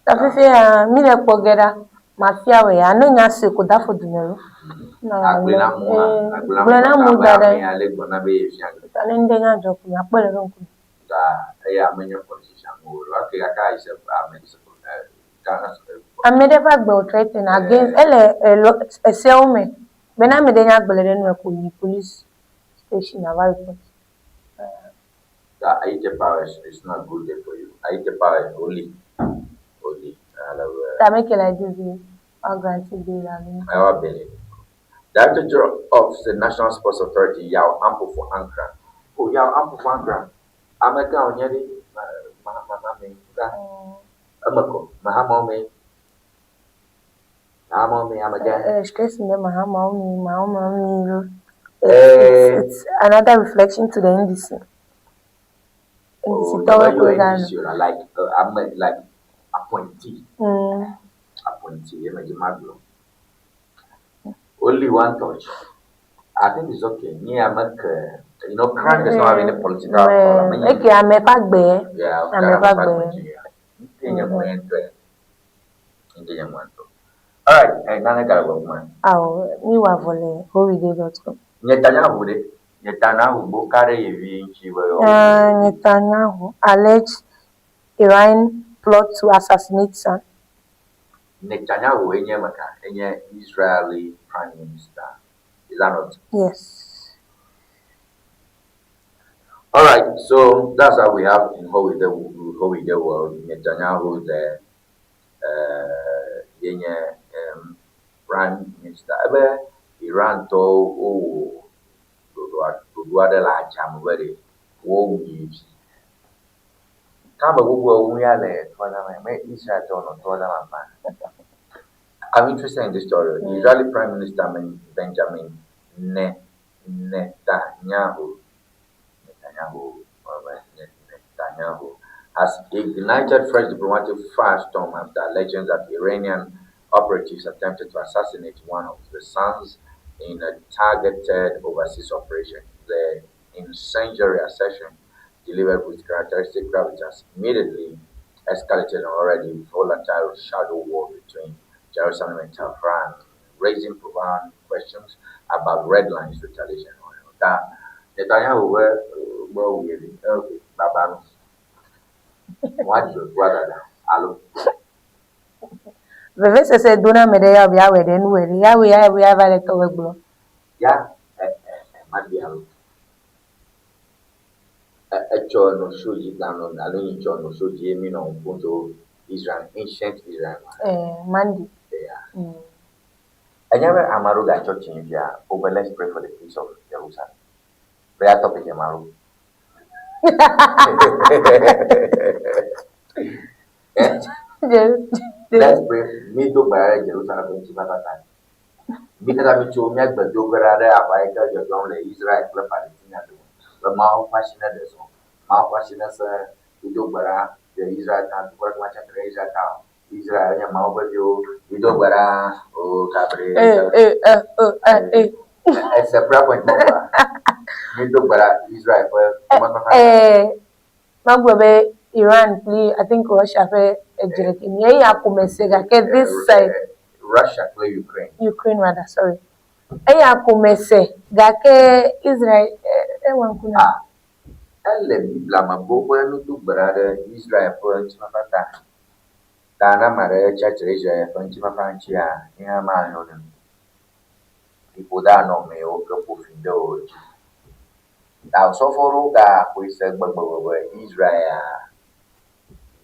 ta fifia mi le kpɔ ge ɖa mafia wò ya ne nya se ko da fo dume lo.
Agble na mu hã agble
Gblẽ na mu da ɖe.
ame ale gblɔ na be ye fia ge.
Ta ne ŋɖe nya dzɔ ko miakpɔe le eƒe ŋkume.
Ta eya menye politician o. Okay, gake yi se ame yi se Ghana.
Ame ɖe ƒe agbe wò threaten against ele elo esewo me be ne ame ɖe nya gblẽ ɖe nu ko yi police station ava report.
Ta Ayite Powers is not good day for you. Ayite Powers only only.
Ta make it like this be wa grant bail abi.
Our bail. Director General of the National Sports Authority, Yao Ampofo Ankrah. Oh, Yao Ampofo Ankrah. Amega onye ɖe ma ma ma me ka. Emeko Mahama me. Mahama me amega.
Stress me Mahama me Mahama me lo.
Eh.
It's another reflection to the NDC. NDC
Oh,
tɔwo
the
ko Ghana.
NDC, like ame like Appointee. Appointee ye medzi magblɔ. Only one touch. I think it's okay. Nye ya meke, you know, crime does not have any political color. Menye-
Eke ame ƒe agbe.
Yeah,
Ame ƒe agbe.
Nke nye mɔ ŋutɔe. Nke nye mɔ ŋutɔ. Alright, eh, nane gale gbɔgbɔ me.
Ao, mi wɔ avɔ le howide.com.
Netanyahu ɖe. Netanyahu gbo ka ɖe yevi ŋuti be yewoawu.
Ah, Netanyahu alleged Iran plot to assassinate son.
Netanyahu enye ame ka? Enye Israeli Prime Minister. Is that not?
Yes.
All right, so that's how we have in Howide, Howide world. Netanyahu, the uh, yenye Prime Minister. Ebe Iran tɔwo wowɔ ɖoɖoa ɖoɖo aɖe le adzame be ɖe woawu ye vi. Ke ame gbogbo ŋu ya le toa me, me Israel tɔwo nɔ toa me afã. I'm interested in this story. Israeli Prime Minister Benjamin ne Netanyahu, Netanyahu, Netanyahu has ignited fresh diplomatic firestorm after allegations that Iranian operatives attempted to assassinate one of the sons in a targeted overseas operation. The incendiary assertion, delivered with characteristic gravitas, immediately escalated an already volatile shadow war between Jerusalem and Tehran, raising profound questions about red lines retaliation. Ta Netanyahu be be wu ye vi, okay, baba nu. Woadzɔ toa dada alo.
Vevesese do na ame ɖe ya be yeawɔe ɖe nu wɔ ɖe. Yawɔe ya ya va le tɔwɔe gblɔ.
Ya e e e madi alo. E etsɔ nɔ show dzi ganɔ alo nyi tsɔ nɔ show dzi ye mi nɔ ŋku tso Israel, ancient Israel ma.
Eh, Mandy.
Yeah. Enya be ame aɖewo gatsɔ tsi fia wobe let's pray for the peace of Jerusalem. Prayer topic ema lo. Eh? Let's pray. Mi do gbe ɖa ɖe Jerusalem ƒe ŋutifafa ta. Mi katã mi tso míagbe do gbe ɖa ɖe aʋa yi ke dzɔdzɔm le Israel kple Palestina dome be Mawu ƒe asi neɖe zɔ, Mawu ƒe asi nesẽ. Mi do gbe ɖa ɖe Israel ta, dukɔ ɖeke matsi atre ɖe Israel ta o. Israel nye Mawu ƒe viwo. Mi do gbe ɖa o kabre.
Eh, eh, eh, eh, eh, eh.
Ese prayer point mɔ gba. Mi do gbe ɖa Israel ƒe ŋutifafa ta.
Eh, magblɔ be Iran kple I think Russia ƒe edzre ke mi eya ko mese gake this side
Russia kple Ukraine.
Ukraine rather sorry. Eya ko mese gake Israel ewɔ ŋku na.
Ah, ele Biblia me be wobe nudo gbe ɖa ɖe Israel ƒe ŋutifafa ta. Ta ne ame aɖe tsi atsitre ɖe Israel ƒe ŋutifafa ŋutia, ye hã manyo nɛ o. Fiƒode anɔ amewo ke ƒo fi de wo dzi. Ta osɔfo ɖewo gaxɔe se gbegbe be Israel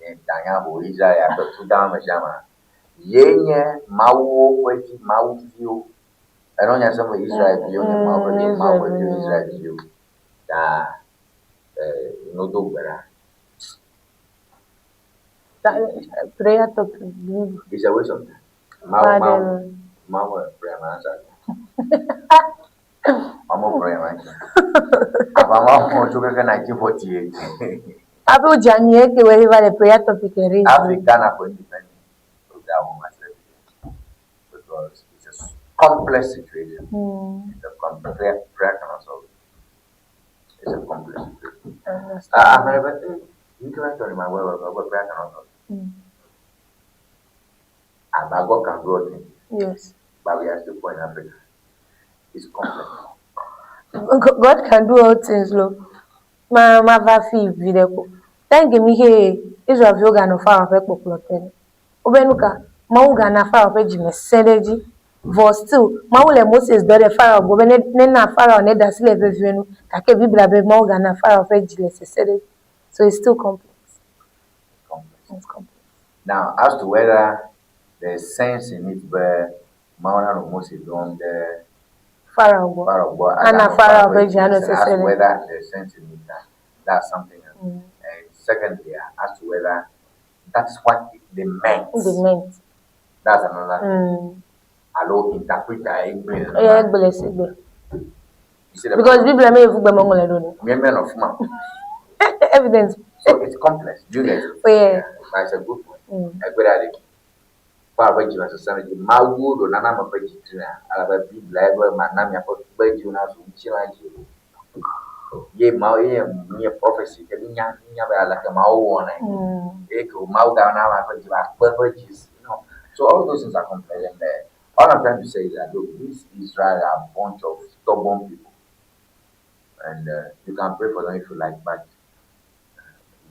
Netanyahu, Israel ƒe tudame sia ye nye mawuwo ƒe vi, mawuviwo. Enɔ nya sem be Israel viwo nye Mawu ƒe viwo, Mawu ƒe viwo, Israel viwo. Ta eh, no do gbe ɖa.
Prayer topic blibo.
It's a waste of time. Mawu, Mawu, Mawu prayer ma answer. Mawu prayer ma answer. Ava Mawu tso keke 1948.
Abe wodze anyi eke wɔ va le prayer topic raise.
Africa na for independence. So that one was because it's a complex situation. It's a complex prayer, prayer cannot solve it. It's a complex situation. Ah, ah, but you can tell my well, but prayer cannot solve it. Ah, but God can do all things.
Yes.
But we are still poor in Africa. It's complex.
God can do all things, lo. Ma ma va fi vi ɖe ko. Thank mi he Israel viwo ganɔ Farao ƒe kpɔkplɔ te. Wobe nu ka Mawu gana Farao ƒe dzime sẽ ɖe edzi. Vɔ still Mawu le Moses dɔ ɖe Farao gbɔ be ne nena Farao neɖe asi le eƒe viwo ŋu. Gake Biblia be Mawu gana Farao ƒe dzi le sesẽ ɖe edzi. So it's still complex.
Complex.
It's complex.
Now, as to whether there's sense in it, but Mawu nanɔ Mose dɔm ɖe
Farao gbɔ.
Pharaoh gbɔ
Ana
aganɔ
Farao
ƒe
ƒe dzi anɔ
sesẽ. As
sesẽ
to
ɖe.
whether there's sense in it, that's something else. And secondly, as to whether that's what they meant.
They meant.
That's another thing. Alo interpreter egbe.
Eya egblẽ si gbe.
You see the
Because
problem?
Biblia me yevu gbe meŋlɔe ɖo ne.
Me men of man.
Evidence.
So it's complex. Do you get it?
Oh, yeah.
But it's a good point. Egbe ɖa ɖi. Farao ƒe dzime sesẽ ɖe edzi. Mawu ɖo nana ame ƒe dzi trina elabe Biblia be mana miaƒe kpe dziwo nazu ŋutilã dziwo. Ye Mawu ye nye prophecy ke mínya mínya be aleke Mawu wɔnɛ. Eye ke Mawu gana ame ƒe dzi va kpe ƒe dzi. You know, so all those things are complex and all I'm trying to say is that look, this Israel are a bunch of stubborn people. And you can pray for them if you like, but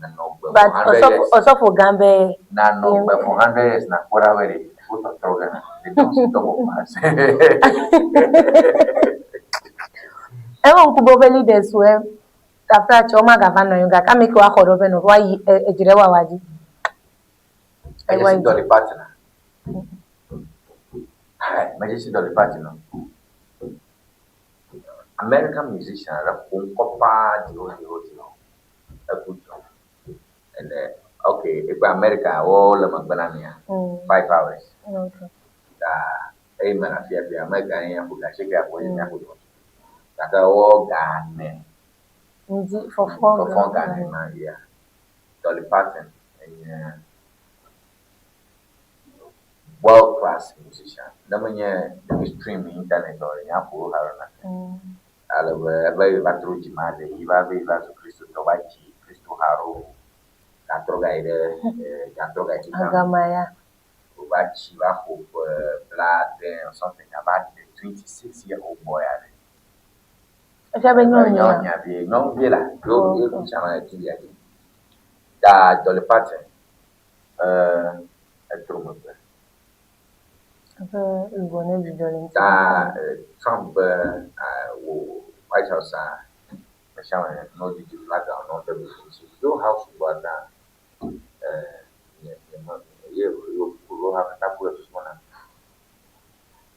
nanɔ gbe for
But
100
osɔfo
years.
osɔfo gã be
Nanɔ gbe for 100 years na kpɔ ɖa be ɖe wotɔtrɔ ge. They don't stop of us.
Ewɔ ŋku be woƒe leaders woe taflatse womagava nɔ anyi o gake ame kewo axɔ ɖe woƒe nɔƒe woayi edzi ɖe wawa dzi.
Medze si Dolly Parton a? Hi, medze si Dolly Parton o. American musician aɖe ƒo ŋkɔ paa dziho dziho dziho. Eku dzɔ. And ok, ekpe America wo le megbe na mia. 5 hours.
Okay.
Ta eyi me le afia fia America ye ƒo ga asieke aƒo ye míaƒo dɔ. Gake wo ga ene.
Ŋdi fɔfɔ
Fɔfɔ ga ene ma ya. Dolly Parton enye world class musician. Ne menye ne mi stream internet o nye aƒo wo ha na. Ale be ebe yi va trɔ dzi ma ɖe yi va be yi va zu Kristotɔ va dzi Kristo ha ɖewo. Gatrɔ gayi ɖe gatrɔ gayi xexea me.
Agama ya.
Wòva tsi va ƒo ƒe blaade or something gava ɖe 26 year old boy aɖe.
Efia be nyɔnu ya.
Nyɔnua vie, nyɔnuvie la. Yo yo picture ma le TV dzi. Ta Dolly Parton etrɔ megbe.
Eƒe luʋɔ ne dzudzɔ le ŋuti.
Ta Trump be wò White House a me sia me ne wodzidzi flaga nɔ ŋutɔ ɖe ŋuti. Yo ha sugbɔ ta nye nye me ye yo yo ha katã ku le susu me nam.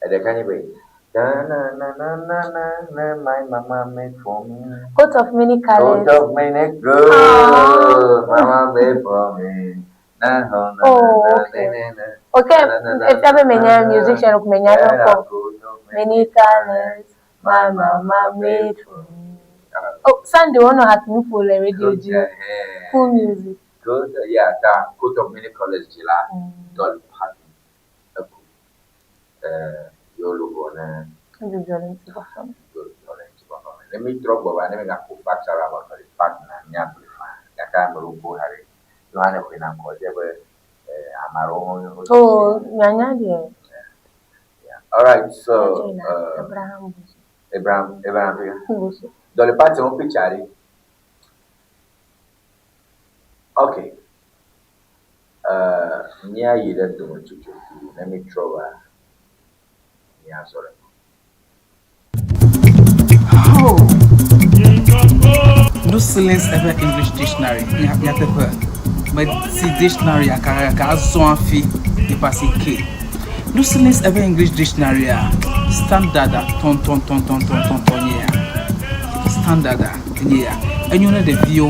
Eɖeka nye be na na na na na na na my mama made for me.
Coat of many colors.
Coat of many colors. Mama made for me. Na na na
Oh,
na
okay.
na na.
Okay,
Na, na, na,
efia be
na,
menya
na.
musician ko menya
Yeah,
ŋkɔ.
coat of
Many colors. My mama made for me. Oh, Sunday wonɔ hatunu ƒo le radio dzi. Cool music.
Coat, yeah, ta coat of many colors dzi la Dolly Parton eku. Yewo luʋɔ ne
Dzudzɔ le ŋutifafa me.
Dzudzɔ le ŋutifafa me. Ne mi trɔ gbɔ va ne mi gaƒo facts aɖe about Dolly Parton a míagblɔe faa. Gake ame ɖewo ŋkuwo haɖe. Yewo hã ne xɔe na ŋkɔ dze be ame aɖewo hã wo
Oh, nyanya deɛ.
Yeah. All right, so
Join Abraham Busu.
Abraham Abraham Fika.
Busu.
Dolly Parton wo picture ɖi. Okay. Míayi ɖe dometsotso kpuie ne mítrɔ va míazɔ ɖe eme.
Oh! No silence eƒe English dictionary nyateƒe meti dictionary gake azɔ hafi yeƒe asi ke. No silence eƒe English dictionary a standard tɔntɔntɔntɔntɔntɔntɔ nye ya. Standard enye ya. Enyo ne ɖeviwo,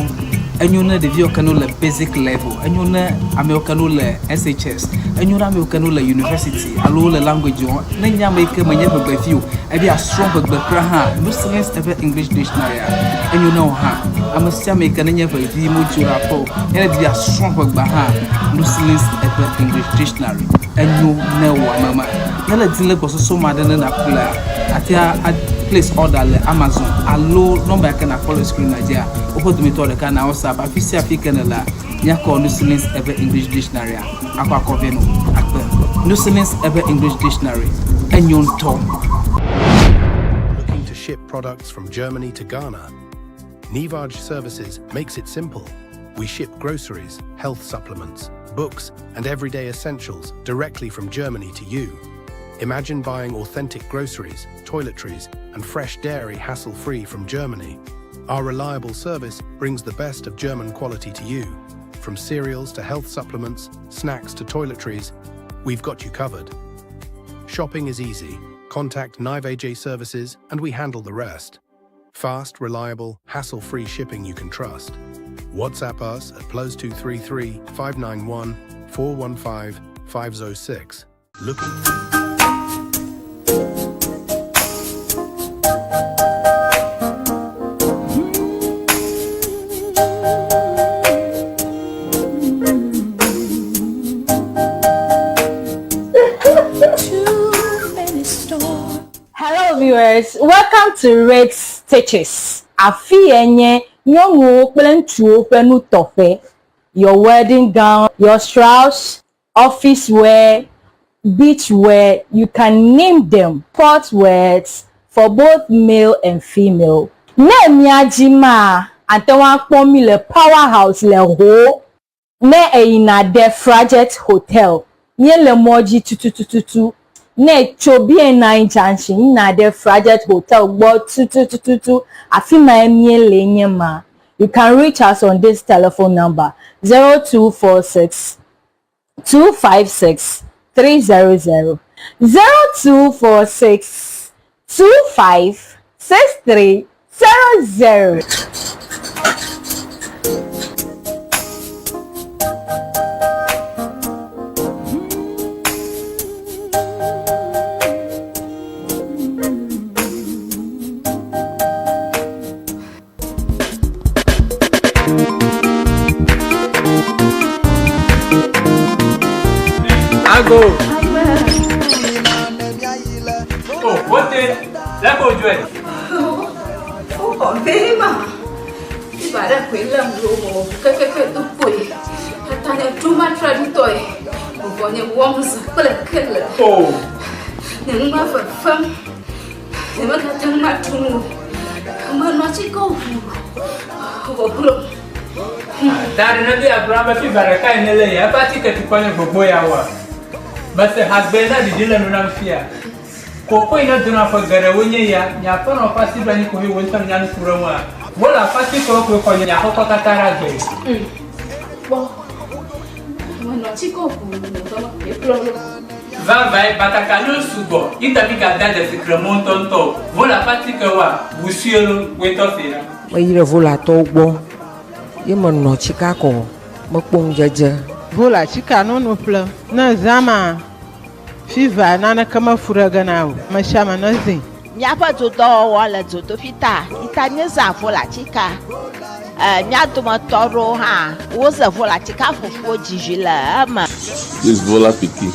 enyo ne ɖeviwo ke no le basic level, enyo ne amewo ke no le SHS, enyo ne amewo ke no le university alo wole language wɔm. Ne nye ame yi ke menye ʋegbevi o, ebe yeasrɔ̃ ʋegbe kura hã, no silence eƒe English dictionary a, enyo ne wò hã. Ame sia ame yi ke nenye ʋevi medzo ɖe aƒe o, ne edi be yeasrɔ̃ ʋegbea hã, no silence eƒe English dictionary enyo ne wò ame ma. Ne le dim le gbɔsɔsɔ me aɖe ne nàƒlea, àte a place order le Amazon alo nɔmba yi ke nàkpɔ le screen-a dzia, woƒe dometɔ ɖeka na WhatsApp. Afi sia afi ke nèlea, míakɔ Nusilin's eƒe English Dictionary-a akɔ akɔ vɛ nɔ akpe. Nusilin's eƒe English Dictionary, enyo ŋutɔ.
Looking to ship products from Germany to Ghana? Nivaj Services makes it simple. We ship groceries, health supplements, books, and everyday essentials directly from Germany to you. Imagine buying authentic groceries, toiletries, and fresh dairy hassle-free from Germany. Our reliable service brings the best of German quality to you. From cereals to health supplements, snacks to toiletries, we've got you covered. Shopping is easy. Contact Nivaj Services and we handle the rest. Fast, reliable, hassle-free shipping you can trust. WhatsApp us at +233 591 415 506. Looking
viewers, welcome to Red Stitches. Afi ye nye nyɔnuwo kple ŋutsuwo ƒe nutɔƒe. Your wedding gown, your shrouds, office wear, beach wear, you can name them. Port wears for both male and female. Ne mía dzi maa, ate ŋu akpɔ mí le Power House le Ho. Ne èyina ɖe Frajet Hotel, míele mɔ dzi tutututu. Ne ètso BNI Junction yina ɖe Frajet Hotel gbɔ tutututu, afi mae míele nye ma. You can reach us on this telephone number, 0246 256 300, 0246 25 63 00.
Ago. Oh, wote, leke wòdzɔe?
Woxɔ vɛ ma. Fiva ɖe koe lém ɖo wɔ kekeke do kpoe. Tata nye ɖo matraɖitɔe. Vɔvɔ nye wɔm zã kple kele.
Oh.
Nye nu ma fefem. Nye megate ŋu aɖu nu o. Menɔ atikewo ʋu vɔ glo.
Ta ɖe nèdo ya gblɔ be fiva ɖekae nèlé ya eƒe atike tukɔ nye gbogbo ya woa? Mese hagbe na ɖiɖi le nu nam fia. Kokoe ne dona ƒe geɖewoe nye ya, nye aƒenɔ ƒe asi ɖo anyi koe wò ŋutɔ nènya nu ku ɖe eŋua? Wole aƒe atikewo koe xɔ nye aƒekɔ katã ɖe agbee.
Kpɔ, menɔ atikewo ʋu nye dɔme koe kplɔ ɖo.
Vavãe, batakaliwo sugbɔ, yi ta mígadea dzesi kremɔ ŋutɔŋutɔ o. Vola ƒe atikewoa, ʋu sue lo, wòe ŋutɔ see ɖa.
Meyi ɖe Volatɔwo gbɔ ye menɔ tsika kɔ mekpɔ ŋudzedze.
Vola tsika nono ƒle ne zã ma Fever naneke mefu ɖe ge na o. Amesiame nezĩ.
Míaƒe dodɔwɔwɔ le dzodoƒi ta yi ta míezã volatika. E, mía dometɔ aɖewo hã woze volatika fufuwo dzi vi le eme.
This Vola pikin.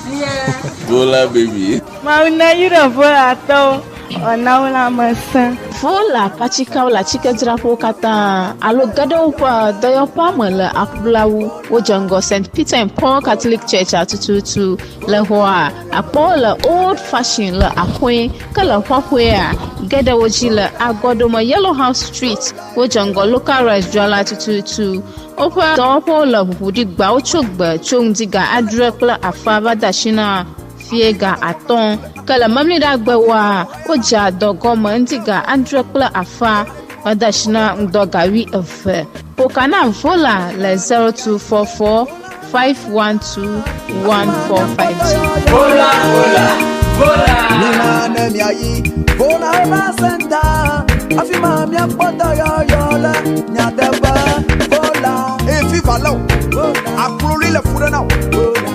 Vola baby.
Mawu neyra Volatɔwo wòana wo lãmesẽ.
Vola ƒe atikeawo le atsikedzraƒewo katã alo ge ɖe woƒe dɔyɔƒea me le aƒlawu. Wodze ŋgɔ St. Peter and Paul Catholic Church-a tututu. Le xɔa, àkpɔ wo le Old Fashion le Axoe, ke le Xɔxɔea, ge ɖe wo dzi le Agɔɖome Yellow House Street. Wodze ŋgɔ Local Rice dzrala tututu. Woƒe dɔwɔƒewo le ʋuʋu ɖi gbeawo tso gbe tso ŋdi ga adre kple afã va de asi na fiẽ ga atɔ̃. Ke le Memleɖagbewoa, wodzea dɔ gɔme ŋdi ga adre kple afã va de asi na ŋdɔ ga wuieve. Ƒo ka na Vola le 0244 512 145 dzi.
Vola, vola, vola.
Mina ne miayi Vola Herbal Center, afi ma miakpɔ dɔyɔyɔ le nyateƒe. Vola.
Eye fiva lé wò, akloli le fu ɖe na wò,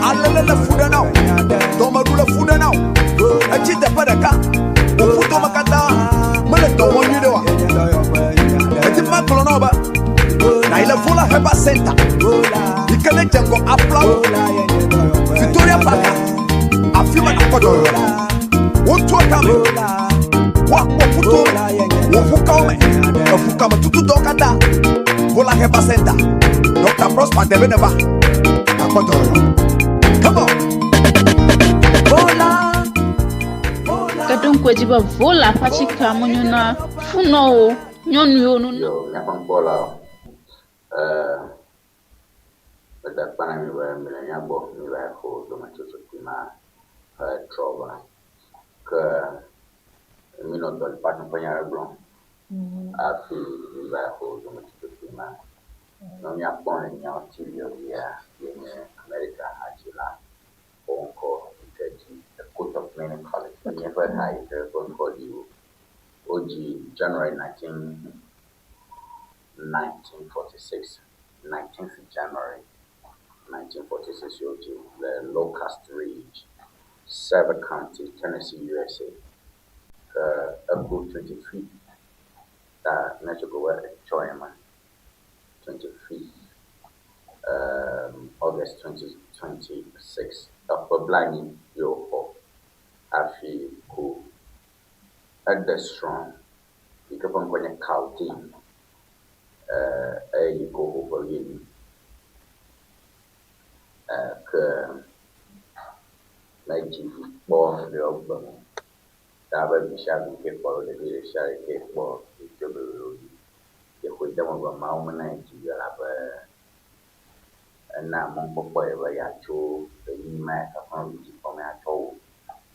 alele le fu ɖe na wò, dɔmeɖu le fu ɖe na wò, etsi teƒe ɖeka, wò ƒudome katã mele dɔ wɔm nyuiɖe oa? Medi be magblɔ na wò be nàyi le Vola Herbal Center yi ke nedze ŋgɔ Aflawo, Victoria Park, afi ma nàkpɔ dɔyɔyɔ le. Wotua tame, woakpɔ ƒuto me, wò ʋukawo me, eʋukametutudɔwo katã. Vola Herbal Center, Dr. Prosper Debe neva, nàkpɔ dɔyɔyɔ. Come on!
Vola.
Ke ɖo ŋku edzi be Vola ƒe atikea menyo na funɔwo, nyɔnuwo nono.
Yo, míaƒe nukpɔlawo, eh, meda akpe na mi be mile mía gbɔ míva yi xo dometsotso kpui ma hetrɔ va. Ke mínɔ Dolly Parton ƒe nya ɖe gblɔm hafi míva yi xo dometsotso kpui ma. Nɔ míakpɔ le míawo TV dzia, ye nye Amerika hadzila xɔŋkɔ yi ke dzi The Coat of Many Colors enye eƒe ha yi ke eƒe ŋkɔ ɖi wu. Wodzi January 19, 1946, 19th January 1946 ye wodzi le Locust Ridge, Sevier County, Tennessee, USA. Ke eku 25th ta míatso go be etsɔ ema 25th um, August 2026 eƒe blanyi ye wòxɔ hafi ku. Eɖe srɔ̃ yi ke ƒe ŋkɔe nye Kaldin eye yi ke woxo ƒe wuienyi. Ke medzi vi kpɔ le yewo gbe me o. Ta abe vi sia vi ke kpɔ alo ɖevi ɖe sia ɖe ke kpɔ yi ke be yewo yexɔe de eme be Mawu mena yedzi vi o elabe ena mɔkpɔkpɔ ye be yeatso ɣeyiɣi ma ya ke ƒe vi dzi kpɔm atsɔ wu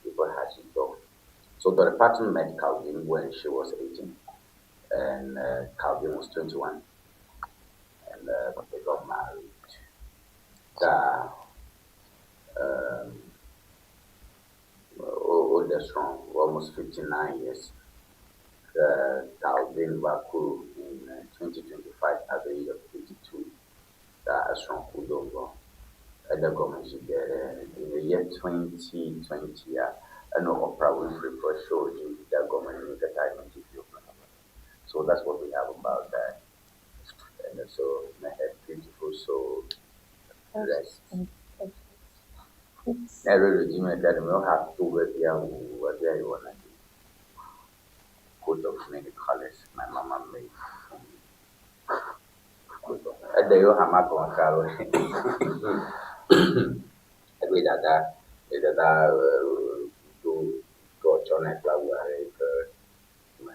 yeƒe hadzidɔ. So Dolly Parton met Calvin when she was 18 and Calvin was 21 and they got married. Ta um, woɖe srɔ̃ almost 59 years. Ke Calvin va ku in 2025 at the age of 82. Ta esrɔ̃ ku do ŋgɔ. Eɖe gɔme zi geɖe. In the year 2020a, enɔ Oprah Winfrey ƒe show dzi ɖe gɔme nu yi ke ta medzi viwo kple nɔnɔme. So that's what we have about that. And so may her beautiful soul rest. Ne radio dzi me ke ɖe me woha to vevia wu vevia yi wɔna dzi. Coat of many colors my mama made for me. Eɖe yewo hã ma gɔme ka alo egbe dada ye dada do do tsɔ nɛ kple awu aɖe yi ke me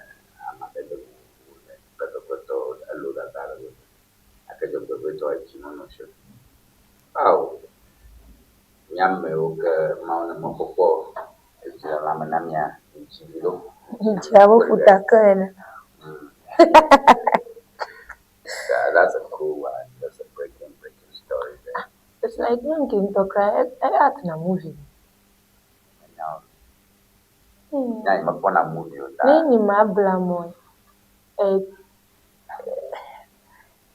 amadede vovovowo le. Kpetɔkpetɔ elo dada le gbegbe. Gake dzɔgbevɔ̃etɔ etsi menɔ esi o. Ao mía amewo ke Mawu ne mɔkpɔkpɔ edzi le lãme na mía dzi vi ɖo.
Dzi abe ƒuta ke ene.
That, that's a cool one. That's a breaking, breaking story there.
It's like nyɔnu ke ŋutɔ kura e act na movie.
Now, nya yi mekpɔna movie o ta.
Ne nyi ma bla mɔ e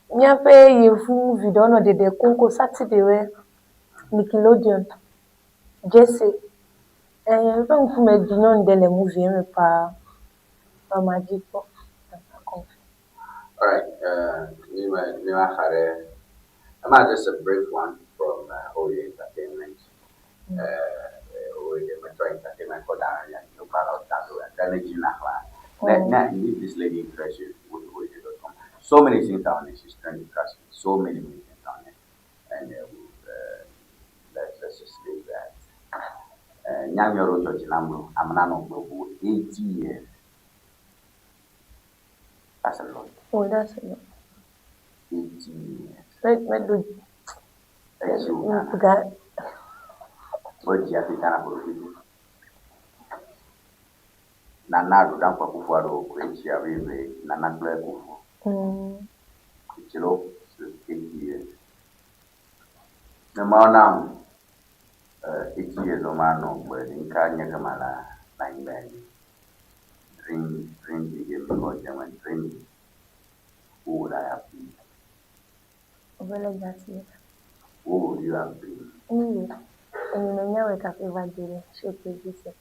míaƒe yevu movie ɖewo nɔ ɖeɖe koŋko Saturday wɛ Nickelodeon Jesse eƒe ŋkume ɖi nyɔnu ɖe le movie me paa mama dzi kpɔ.
All right, mi me mi ma xa ɖe. Ema just a brief one from Holy Entertainment. Holy Metro Entertainment kɔ da ɖe anyi kpa la da do gake ne dzi na xlã. Ne ne if this lady interests you, go to holy.com. So many things are on it. She's trending, trust me. So many many things are on it. And let's just leave that. Nyanyɔ ɖewo dzɔ dzi nam lo. Ame nanɔ gbe ʋu 80 years. That's a lot.
Oh, that's a lot.
80 years.
Meɖo
Etsi wo Ghana.
ga
Wodzi hafi Ghana ƒe ɖokui dzi. Nana Addo Dankwa Akufo Addo koe tsi abe eve Nana kple Kufuor. Etsi ɖewo 80 years. Ne Mawu nam 80 years wo manɔ gbe ɖeka nye ke ma la le anyigba ya dzi. Dream, dream big emi kɔ dze me dream big. Who would I have been?
Obele gati.
Who would you have been?
Anyway, enyi menya wɔ kafe va do ɖe show ke dzi se.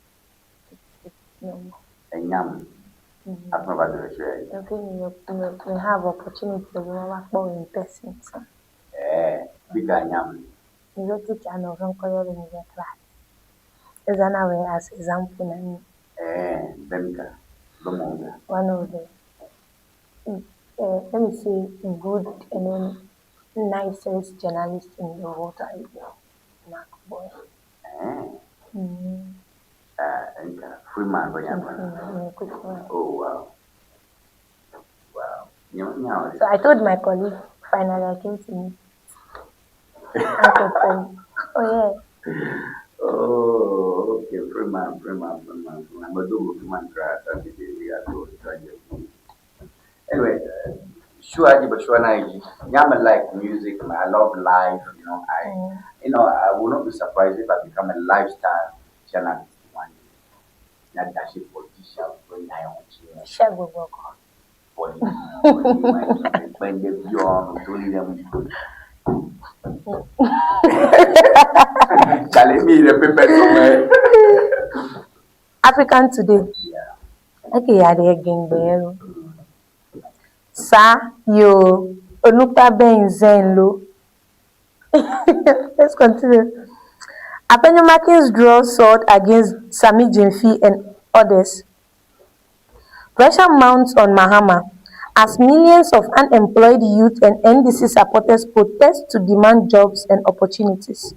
No.
Enyam. Afi va do ɖe show ya dzi.
Kafe mi me me have opportunity be ma kpɔ in person. So.
Eh, bika nyam.
Mi be teacher nɔ ƒe ŋkɔ yɔ le mi be class. Ezana wɔ as example na mi.
Eh, Bemka. Bemonga.
One of the let me say good and then nicest journalist in the Volta region, Mark Boy.
Eh. Nka Freeman
Freeman, Freeman.
Oh wow. Wow.
So I told my colleague, finally I came to meet Uncle Paul. Oh yeah.
Oh, okay, Freeman, Freeman, Freeman, Freeman. But do Freeman cry Saturday we are going to Anyway, sure, but sure, I like music. I love life. You know, I, you know, I will not be surprised if I become a lifestyle journalist one day. Not that she politician, when I own
Share gbogbo ko.
When the beyond, don't them. Chale me the paper somewhere.
African Today. Okay, ya de gengbe Sa yo onukpa ben zen lo. Let's continue. Afenyo Markins draws sword against Sammy Gyamfi and others. Pressure mounts on Mahama as millions of unemployed youth and NDC supporters protest to demand jobs and opportunities.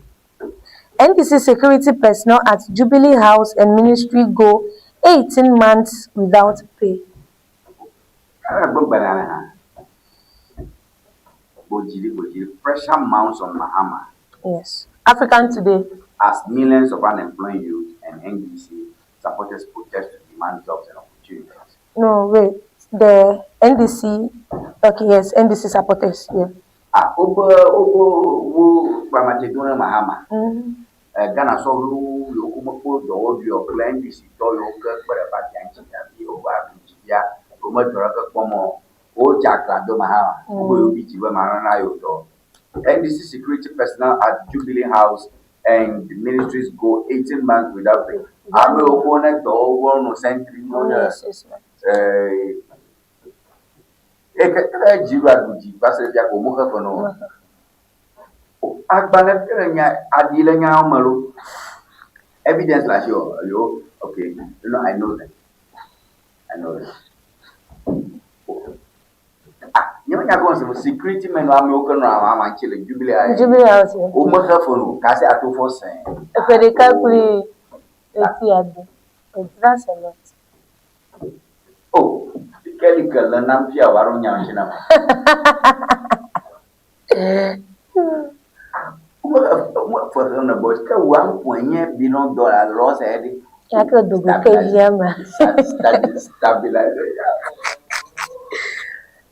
NDC security personnel at Jubilee House and Ministry go 18 months without pay.
Pressure mounts on Mahama.
Yes. African Today.
As millions of unemployed youth and NDC supporters protest to demand jobs and opportunities.
No, wait. The NDC, okay, yes, NDC supporters, yeah.
Ah, wobe wobe wo kplamatse do ne Mahama. Ghana sɔhɛwo yiwo ke womekpɔ dɔwɔɖui o kple NDC tɔ yiwo ke kpe ɖe partia ŋuti hafi wova ɖu dzi fia wome dɔ ɖeke kpɔm o. Wodze aglã do Mahama. Wobe yewo bi dzi be Mahama na yewo dɔ. NDC security personnel at Jubilee House and ministries go 18 months without pay. Ame yiwo ke wone dɔ wo nɔ sentry wonye Eke ke dzi va ɖu dzi va se ɖe fia ko womexe fe na wo. Agbalẽ fi le nya aɖi le nyawo me lo. Evidence le asi wò yo okay you know I know them. I know them. Ah, nye menya gɔme se security men amewo ke nɔa ama ŋuti le Jubilee House.
Jubilee House.
Womexe fe no kasi ato fɔ sɛn.
Eƒe ɖeka kple ɣleti ade. That's a lot.
Oh, Kelly ke le nam fia wòva ɖo nya ŋuti nam. Wo fe ne bɔ ke wò aŋkɔe nye billion dollar loss ɛ ɖi.
Gake dogo ke via ma.
Stabilization.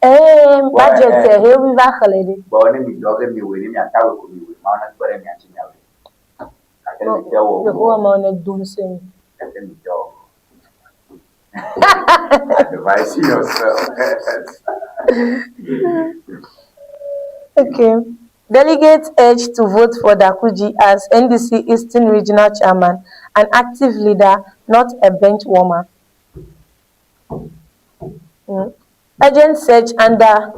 Ee, budget he mi va xlẽ ɖi.
Bɔ ne mi dɔ ke mi wòe ne mi ata wòe ko mi wòe ma ne kpe ɖe mia ŋuti mia wòe. Gake mi te wɔ.
Yehowa ma ne do ŋusẽ mi.
Gake mi te wɔ. Advise yourself.
Okay. Delegates urged to vote for Dakuji as NDC Eastern Regional Chairman, an active leader, not a bench warmer. Urgent search under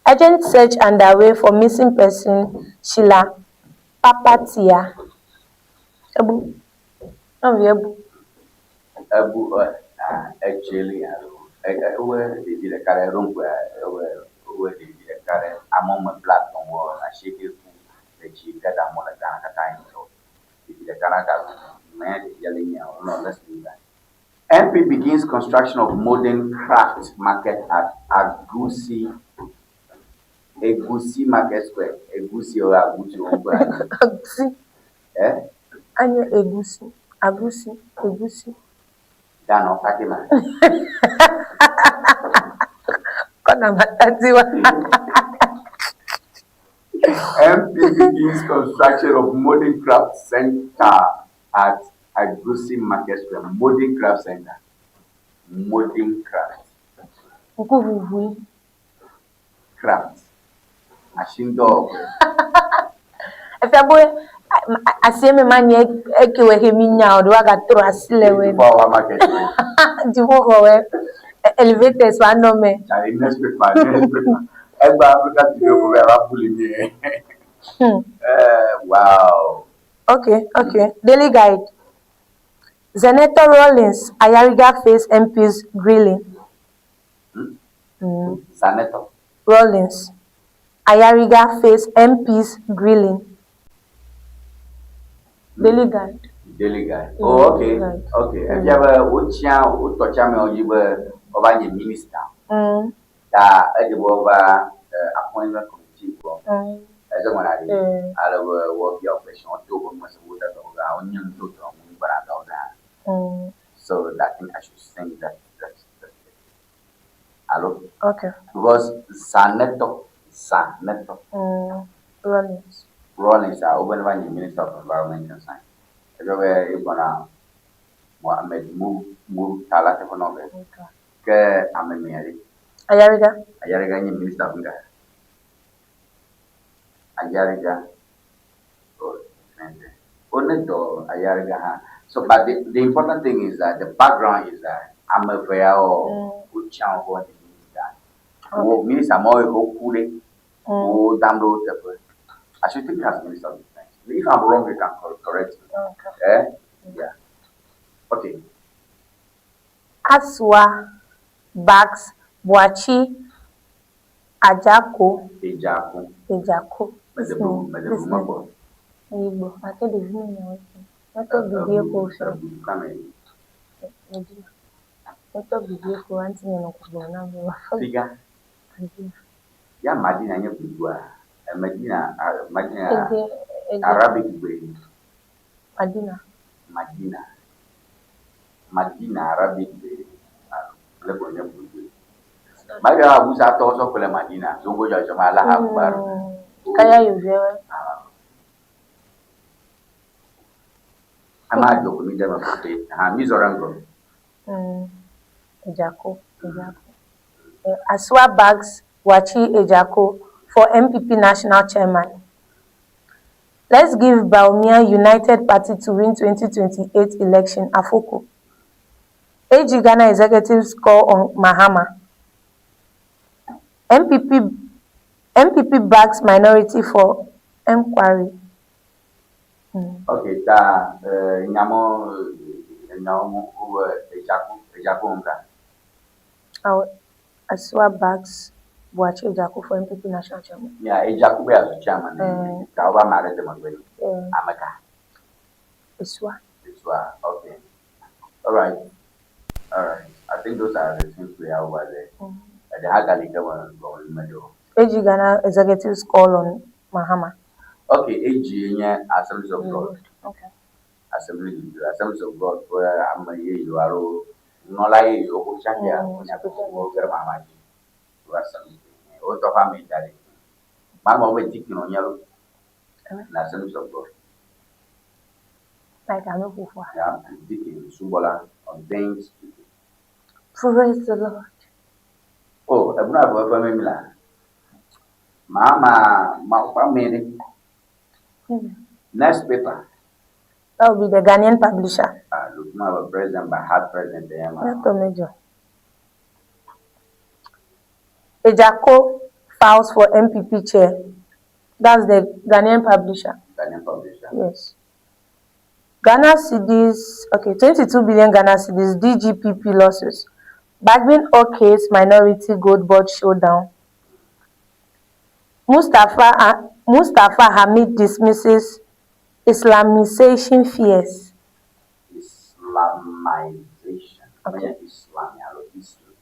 urgent search underway for missing person Sheila Papatia. Ebu. Ebu.
Ebu etseli alo ewe ɖevi ɖeka ɖe ɖo ŋkua ewe ewe ɖevi ɖeka ɖe ame wɔme blatɔ̃ wɔ asieke ku le tsi ke ɖe amewo le Ghana katã yi ŋutɔ. Ɖevi ɖeka ɖe ga mɛ ɖevia le nyia no let's leave that. MP begins construction of modern craft market at Agusi Egusi Market Square. Egusi or Agusi or
Agusi.
Eh?
Anye egusi, agusi, egusi.
Ghana kake ma.
Kɔna matati wa.
MP begins construction of modern craft center at Agusi Market Square. Modern craft center. Modern craft.
Ŋkuʋuʋui.
Craft. Asindɔwɔƒe.
Efia be asie me ma nye eke wɔ he mi nya o ɖe woagatrɔ asi le wɔ.
Dziƒoxɔ market.
Dziƒoxɔ wɔ elevators wa nɔ me.
Charlie next paper next paper. Egba Africa TV ko be ava puli mi. Wow.
Okay. Daily Guide. Zanetor Rawlings Ayariga face MPs grilling.
Zanetor.
Rawlings Ayariga face MPs grilling. Daily Guide.
Daily Guide. Oh, okay.
Daily Guide.
Okay. Efia be wotsia wotɔ tsia amewo dzi be woava nye minister. Ta edze be woava appointment committee gbɔ. Eze ŋɔ na ɖi. Ale be woabia wo question woto woƒe ŋusẽ wo dada wo gã wonye ŋutɔ ŋu gbana dɔ gã. So that thing I should sing that that that. Hello?
Okay.
Because Zanetor, Zanetor.
Rawlings.
Rawlings a wobe ne va nye Minister of Environment and Science. Edzɔ be egbɔna Mohammed Murtala teƒe nɔ ge.
Okay.
Ke ame mia ɖe.
Ayariga.
Ayariga nye Minister of Nga. Ayariga. Oh, One dɔ Ayariga hã. So, but the important thing is that the background is that ame eve yawo wotsia wo be minister. Wo minister mawo yi ke woku ɖe, wo dam ɖe wo teƒe. I should think as minister of defense. If I'm wrong, you can correct me.
Okay.
Eh? Yeah. Okay.
Aswa backs Boakye Agyarko.
Agyarko.
Agyarko.
Mede bu mede bu mekpɔ.
Eyi gbɔ gake ɖevi me nyawo te. Metɔ bibie ko fia.
Ebu kame.
Medina. Metɔ bibie ko anti nye nɔ gbɔgblɔm na be wòafa.
Figa.
Medina.
Ya Madina nye gudua. Medina Madina
Ege ege.
Arabic gbe.
Madina.
Madina. Madina Arabic gbe alo le ko nye gudue. Maria Awusatɔwo sɔ kple Madina zongo dzɔdzɔme Allah Akbar.
Kaya yoviewe.
Ama adzɔ ko mi de me kote hã mi zɔ ɖe ŋgɔ.
Ejako, Ejako. Asua bags Wachi Ejako for MPP national chairman. Let's give Bawumia United Party to win 2028 election, Afoko. AG Ghana executives call on Mahama. MPP, MPP backs minority for enquiry.
Ok, ta nya mɔ enyawo ŋu wobe Ejako, Ejako ŋka.
Awo Asua backs Boakye Agyarko for MPP national chairman.
Ya Agyarko be yeazu chairman ne MPP. Ta wobe ame aɖe de megbe nɛ. Ame ka?
Esua.
Esua, okay. Alright, alright. I think those are the things we have over there. Eɖe hã gali ke me gɔme meɖe o.
AG Ghana executives call on Mahama.
Okay, AG ye nye Assemblies of God.
Okay.
Assemblies, Assemblies of God ƒe ame yeyewo alo nunɔla yeyewo ko tsiaƒia wonya ko wo ge ɖe Mahama dzi. Wo Assemblies wotɔ ƒe ame da ɖi. Mahama wobe deacon wonye lo le Assemblies of God.
Like ame ƒoƒoa.
Yeah, deacon subɔla ordained deacon.
Praise the Lord.
Oh, ebuna eve ƒe mimi la. Mahama ma ƒe ame ɖe. Next paper.
That will be the Ghanaian publisher.
Ah, looking at president by heart president.
Not major. Ejako files for MPP chair. That's the Ghanaian publisher.
Ghanaian publisher.
Yes. Ghana cedis, okay, 22 billion Ghana cedis DGPP losses. Bagbin case minority gold board showdown. Mustafa, Mustafa Hamid dismisses Islamization fears.
Islamization. Okay. Islam, Islam.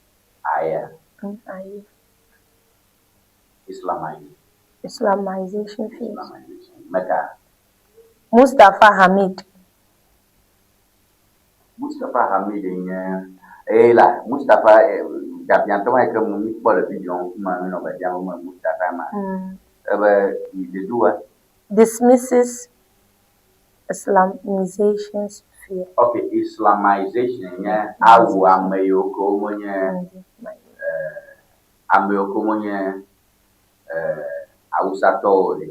Aya.
Aye.
Islamization.
Islamization fears.
Islamization. Mecca.
Mustafa Hamid.
Mustafa Hamid nye eye la Mustafa gabiatɔ ma yi ke mu mi kpɔ le video ŋkume mi nɔ biabiam be Mustafa ma. Ebe he do what?
Dismisses Islamization fear.
Okay, Islamization nye awu ame yiwo ke womenye ame yiwo ke womenye awusatɔwo o ɖe.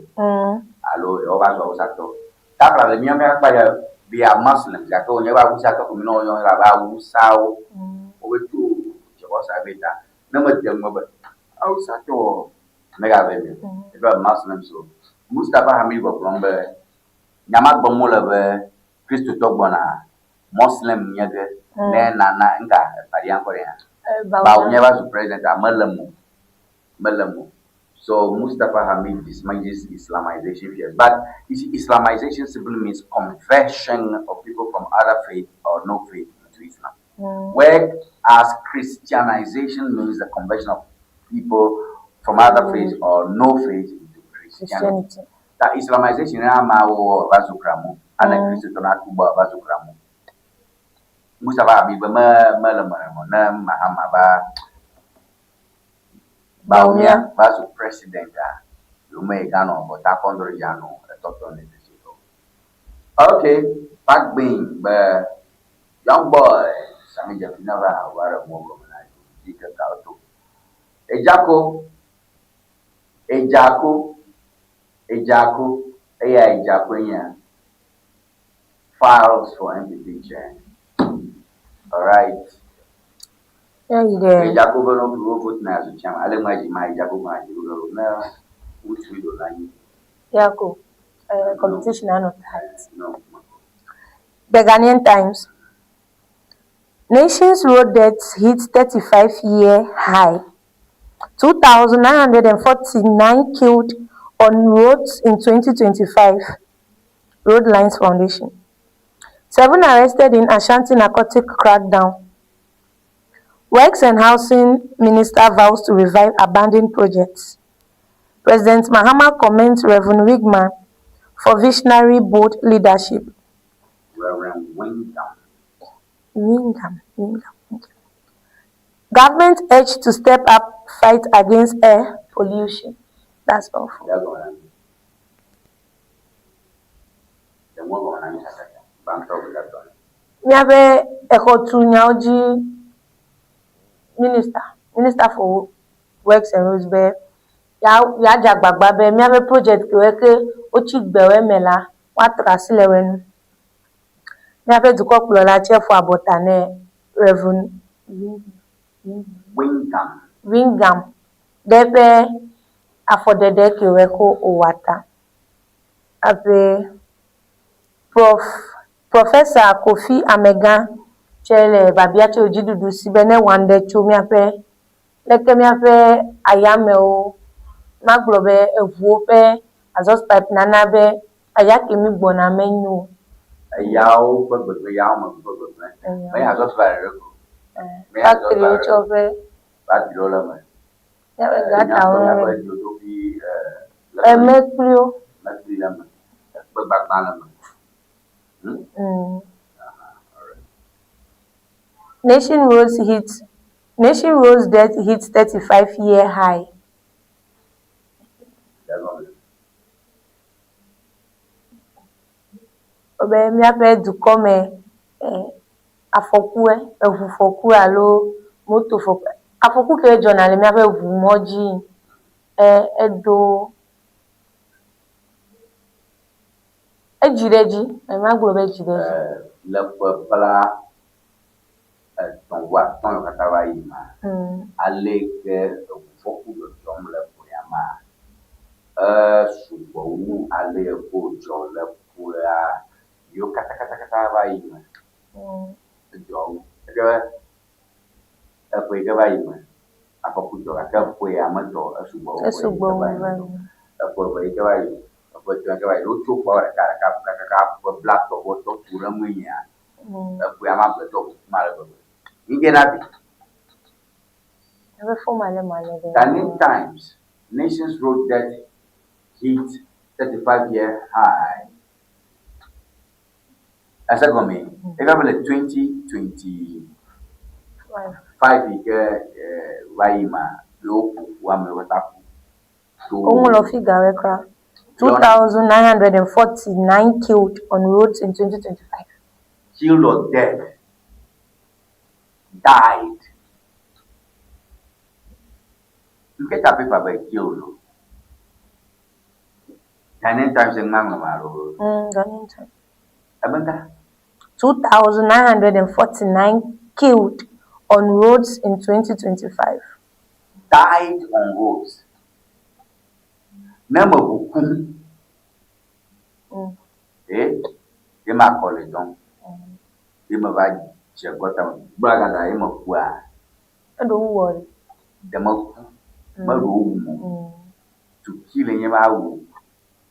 Alo yewo va zu awusatɔ. Tabla le mía akpa ya they are Muslims gake wonye be awusatɔ ko mi nɔ woyɔm abe awusawo. Wobe tso dzɔbɔsa be ta. Ne mede ŋgɔ be awusatɔ megave mi o. Ebe Muslims o. Mustafa Hamid gbɔgblɔm be nyama gbɔm wole be Kristotɔ gbɔna Muslim nye ge ne nana nka epaɖia ŋkɔ ɖe ya. Bawumia va zu president a mele mo. Mele mo. So Mustafa Hamid dismisses Islamization fears. But you see, Islamization simply means conversion of people from other faith or no faith into Islam. Whereas Christianization means the conversion of people from other faith or no faith into Christianity.
Christianity.
Ta Islamization na wo va zu kramu, ana Kristo na tuba va zu kramu. Mustafa Hamid be me mele me mo ne Mahama ba Bawumia va zu president a yome ganɔ bɔta kɔndori ya nɔ etɔtɔ ne sisi o. Okay, Bagbin be young boy Sami Gyamfi na va wa ɖe mɔ gɔme na yi ke ka to. Ejako, Ejako, Ejako, eya Ejako nye files for MPP chair. All right.
Yeah, you there.
Ejako be no wo vote na azu chairman. Ale ma ji ma Ejako ma ji wo na wutu do la yi.
Yeah, go. Competition are not tight.
No.
The Ghanaian Times. Nation's road deaths hit 35 year high. 2,949 killed on roads in 2025. Roadlines Foundation. Seven arrested in Ashanti narcotic crackdown. Works and Housing Minister vows to revive abandoned projects. President Mahama commends Reverend Wigman for visionary bold leadership.
Reverend Wingham.
Wingham, Wingham, okay. Government urged to step up fight against air pollution. That's all. For. Míaƒe exɔtunyawo dzi minister, minister for works and roads be yeadze agbagba be míaƒe project kewoe ke wotsi gbe wo eme la, woatrɔ asi le wo ŋu. Míaƒe dukɔkplɔla tsɛ ƒo abɔta nɛ Rev.
Wingham.
Wingham ɖe eƒe afɔɖeɖe kewoe ke wòwɔ ta. Abe Prof. Professor Kofi Amegã tsɛ le biabia tso dziɖuɖu si be newɔ ŋɖe tso míaƒe leke míaƒe ayamewo, magblɔ be eŋuwo ƒe exhaust pipe nana be aya ke mí gbɔna menyo o.
Eyawo ƒe gbegblẽ, yawo me ƒe gbegblẽ. Menye exhaust pipe ɖeɖe ko. Menye exhaust pipe
Factory-wo tsɛ ƒe.
Factory-wo le eme.
Míaƒe gatawo le eme.
Míaƒe dzodoƒui le
eme. Mekpliwo.
Mekpli le eme. Ekpe gbagbã le eme.
Mm. Nation roads hit Nation roads death hits 35 year high. Be míaƒe dukɔ me afɔkue, eŋufɔku alo motofɔku, afɔku ke dzɔna le míaƒe ŋumɔ dzi edo Edzi ɖe edzi, magblɔ be edzi ɖe edzi.
Le ƒe bla etɔ̃ vɔ atɔ̃ yiwo katã va yi mea, ale yi ke eŋufɔku dzɔdzɔm le ƒea mea, esugbɔ wu ale yi ke wodzɔ le ƒea yiwo katãkatãkatã va yi me. Edzɔ wu. Edze be eƒe yi ke va yi me, afɔku dzɔ gake ƒe ya medzɔ esugbɔ wu ƒe yi ke va yi me o. Eƒe eve yi ke va yi, eƒe etɔ̃ yi ke va yi, wotso ƒeawo ɖekaɖeka kakaka ƒe blatɔ̃ vɔ etɔ̃ tu ɖe ŋue nyea, eƒea ma gbe tɔ ʋuʋum ale gbegbe. Ŋdze na vi. Ghanaian Times, Nation's road debt hit 35 year high. Ese gɔmee, eva be le 2025 yi ke va yi ma, ye woƒo ƒu amewo katã ƒu. To
Woŋlɔ figure kura. 2,949 killed on roads in 2025.
Killed or dead, died. Nke ta paper be killed o. Ghanaian Times ŋma ŋlɔ ma alo?
Ghanaian Times.
Ebe ŋka?
2,949 killed on roads in 2025.
Died on roads. Ne me ʋu kum, eh, ye ma kɔ le dɔm. Ye me va dze gɔta me, gblagada ye me kua.
Eɖo wu wɔ ɖe.
Ɖe me ku, me ɖo wu mo. To kill nye ma wu.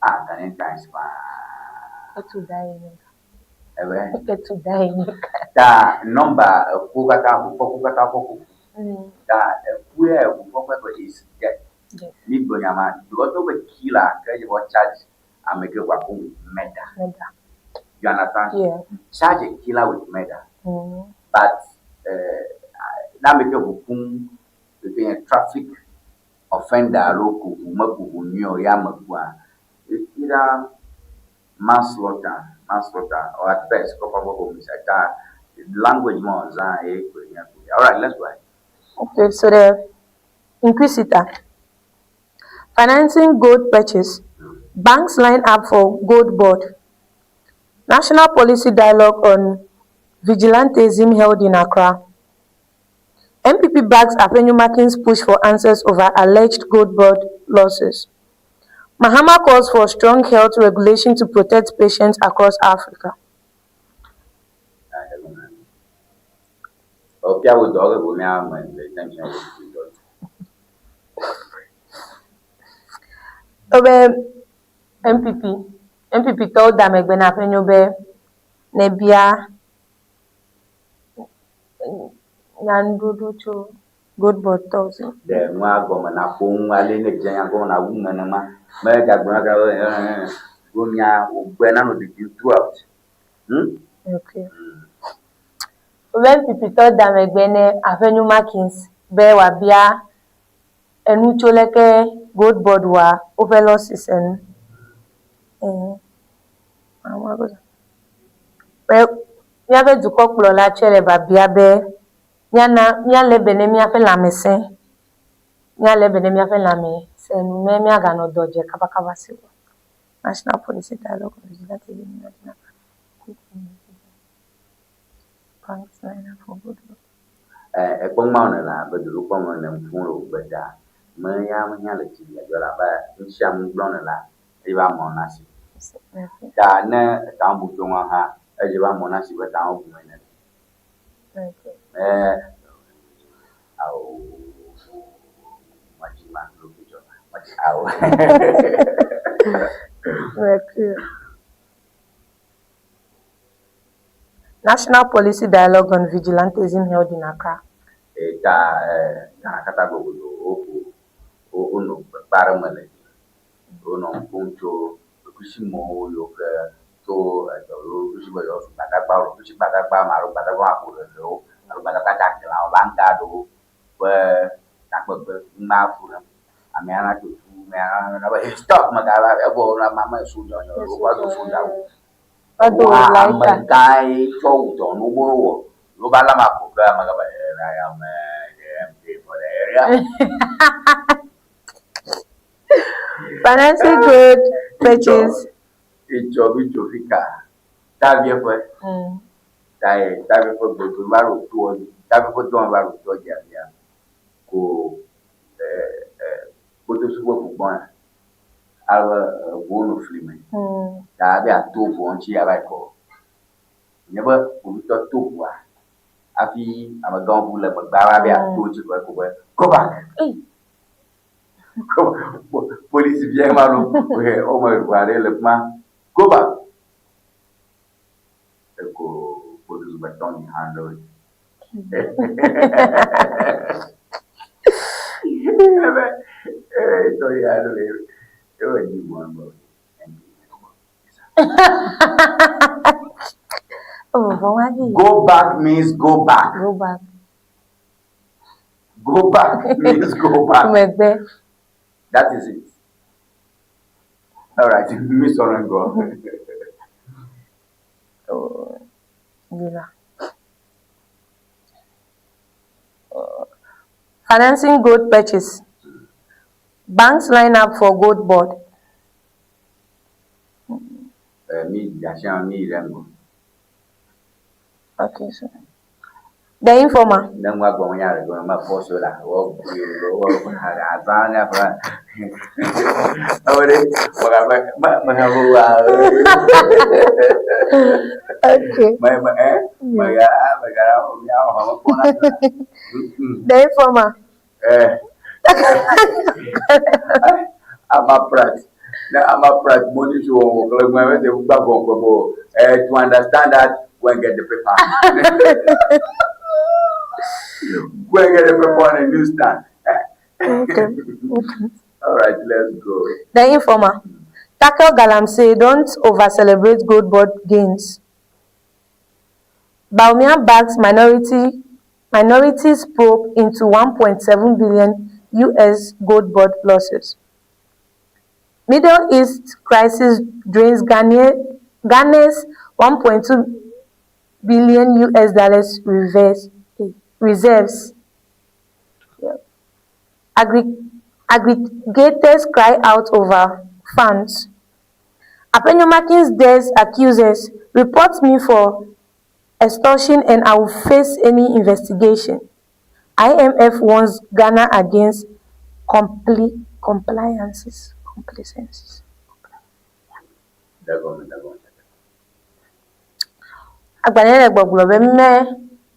Ah, Ghanaian Times paa.
Etu da ye nye ka.
Ebe.
Etu da ye nye ka.
Ta nɔmba ekuwo katã, ʋufɔku katã ƒe ƒoƒu. Ta eku ya ʋufɔku ƒe is death.
Yes.
Mi gblɔ nya ma because ne wo be kill a ke dze be woa charge ame ke ʋua kum with murder.
Murder.
You understand?
Yeah.
Charge a killer with murder. But eh, ne ame ke ʋu kum ke nye traffic offender alo ku ʋu meku ʋu nyuie o ya me kua, it's either manslaughter, manslaughter or at best culpable homicide. Ta language ma wòzã ye koe nye ku. Alright, let's go ahead.
Okay, so the Inquisitor. Financing gold purchase. Banks line up for gold board. National Policy Dialogue on Vigilantism held in Accra. NPP backs Afenyo-Markin's push for answers over alleged gold board losses. Mahama calls for strong health regulation to protect patients across Africa.
Ɔ fia wo dɔ ge go mía me le tɛnkyɛn wo dɔ.
Wobe NPP, NPP tɔwo da megbe na aƒenyo be nebia nyanuɖoɖo tso Goldbod tɔwo si.
Ɖe nua gɔme naƒo nu ale ne dze nya gɔme nawu nu nenema. Megagblɔ na be ɛɛ ɖo nya wò gbe nanɔ ɖiɖim throughout. Hm?
Okay. Wobe NPP tɔwo da megbe ne aƒenyo Markins be wòabia enu tso leke Goldbod wɔa woƒe losses enu. Ɛɛ. Be míaƒe dukɔkplɔla tsɛ le biabia be míana míalé be ne míaƒe lãmesẽ, míalé be ne míaƒe lãmesẽ nu ne míaganɔ dɔ dze kabakaba si o. National Policy Dialogue on Legislative Union Banks line for good work.
Ekpɔ ŋma ne la be dodokpɔ me ne ŋfu le wò gbe ta me ya mehiã le tsi dzɔ la be ŋusia ŋu gblɔ ne la edze be amewo nasi. Ta ne eta bu tso ŋua hã edze be amewo nasi be ta bu me ne. Eh, awo maji ma lo ke jo maji awo.
Okay. National Policy Dialogue on Vigilantism held in Accra.
Eta eh Ghana katã gogodo woƒo wonɔ kpekpe aɖe me le dzi. Wonɔ nu ƒom tso ɖokuisimɔwo yiwo ke tso edɔ yiwo ɖokuisi be yewoazu gbadagbawo, ɖokuisi gbadagba alo gbadagba maƒoɖeɖewo alo gbadagba dzeaglãwo, vanguardwo ƒe takpekpe ŋma fu ɖem. Amea natso tu, amea na be hey stop megava evɔ amea me soja o, wova do soja wu.
Woado
Wò hã
laita.
ame gãe tsɔ wò dɔ nu wo wɔ. Wo va lama ko ke ame gã be I am the MP for the area.
Financing gold purchase.
Etsɔ mi tso fika. Tavie ƒe. Tae tavie ƒe godo va ɖo toa dzi. Tavie ƒe doa va ɖo toa dzi afia. Ko kpotosu ƒe ʋu gbɔna. Ale eʋuwo nɔ fli me. Ta be ato ʋua ŋuti ava yi kɔ. Nye be kpovitɔ to ʋua hafi amegãwo ʋu le megbea va be ato edzi ko ko be go back. Polisi via ma ɖo wɔme eve aɖe le fi ma go back. Eko kpotosu be tɔ nyi handle. Ebe tɔ nyi handle. Ebe nyi mɔ gbɔ. Go back means go back.
Go back.
Go back means go back.
Megbe.
That is it. All right, Miss Orengo.
Oh, yeah. Financing gold purchase. Banks line up for gold board.
Mi dasi mi ɖe ŋgɔ.
Okay, so the informer.
Ne ŋua gbɔn nya ɖe gbɔn ma fɔ so la wɔ wɔ azã nya fɔ. Ewɔ ɖe mɔ ma ma ma ha wa.
Okay.
Ma ma eh ma ya ma ya ya ha ma kpɔna.
The informer.
Eh. Ama Pratt. Na Ama Pratt money show on club when they back on go. Eh to understand that go and get the paper. go and get the paper on the newsstand.
Okay.
All right, let's go.
The informer. Tackle Galamsey, don't over celebrate gold board gains. Bawumia backs minority minorities probe into 1.7 billion US gold board losses. Middle East crisis drains Ghana, Ghana's 1.2 billion US dollars reverse, reserves. Yeah. Agri aggregators cry out over funds. Afenyo Markins dares accusers, report me for extortion and I will face any investigation. IMF warns Ghana against compli compliances. Complacencies. Agbalẽ le gbɔgblɔ be me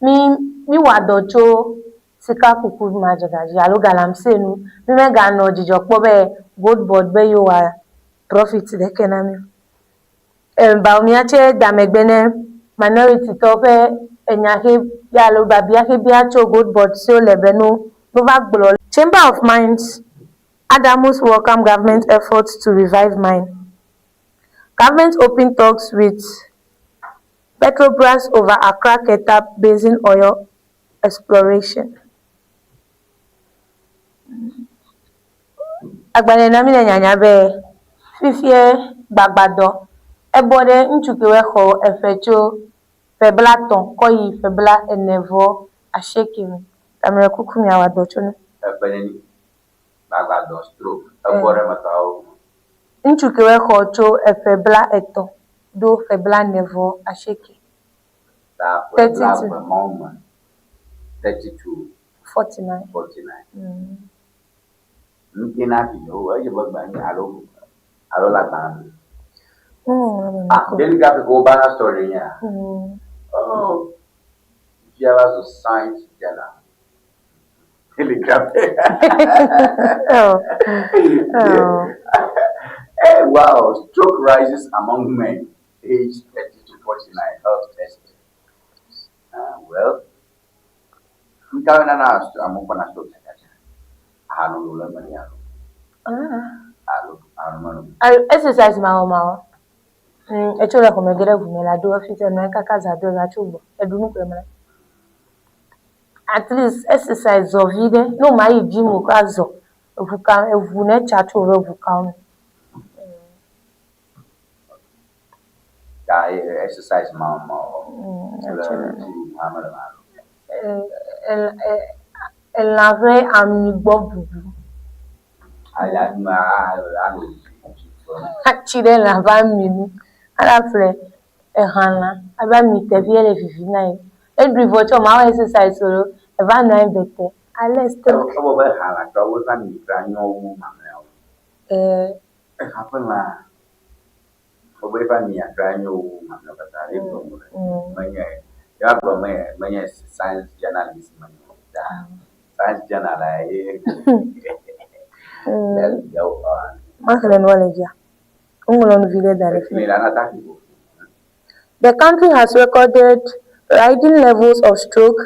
mi míwɔa dɔ tso sikakuku madzɔgadzi alo galamsey nu. Mí meganɔ dzidzɔ kpɔ be gold board be yewoa profit ɖeke na mí o. Bawumia tsɛ da megbe ne minority tɔwo ƒe enya xe bia alo biabia xe bia tso gold board siwo le be no wova gblɔ. Chamber of Mines, Adamus welcome government efforts to revive mine. Government open talks with Petrobras over Accra Keta Basin oil exploration. Agbalẽ na mí le nyanya be fifia gbagbadɔ ebɔ ɖe ŋutsu kewoe xɔ eƒe tso ƒe blatɔ̃ kɔ yi ƒe bla ene vɔ asieke me. Ta mele kuku miawɔ dɔ tso nu.
Eƒe neni? Gbagbadɔ, stroke, ebɔ ɖe ametɔawo me.
Ŋutsu kewoe xɔ tso eƒe bla etɔ̃ ɖo ƒe bla ene vɔ asieke.
Ta ƒe bla eve mawo me, 32.
49.
49. Nu ke na vi o, edze be gbe nye alo alo le agbalẽ me.
Nuŋɔŋlɔ me
Ah,
mekɔ.
Daily Graphic wo banner story nye. Oh, fia va zu science journal. Daily Graphic.
Oh. Oh.
Hey, wow, stroke rises among men aged 30 to 49, health expert. Well, Nka nana amewo kpɔna stroke tsakatsaka. Ahanono le eme nɛ alo? Alo ahanono.
Exercise mawɔmawɔ. Etso le xɔme ge ɖe ʋu me le aɖo hafi nɔ anyi kaka zã do eva tso gbɔ. Eɖu nu koe mlɔ. At least exercise zɔ viɖe. Ne woma yi gym o kura zɔ. Eʋu ka eʋu ne tsa tso woƒe ʋukawo me.
Ta exercise mawɔmawɔ kple nuɖuɖu hã mele eme alo?
Elã ƒe ami gbɔ ɖuɖu. Atsi ɖe lã ƒe ami nu. Ava ƒle ehalã ebe ami teƒee le vivi na ye. Eɖui vɔ tsɔ mawɔ exercise o lo, eva nɔ anyi bete ale stroke.
Ewɔ be halã tɔwo ƒe ami kura nyɔ wu mamlɛawo. Eha ƒe lã Wobe eƒe amia kura nyo wu mamlɛawo katã. Ye gblɔm wole. Menye, ya gblɔ me, menye science journalist menye o. Ta science journal ye.
Maxlẽ nua le dzia. Woŋlɔ nu vi ɖe da ɖe fi. The country has recorded rising levels of stroke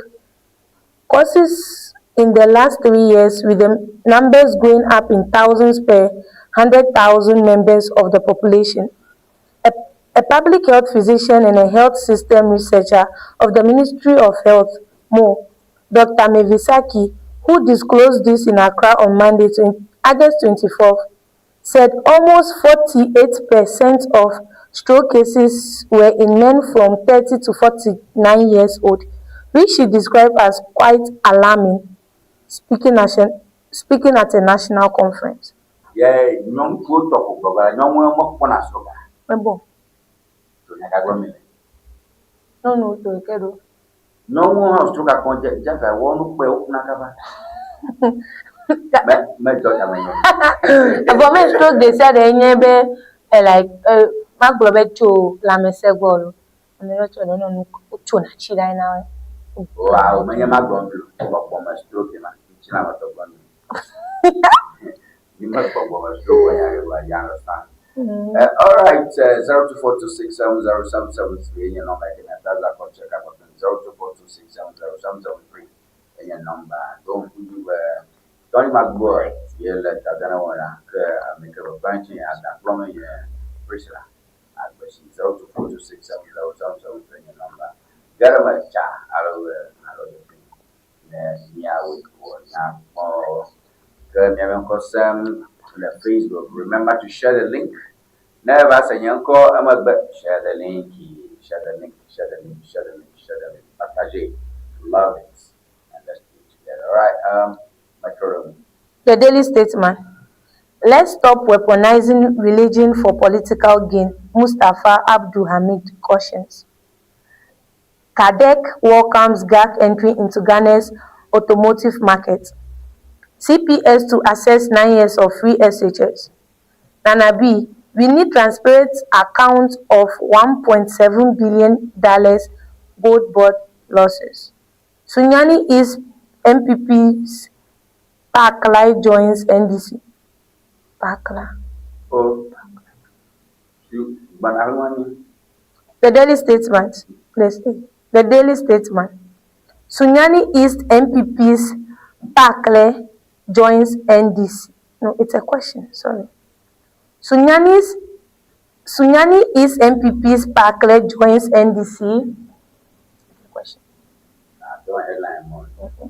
causes in the last three years with the numbers going up in thousands per 100,000 members of the population. A, a public health physician and a health system researcher of the Ministry of Health, Mo, Dr. Mevisaki, who disclosed this in Accra on Monday, August 24th, said almost 48% of stroke cases were in men from 30 to 49 years old, which she described as quite alarming, speaking, speaking at a national conference.
Ye nyɔnuwo tɔ ko gblɔ be nyɔnuwo mekpɔna stroke a.
Mebɔ.
To nya ka gblɔm mi le?
Nyɔnuwo tɔ ke ɖo.
Nyɔnuwo hã stroke akpɔ dze dze ga wɔ nu kpɔe wokuna kaba. Me me dɔ tame nyɔ.
Evɔ me stroke ɖe sia ɖe nye be eh, like eh, magblɔ be tso lãmesẽ gbɔ lo. Ame ɖewo tsɔ ɖe nɔ nu wotsona tsi ɖe na wo.
Wow, menye magblɔ nu gbɔgbɔ me stroke ma. Ŋutilãmetɔ gblɔ nu. You must gbɔgbɔ me stroke when you understand. All right, 0242670773 enye nɔmba yi ke miate ŋu akpɔ check up button 0242670773 enye nɔmba. Ɖo ŋku dzi be Tony McBoy ye le dadana wɔm la ke ame ke be kpe ŋuti ada kplɔm nye Priscilla Agbesi 0242670773 enye nɔmba. Ge ɖe eme tsa alo alo ɖe ne míawɔe wɔ nyakpɔ. Ke miabe ŋkɔ sem le Facebook. Remember to share the link. Ne eva se nye ŋkɔ emegbe, share the link, share the link, share the link, share the link, share the link. Partager. Love it. And let's do it together. All right. Metro room.
The Daily Statesman. Let's stop weaponizing religion for political gain, Mustafa Abdul Hamid cautions. CADEC welcomes GAC entry into Ghana's automotive market. CPS to assess 9 years of free SHS. Nana B, we need transparent account of $1.7 billion gold board losses. Sunyani East NPP's Parklai joins NDC. Parkla.
Oh. You, but I want
The Daily Statesman. Let's see. The Daily Statesman. Sunyani East NPP's Parkley joins NDC. No, it's a question. Sorry. Sunyani's Sunyani East NPP's Parkley joins NDC. Question.
I don't headline more.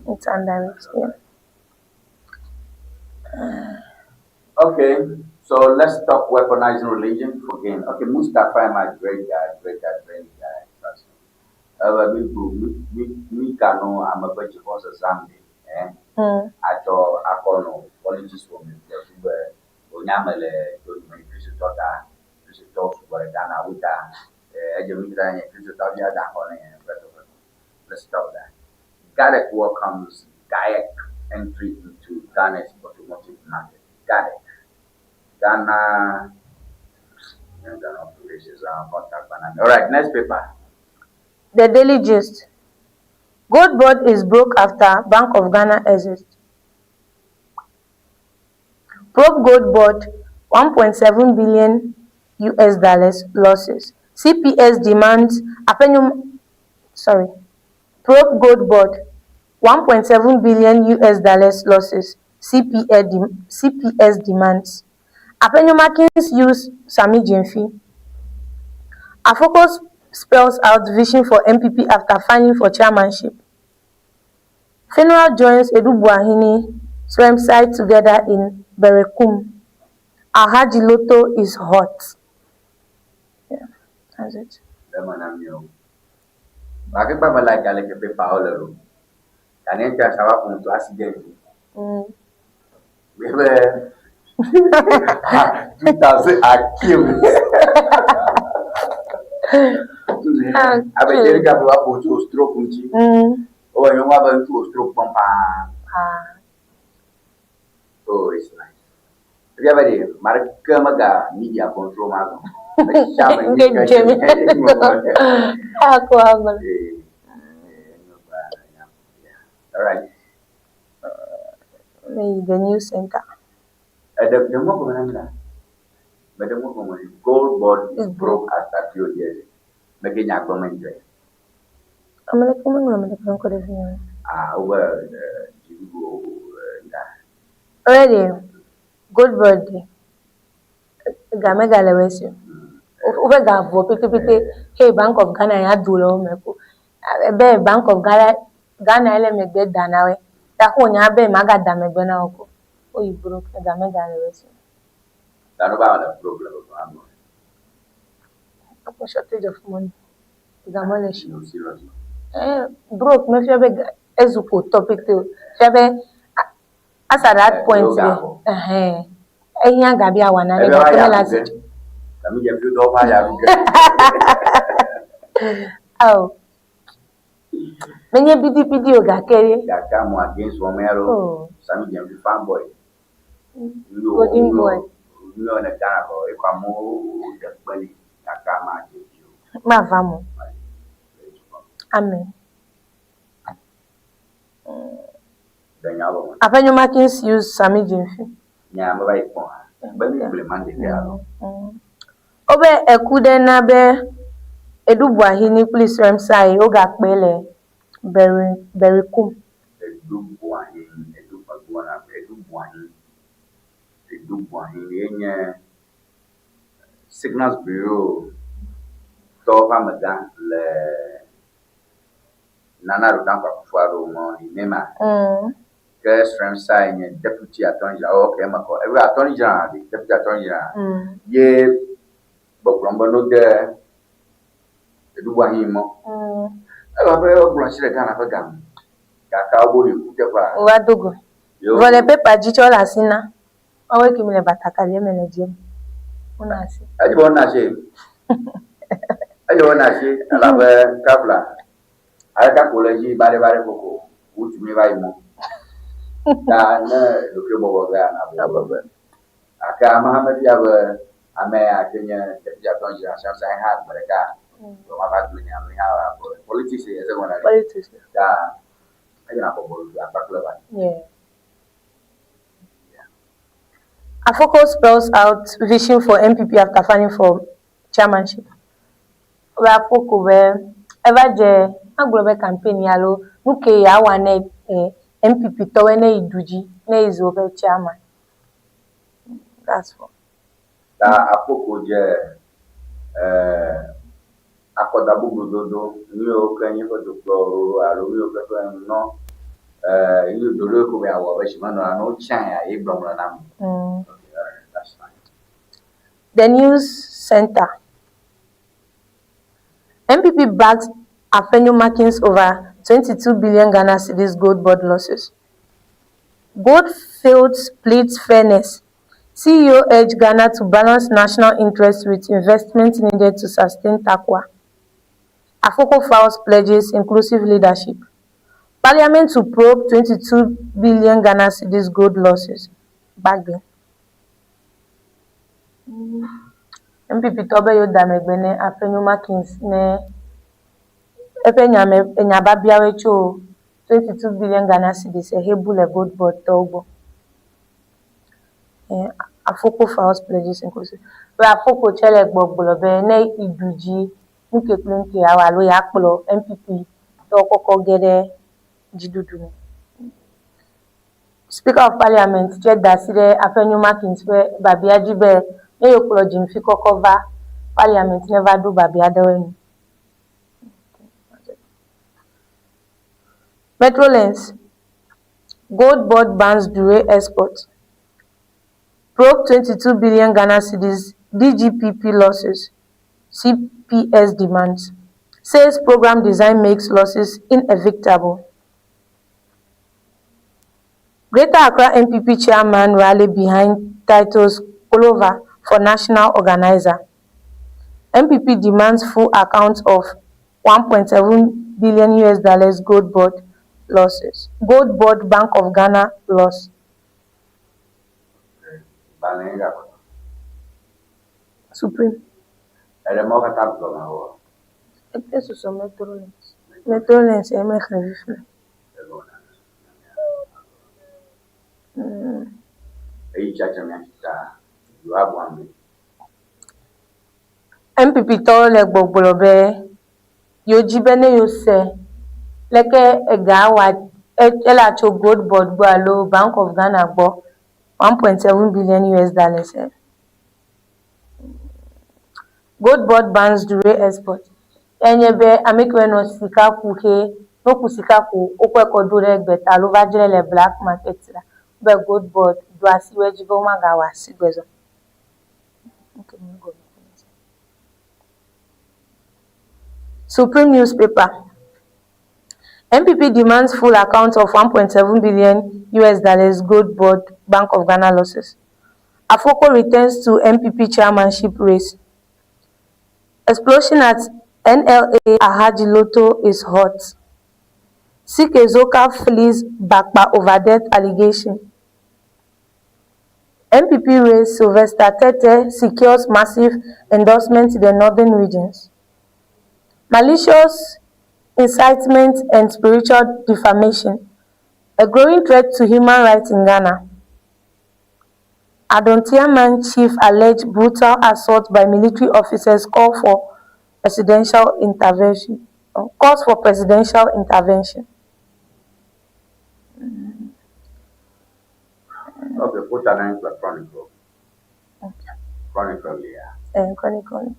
It's under it. Yeah.
Okay, so let's stop weaponizing religion for gain. Okay, Mustafa, my great guy, great guy, great guy. Trust me. Ebe mi bu mi mi mi kanu ame ƒe dzixɔse zam ɖi, eh? Atsɔ akɔ nɔ politics wɔm le fi be wonya ame le donyime Kristotɔ ta, Kristotɔwo sugbɔ ɖe Ghana wo ta, eh, edze mi dzra nye Kristotɔ vi ada xɔ ne ƒe teƒe. Let's stop that. GADEC welcomes GAEC entry into Ghana's automotive market. GADEC. Ghana. All right, next paper.
The Daily Gist. Gold Board is broke after Bank of Ghana exit. Probe Gold Board 1.7 billion US dollars losses. CPS demands Apenum, sorry. Probe Gold Board 1.7 billion US dollars losses. CPS, dem- CPS demands. Afenyo-Markins use Sammy Gyamfi. Afoko spells out vision for NPP after filing for chairmanship. Funeral joins Adu Boahene Srem-Sai together in Berekum. Alhaji Lotto is hot. Yeah, that's it.
Lemon amio. Akekpa me like ale ke paper wo le ɖo. Gane ŋutɔ saba ƒo to accident. Ebe 2000 akim. Abe Jerika be wa ƒo tso stroke ŋuti. Wowɔ nyɔnua be ŋutsu wò stroke kpɔm paa.
Ah.
Oh, it's nice. Efia be ɖe ame aɖeke mega media control ma zɔ. Mesia ame
Nke
nyui
dze mi. Ako agblɔ.
All right.
Meyi the news center.
Ɖe ɖe mɔ gɔme na mi la. Meɖe mɔ gɔme. Gold board is broke after 2 years. Meke nya gɔme ŋutɔe.
Ame ɖeke meŋlɔ ame ɖeke ŋkɔ ɖe fi ya.
Ah, wobe dziɖuɖu nga.
Already, gold board ga megale wo si o. Woƒe ga vɔ petepete. Hey, Bank of Ghana ya do le wo me ko. Ebe Bank of Ghana Ghana le megbe da na woe. Ta ko nya be magada megbe na wo ko. Woyi broke ga megale wo si o.
Ta no ba le problem o amo.
Akpɔ shortage of money. Ga mele si.
No seriously.
Eh, broke mefia be ezu kotɔ pete o. Fia be as at that point
yo
de,
ga vɔ.
ɛhɛn, ehiã ga bi awɔ nane
Ebe wa
gake
ya
mele
ɖu
asi.
ge. Sami Gyamfi dɔ va ya ɖu ge.
Ao. Menye bidibidi o gake ye.
Gake amewo against wɔm ya ɖo.
Oh.
Sami Gyamfi fanboy.
Golden boy.
Nyo ne Ghana kɔ ekɔ amewo ɖe kpe nɛ gake amea dze dzi o.
Mava mo. Amen.
Ɖe nya gɔme.
Afenyo-Markins use Sammy Gyamfi.
Nya me va yi kpɔ hã. Be mi gblɔe ma ɖeke alo.
Wobe eku ɖe na be Adu Boahene kple Srem-Sai wogakpe le Berekum.
Adu Boahene, Adu Boahene, Adu Boahene, Adu Boahene ye nye Signals Bureau tɔwo ƒe amegã le Nana Addo Dankwa Akufo-Addo ŋɔli nema. Ke Srem-Sai nye deputy attorney general. Oh, okay, eme kɔ. Ebe attorney general ɖi, deputy attorney general. Ye gbɔgblɔm be no de Adu Boahene mɔ. Elabe egblɔ asi ɖe Ghana ƒe game. Gake wobe yi kuteƒea.
Wova do go. Vɔ le paper dzi tsɔ le asi na. Woawoe ke mi le batakari me le dziem. Wona asi.
Edzi be wona asi. Edzi be wona asi elabe kabla aleke ko le dzi baɖebaɖe koko wotu mi va yi mɔ. Ta ne ɖokui bɔbɔ ge na bɔbɔ. Gake ameha mefia be ame ya ke nye deputy attorney general Srem-Sai hã gbe ɖeka. Wòava gblẽ ame hã va politics ye ese gɔme na mi.
Politics.
Ta Edzena bɔbɔ ɖuɖu akpa kple va.
Yeah. Afoko spells out vision for NPP after filing for chairmanship. Be Afoko be eva dze agblɔ be campaign ya alo nu ke yeawɔ ne eh, NPP tɔwoe ne yi ɖu dzi ne yi zu woƒe chairman. That's all.
Ta Afoko dze eh, akɔdabubu dodo, nu yiwo ke nye eƒe dukplɔɖoɖo alo nu yiwo ke ƒe nɔ eh, nu ɖoɖo yi ko be yeawɔ be zimenɔla ne wotsiãe ye gblɔm le na mi. Okay, alright, that's fine.
The News Center. NPP bags Afenyo Markins over 22 billion Ghana cedis gold board losses. Gold Fields pleads fairness. CEO urged Ghana to balance national interests with investment needed to sustain Tarkwa. Afoko files pledges inclusive leadership. Parliament to probe 22 billion Ghana cedis gold losses. Bagbin. NPP tɔ be yewo da megbe ne Afenyo Markins ne eƒe nya me enya biabiawoe tso 22 billion Ghana cedis ehe bu le Gold Board tɔwo gbɔ. Eh, Afoko files pledges inclusive. Be Afoko tsɛ le gbɔgblɔ be ne yi ɖu dzi nu ke kple nu ke yeawɔ alo yeakplɔ NPP tɔwo kɔkɔ ge ɖe dziɖuɖu me. Speaker of Parliament tsɛ da asi ɖe Afenyo Markins ƒe biabia dzi be ne yewokplɔ Gyimfi kɔkɔ va Parliament neva ɖo biabia aɖewo nu. Metrolens, Gold Board bans Dure export, probe 22 billion Ghana cedis DGPP losses, CPS demands, says program design makes losses inevitable. Greater Accra NPP chairman rally behind Titus Glover for national organizer. NPP demands full account of 1.7 billion US dollars gold board losses. Gold Board Bank of Ghana loss.
Gbalẽ gakpɔtɔ.
Supreme.
Eɖe mɔ katã gɔme wɔ.
Ete susɔ Metrolens. Metrolens ye mexlẽ fifia. Mm.
Eyi tsatsa mía ta yewoabu ame.
NPP tɔwo le gbɔgblɔ be yewodzi be ne yewose leke ega wa ele atso Gold Board gbɔ alo Bank of Ghana gbɔ 1.7 billion US dollars. Gold Board bans Dure export. Enye be ame kewo nɔ sika ku xe, ne woku sika ko wokɔe kɔ do ɖe gbeta alo va dzrae le black market la, be Gold Board ɖo asi wo dzi be womagawɔ asigbezɔ. Supreme newspaper. NPP demands full account of 1.7 billion US dollars Gold Board Bank of Ghana losses. Afoko returns to NPP chairmanship race. Explosion at NLA Ahaji Lotto is hot. CK Zoka flees Bakpa over death allegation. NPP race Sylvester Tete secures massive endorsement in the northern regions. Malicious incitement and spiritual defamation, a growing threat to human rights in Ghana. Adonteyman chief alleged brutal assault by military officers call for presidential intervention. Calls for presidential intervention.
Okay, put an end to Chronicle. Okay. Chronicle, yeah.
And Chronicle.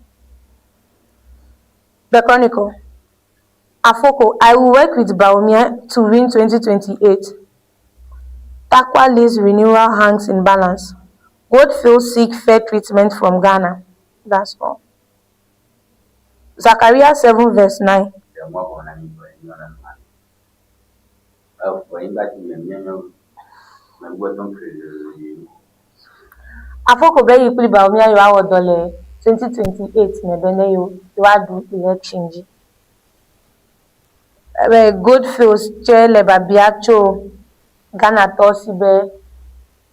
The Chronicle. Afoko, I will work with Bawumia to win 2028. Tarkwa lease renewal hangs in balance. Goldfields seek fair treatment from Ghana. That's all. Zechariah 7 verse 9. Afoko be yi kpli Bawumia yewoawɔ dɔ le 2028 me be ne yewoaɖu election dzi. Ebe Goldfields tse le biabia tso Ghanatɔwo si be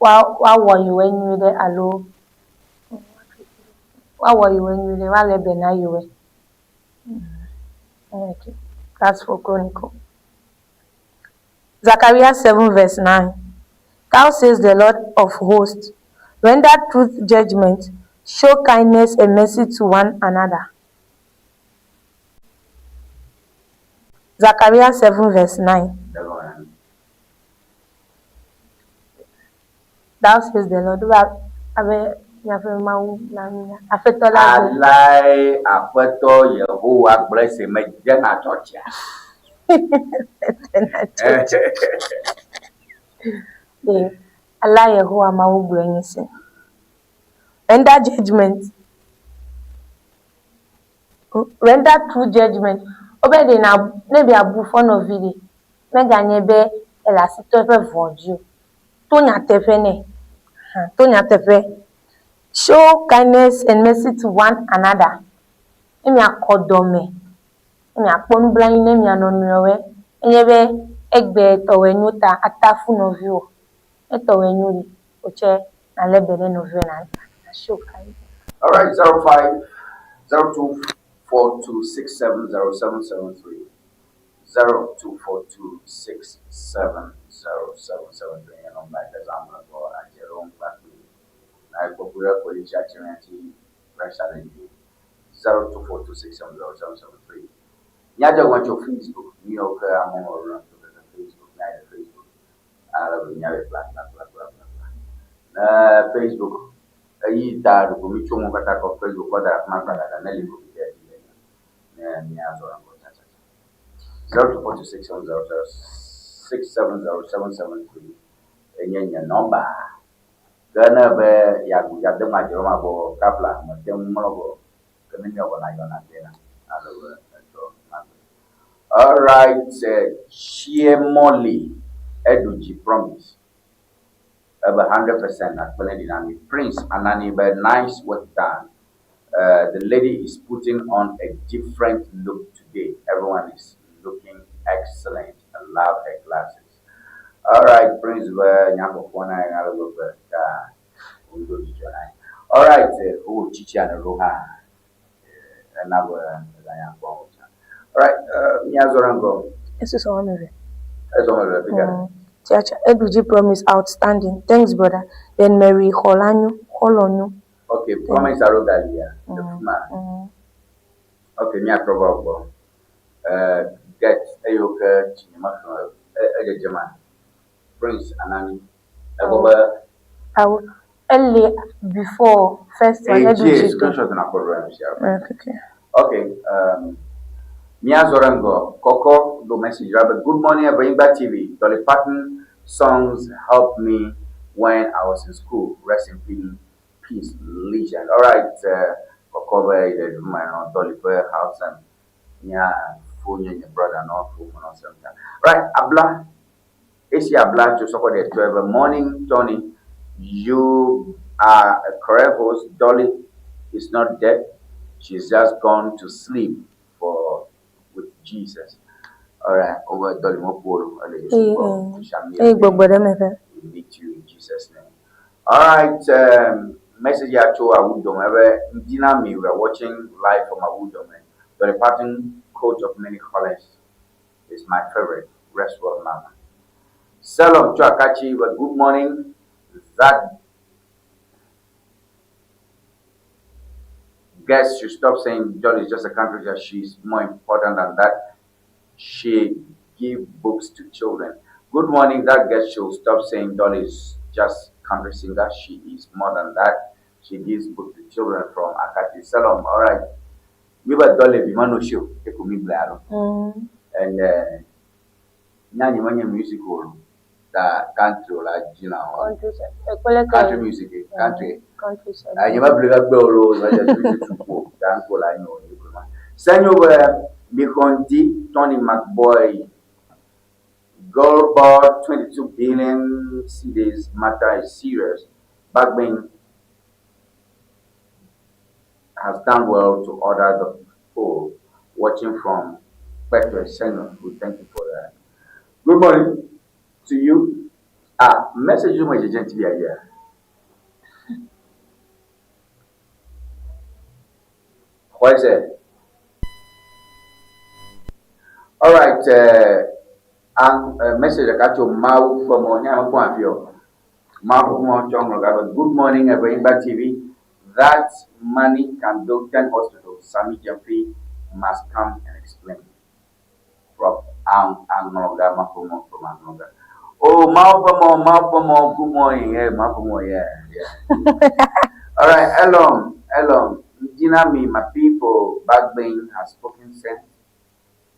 woawɔ yewoe nyuiɖe alo woawɔ yewoe nyuiɖe, woalé be na yewoe. Okay, that's for Chronicle. Zachariah 7 verse 9. Thou says the Lord of hosts, render truth judgment, show kindness and mercy to one another. Zachariah 7 verse 9. Thou says the Lord. Abe miaƒe Mawu na mía. Aƒetɔ la gblɔ.
Alae Aƒetɔ Yehowa gblɔ esi medzena tsɔtsia.
Medzena tsɔtsi. Ee, Alae Yehowa Mawu gblɔe nye esi. Render judgment. Render true judgment. Wobe ɖe na ne be abu fɔ nɔvi ɖe, meganye be ele asi tɔ eƒe vɔ̃ dzi o. To nyateƒe nɛ. Hã, to nyateƒe. Show kindness and mercy to one another. Ne miakɔ dɔme, ne miakpɔ nublanui ne mia nɔnɔewoe. Enye be egbe tɔwɔe nyo ta atafu nɔviwò. Ne tɔwɔe nyo ɖi, wò tsɛ nalé be ne nɔviwò na na show kindness.
Alright, 05 02 42 67 0773 02 42 67 0773 nye nɔmba yi ke zãm mele gbɔ adze ɖo ŋu kpakpli. Na ekpɔ ku ɖe kpolitsi atsi ŋuti pressure le dzi 02 42 67 0773. Míadze egɔme tso Facebook, míwo ke amewo me ɖona tso keke Facebook, míayi ɖe Facebook ale be míawɔe kplakplakplakplakpla. Ne Facebook eyi ta ɖeko mítso nuwo katã kɔ Facebook kɔ da ɖe afi ma gbadada ne li ko mi de edzi le ne míazɔ ŋgɔ tsatsatsã. 02 42 67 00 67 0773 enye nye nɔmba. Ke ne be yeagu yeade ŋu adze ma gbɔ kapla mete ŋu mlɔ gbɔ ke ne míawɔ na yɔna de na ale be etsɔ magbe. Alright, Chiemoli eɖu dzi promise. Ebe 100% akpe ne ɖi na mi. Prince Anani be nice work done. The lady is putting on a different look today. Everyone is looking excellent. I love her glasses. Alright, Prince be nyakpɔkpɔ na ye ale gbegbe ta wodo dzidzɔ na ye. Alright, wowɔ tsitsia ne ɖo hã ena be eganya kpɔ wo tsã. Alright, míazɔ ɖe ŋgɔ.
Esusɔ woame eve.
Ezɔ ame eve fika.
Tiatia, Eduji promise outstanding. Thanks brother. Then Mary Xɔlanyo, Xɔlɔnyo.
Okay, promise alo galia le fi ma. Okay, míatrɔ va wo gbɔ. Get eyiwo ke tsi nyemexlẽ edzedze ma. Prince Anani. Egbɔ be.
Awo, ele before first one.
Eyi dzi screenshot na kpɔ ɖo sia.
Okay.
Okay, míazɔ ɖe ŋgɔ. Kɔkɔ ɖo message ɖa be good morning Evenyigba TV. Dolly Parton songs helped me when I was in school. Rest in peace, legend. All right, kɔkɔ be yi le ɖu ma nɔ Dolly ƒe house and mía fo nye nye brother nɔ fo me nɔ sem ta. Right, Abla. Esi Abla tso sɔkɔ ɖe tɔe be morning Tony, you are a correct host. Dolly is not dead. She's just gone to sleep for with Jesus. All right, over Dolly Mopolo.
Eye gbɔgbɔ ɖe me ƒe.
We meet you in Jesus' name. All right, message ya tso Awudome be Ndina mi we are watching live from Awudome. Dolly Parton, coat of many colors, is my favorite. Rest well, mama. Selom tso Akachi be good morning. That guest should stop saying Dolly is just a country girl. She's more important than that. She give books to children. Good morning. That guest should stop saying Dolly is just country singer. She is more than that. She gives book to children from Akati Salom. All right. Mi be Dolly vi mano show. Eko mi gblɔe alo. And nya nye menye music o. Ta country o la dzi na o.
Country ekpele ke.
Country music, country.
Country side.
Nye me bli ɖe gbe o lo, nye me dze tutu ko. Ta ŋko la nyo ye ko ma. Senyo be Mixɔndi Tony McBoy Gold board 22 billion cedis matter is serious. Bagbin has done well to order the poll. Watching from Petre Senyo. We thank you for that. Good morning to you. Ah, message you my agent here. What is it? All right. A message ɖeka tso Mawu ƒe mɔ, nye ame kpɔ afi o. Mawu ƒe mɔ tsɔ ŋlɔ ga be, Good morning Eʋenyigba TV, that money can build 10 hospitals, Sami Gyamfi must come and explain. From Aŋlɔga, Mawu ƒe mɔ from Aŋlɔga. Oh, Mawu ƒe mɔ, Mawu ƒe mɔ, good morning, yeah, Mawu ƒe mɔ, yeah, yeah. All right, Elon, Elon, Ndinami, my people, Bagbin has spoken sense.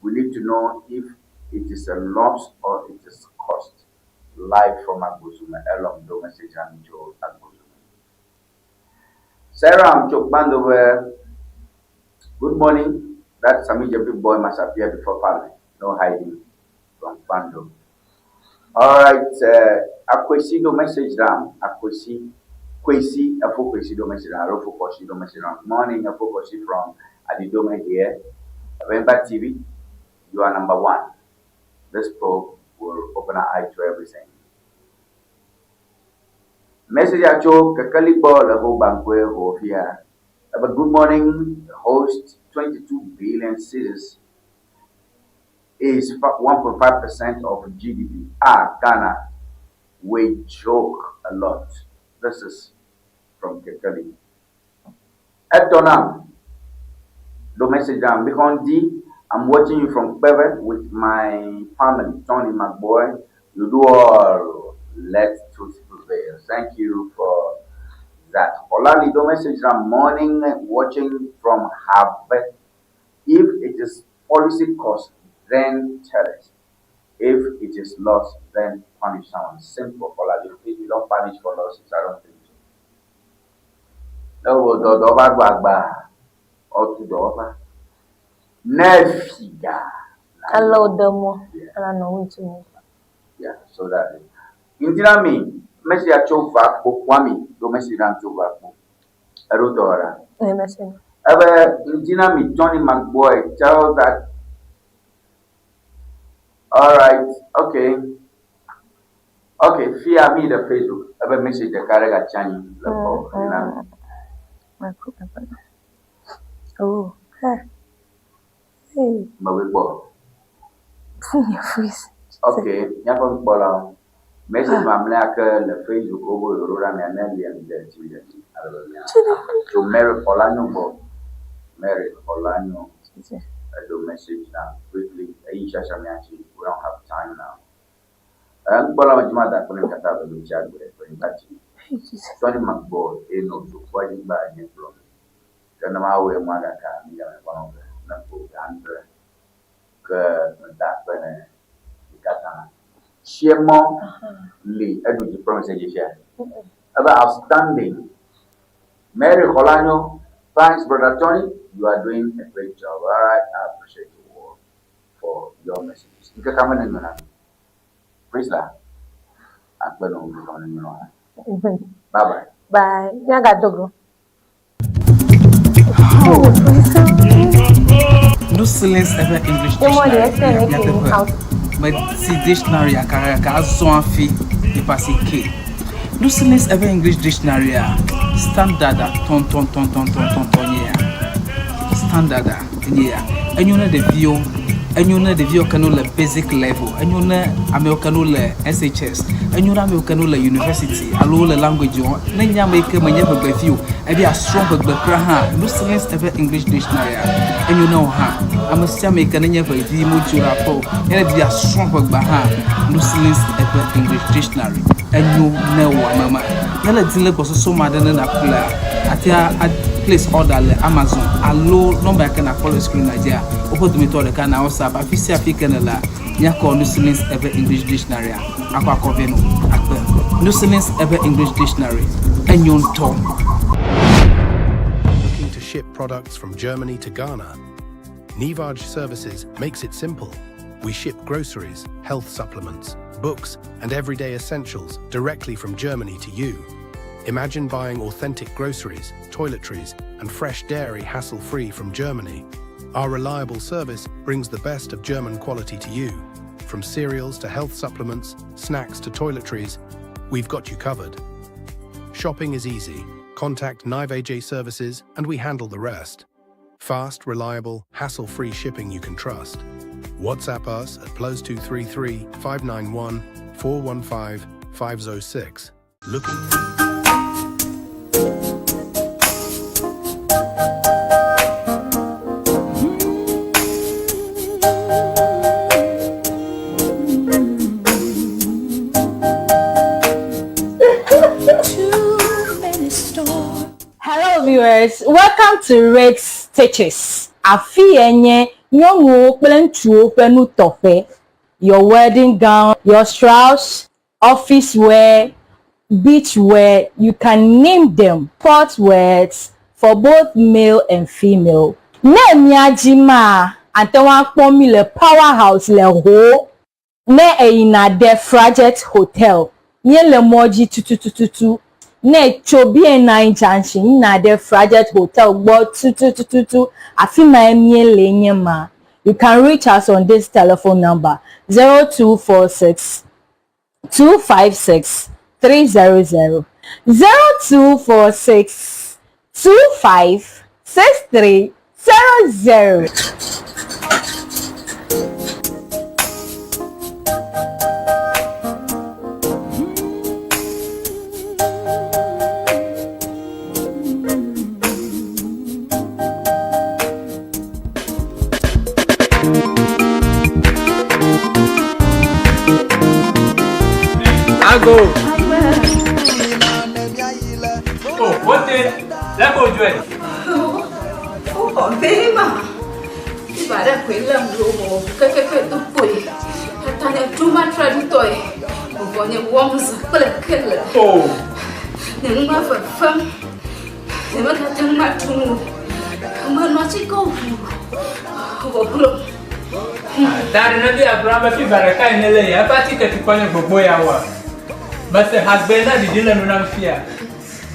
We need to know if it is a loss or it is cost. Live from Agbozume, Elon, do message and Joe Agbozume. Sarah Mchokbandove, good morning. That Sami Jeffrey boy must appear before Parliament. No hiding from Fando. All right, Akwesi do message down. Akwesi, Kwesi, Afo Kwesi do message down. Alofo Kwesi do message down. Morning, Afo Kwesi from Adidome here. Remember TV, you are number one. This probe will open our eye to everything. Message atso kekeli gbɔ le ho bankue ho fia. Ebe good morning, host 22 billion cedis is 1.5% of GDP. Ah, Ghana, we joke a lot. This is from Kekeli. Etonam, do message down. Bikondi, I'm watching you from Kpeve with my family. Tony, my boy, you do all. Let truth prevail. Thank you for that. Olali, do message down. Morning, watching from Harvard. If it is policy cost, then tell us. If it is loss, then punish someone. Simple. Olali, please, you don't punish for losses. I don't think so. Ne wo dɔdɔ va gbɔ agba, ɔtu dɔwɔƒe. Ne figa.
Ale wòde mɔ ala nɔ ŋutsu mi.
Yeah, so that is. Ndinami, mesi atso va kpo kwami, do mesi ɖam tso va kpo. Eɖo dɔ ɖa.
Ne mesi.
Ebe Ndinami Tony McBoy tell that. All right, okay. Okay, fear me the Facebook. Ebe message ɖeka ɖe gatsi anyi le gbɔ. Ndinami.
Oh, hey. Hey.
Mewe gbɔ.
Funye freeze.
Okay, míaƒe nukpɔlawo. Message mamlɛa ke le Facebook wobe yewoɖo ɖa mia ne lia mi le TV le dzi ale be mia. Tso Mary Xɔlanyo gbɔ. Mary Xɔlanyo. Eɖo message now quickly. Eyi sasa mia dzi. We don't have time now. Nukpɔla me dzi ma da akpe ne mi katã be mi tsi agbe ƒe nyigba dzi. Tony McBoy eno tso kpɔ anyigba nye kplɔ mi. Ke ne ma wɔe mɔ gaka mi game kpɔ nɔ be ne ƒo ga andre ke meda akpe ne mi katã. Tsiemɔ li eɖu dzi kplɔ message sia. Ebe outstanding. Mary Kholanyo, thanks brother Tony, you are doing a great job. All right, I appreciate you all for your messages. Nkeka me ne nyo na mi. Priscilla, akpe no nkeka me ne nyo na. Bye bye.
Bye. Míagadogo.
No silence ever English
Emɔ
dictionary.
ɖe ese ne ke
Nyateƒe.
house.
Meti dictionary aka ka azɔ hafi yepasi ke. No silence ever English dictionary a standard a tɔntɔntɔntɔntɔntɔn nye ya. Standard a nye ya. Enyo ne ɖeviwo, enyo ne ɖeviwo ke no le basic level, enyo ne amewo ke no le SHS, enyo ne amewo ke no le university alo le language wɔm. Ne nye ame yi ke menye ʋegbevi o, ebi asrɔ̃ ʋegbe kura hã, no silence ever English dictionary a enyo ne wo hã. Ame sia ame yi ke nenye ʋevi modzo ɖe aƒe o, ne ɖevi asrɔ̃ ʋegbe hã, no silence ever English dictionary enyo ne wò ame ma. Ne le di le gbɔsɔsɔ ma ɖe ne nàƒlea, atea a place order le Amazon alo nɔmba yi ke nàkpɔ le screen la dzia, woƒe dometɔ ɖeka na WhatsApp afi sia afi ke nèlea, míakɔ No Silence Ever English Dictionary a akɔ akɔ vɛ nɔ akpe. No Silence Ever English Dictionary enyo ŋutɔ.
Looking to ship products from Germany to Ghana? Nivaj Services makes it simple. We ship groceries, health supplements, books, and everyday essentials directly from Germany to you. Imagine buying authentic groceries, toiletries, and fresh dairy hassle free from Germany. Our reliable service brings the best of German quality to you. From cereals to health supplements, snacks to toiletries, we've got you covered. Shopping is easy. Contact Nivaj Services and we handle the rest. Fast, reliable, hassle free shipping you can trust. WhatsApp us at plus 233 591 415 506. Looking.
Too many storms.
Hello viewers, welcome to Red Stitches. Afi ye nye nyɔnuwo kple ŋutsuwo ƒe nutɔƒe. Your wedding gown, your shrouds, office wear, beach wear, you can name them. Sport wears for both male and female. Ne mía dzi maa, ate ŋu akpɔ mí le Power House le Ho. Ne èyina ɖe Frajet Hotel, míele mɔ dzi tutututu. Ne ètso BNI Junction yina ɖe Frajet Hotel gbɔ tutututu, afi mae míele nye ma. You can reach us on this telephone number 0246 256 300 0246 25 63 00.
Ago. Oh, wote, leko ujue.
Woxɔ vɛ ma. Fiva ɖe koe lém ɖo mɔ kekeke do kpoe. Tata nye ɖo matra ɖutɔe. Vɔvɔ nye wɔm zã kple kele.
Oh.
Nye nu ma fefem. Nye megate ŋu aɖu nu o. Menɔ atikewo ʋu. Vɔvɔ
Da ɖe ne bi agblɔ be fiva ɖeka yi ne le ya eƒe atike tukɔ nye gbogbo ya wa. Mese hagbe na ɖiɖi le nu nam fia.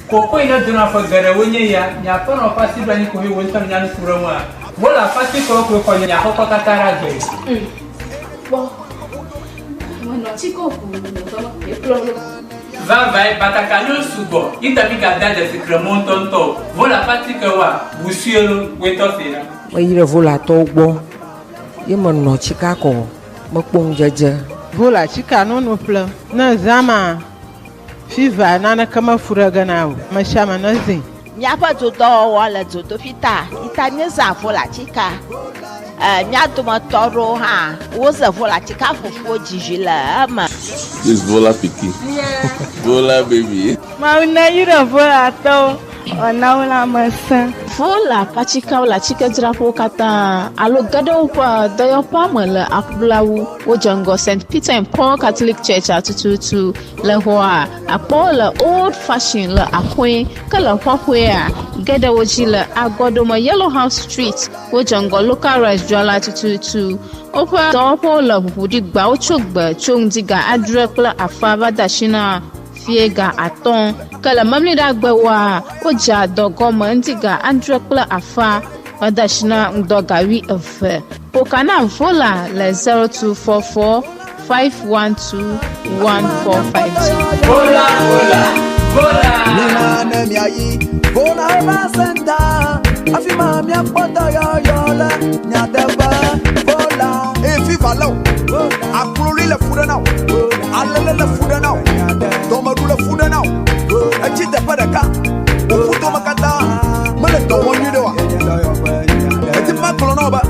Kokoe ne dona ƒe geɖewoe nye ya, nye aƒenɔ ƒe asi ɖo anyi koe wò ŋutɔ nènya nu ku ɖe eŋua? Wole aƒe atikewo koe xɔ nye aƒekɔ katã ɖe agbee.
Kpɔ, menɔ atikewo ʋuu nye ƒe me koe kplɔ ɖo.
Vavãe, batakaliwo sugbɔ, yi ta mígade dzesi kremɔ ŋutɔŋutɔ o. Vɔ le aƒe atikewoa, ʋu sue lo, woe tɔ see ɖa.
Meyi ɖe Volatɔwo gbɔ ye menɔ tsika kɔ mekpɔ ŋudzedze.
Vola tsika nono ƒle ne zã ma. Fiva naneke mefu ɖe ge na o, mesiame nezĩ.
Míaƒe dodɔwɔwɔ le dzodoƒi ta yi ta míezã volatika. E, mía dometɔ aɖewo hã woze volatika ƒoƒuwo dzi vi le eme.
This Vola pikin. Vola baby.
Mawu neyra Volatɔwo wòana wo lãmesẽ.
Vola ƒe atikeawo le atikedzraƒewo katã alo ge ɖe woƒe dɔyɔƒea me le aƒlawu. Wodze ŋgɔ St. Peter and Paul Catholic Church-a tututu. Le xɔa, akpɔ wo le Old Fashion le Axoe, ke le xɔxɔea, ge ɖe wo dzi le Agɔɖome Yellow House Street. Wodze ŋgɔ Local Rice dzrala tututu. Woƒe dɔwɔƒewo le ʋuʋu ɖi gbawo tso gbe tso ŋdi ga adre kple afã va de asi na fiẽ ga atɔ̃. Ke le Memleɖagbewoa, wodzea dɔ gɔme ŋdi ga adre kple afã va de asi na ŋdɔ ga wuieve. Ƒo ka na Vola le 0244 512 145 dzi.
Vola, vola, vola.
Mina ne miayi Vola Herbal Center, afi ma miakpɔ dɔyɔyɔ le nyateƒe. Vola.
Eye fiva lé wò, akloli le fu ɖe na wò, alele le fu ɖe na wò, dɔmeɖu le fu ɖe na wò, etsi teƒe ɖeka, wò ƒudome katã mele dɔ wɔm nyuiɖe oa? Medi be magblɔ na wò be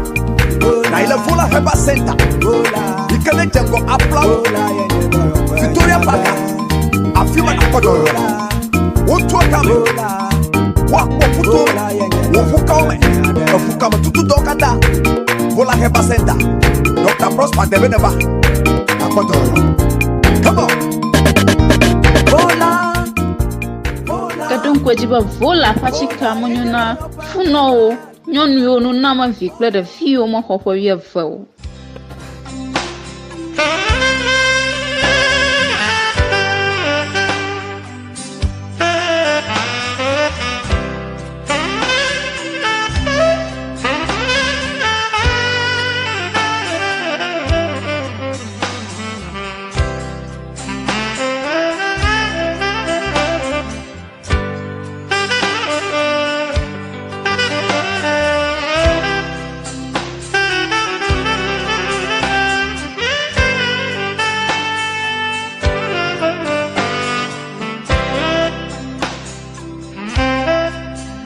nàyi le Vola Herbal Center yi ke nedze ŋgɔ aƒlawo Victoria Park, afi ma nàkpɔ dɔyɔyɔ le. Wotua kame, woakpɔ ƒuto me, wò ʋukawo me, eʋukame tutudɔwo katã. Vola Herbal Center, Dr. Prosper Debe neva, nàkpɔ dɔyɔyɔ. Come on.
Vola.
Ke ɖo ŋku edzi be Vola ƒe atikea menyo na funɔwo, nyɔnuwo, nunɔamevi kple ɖeviwo mexɔ ƒe wuieve o.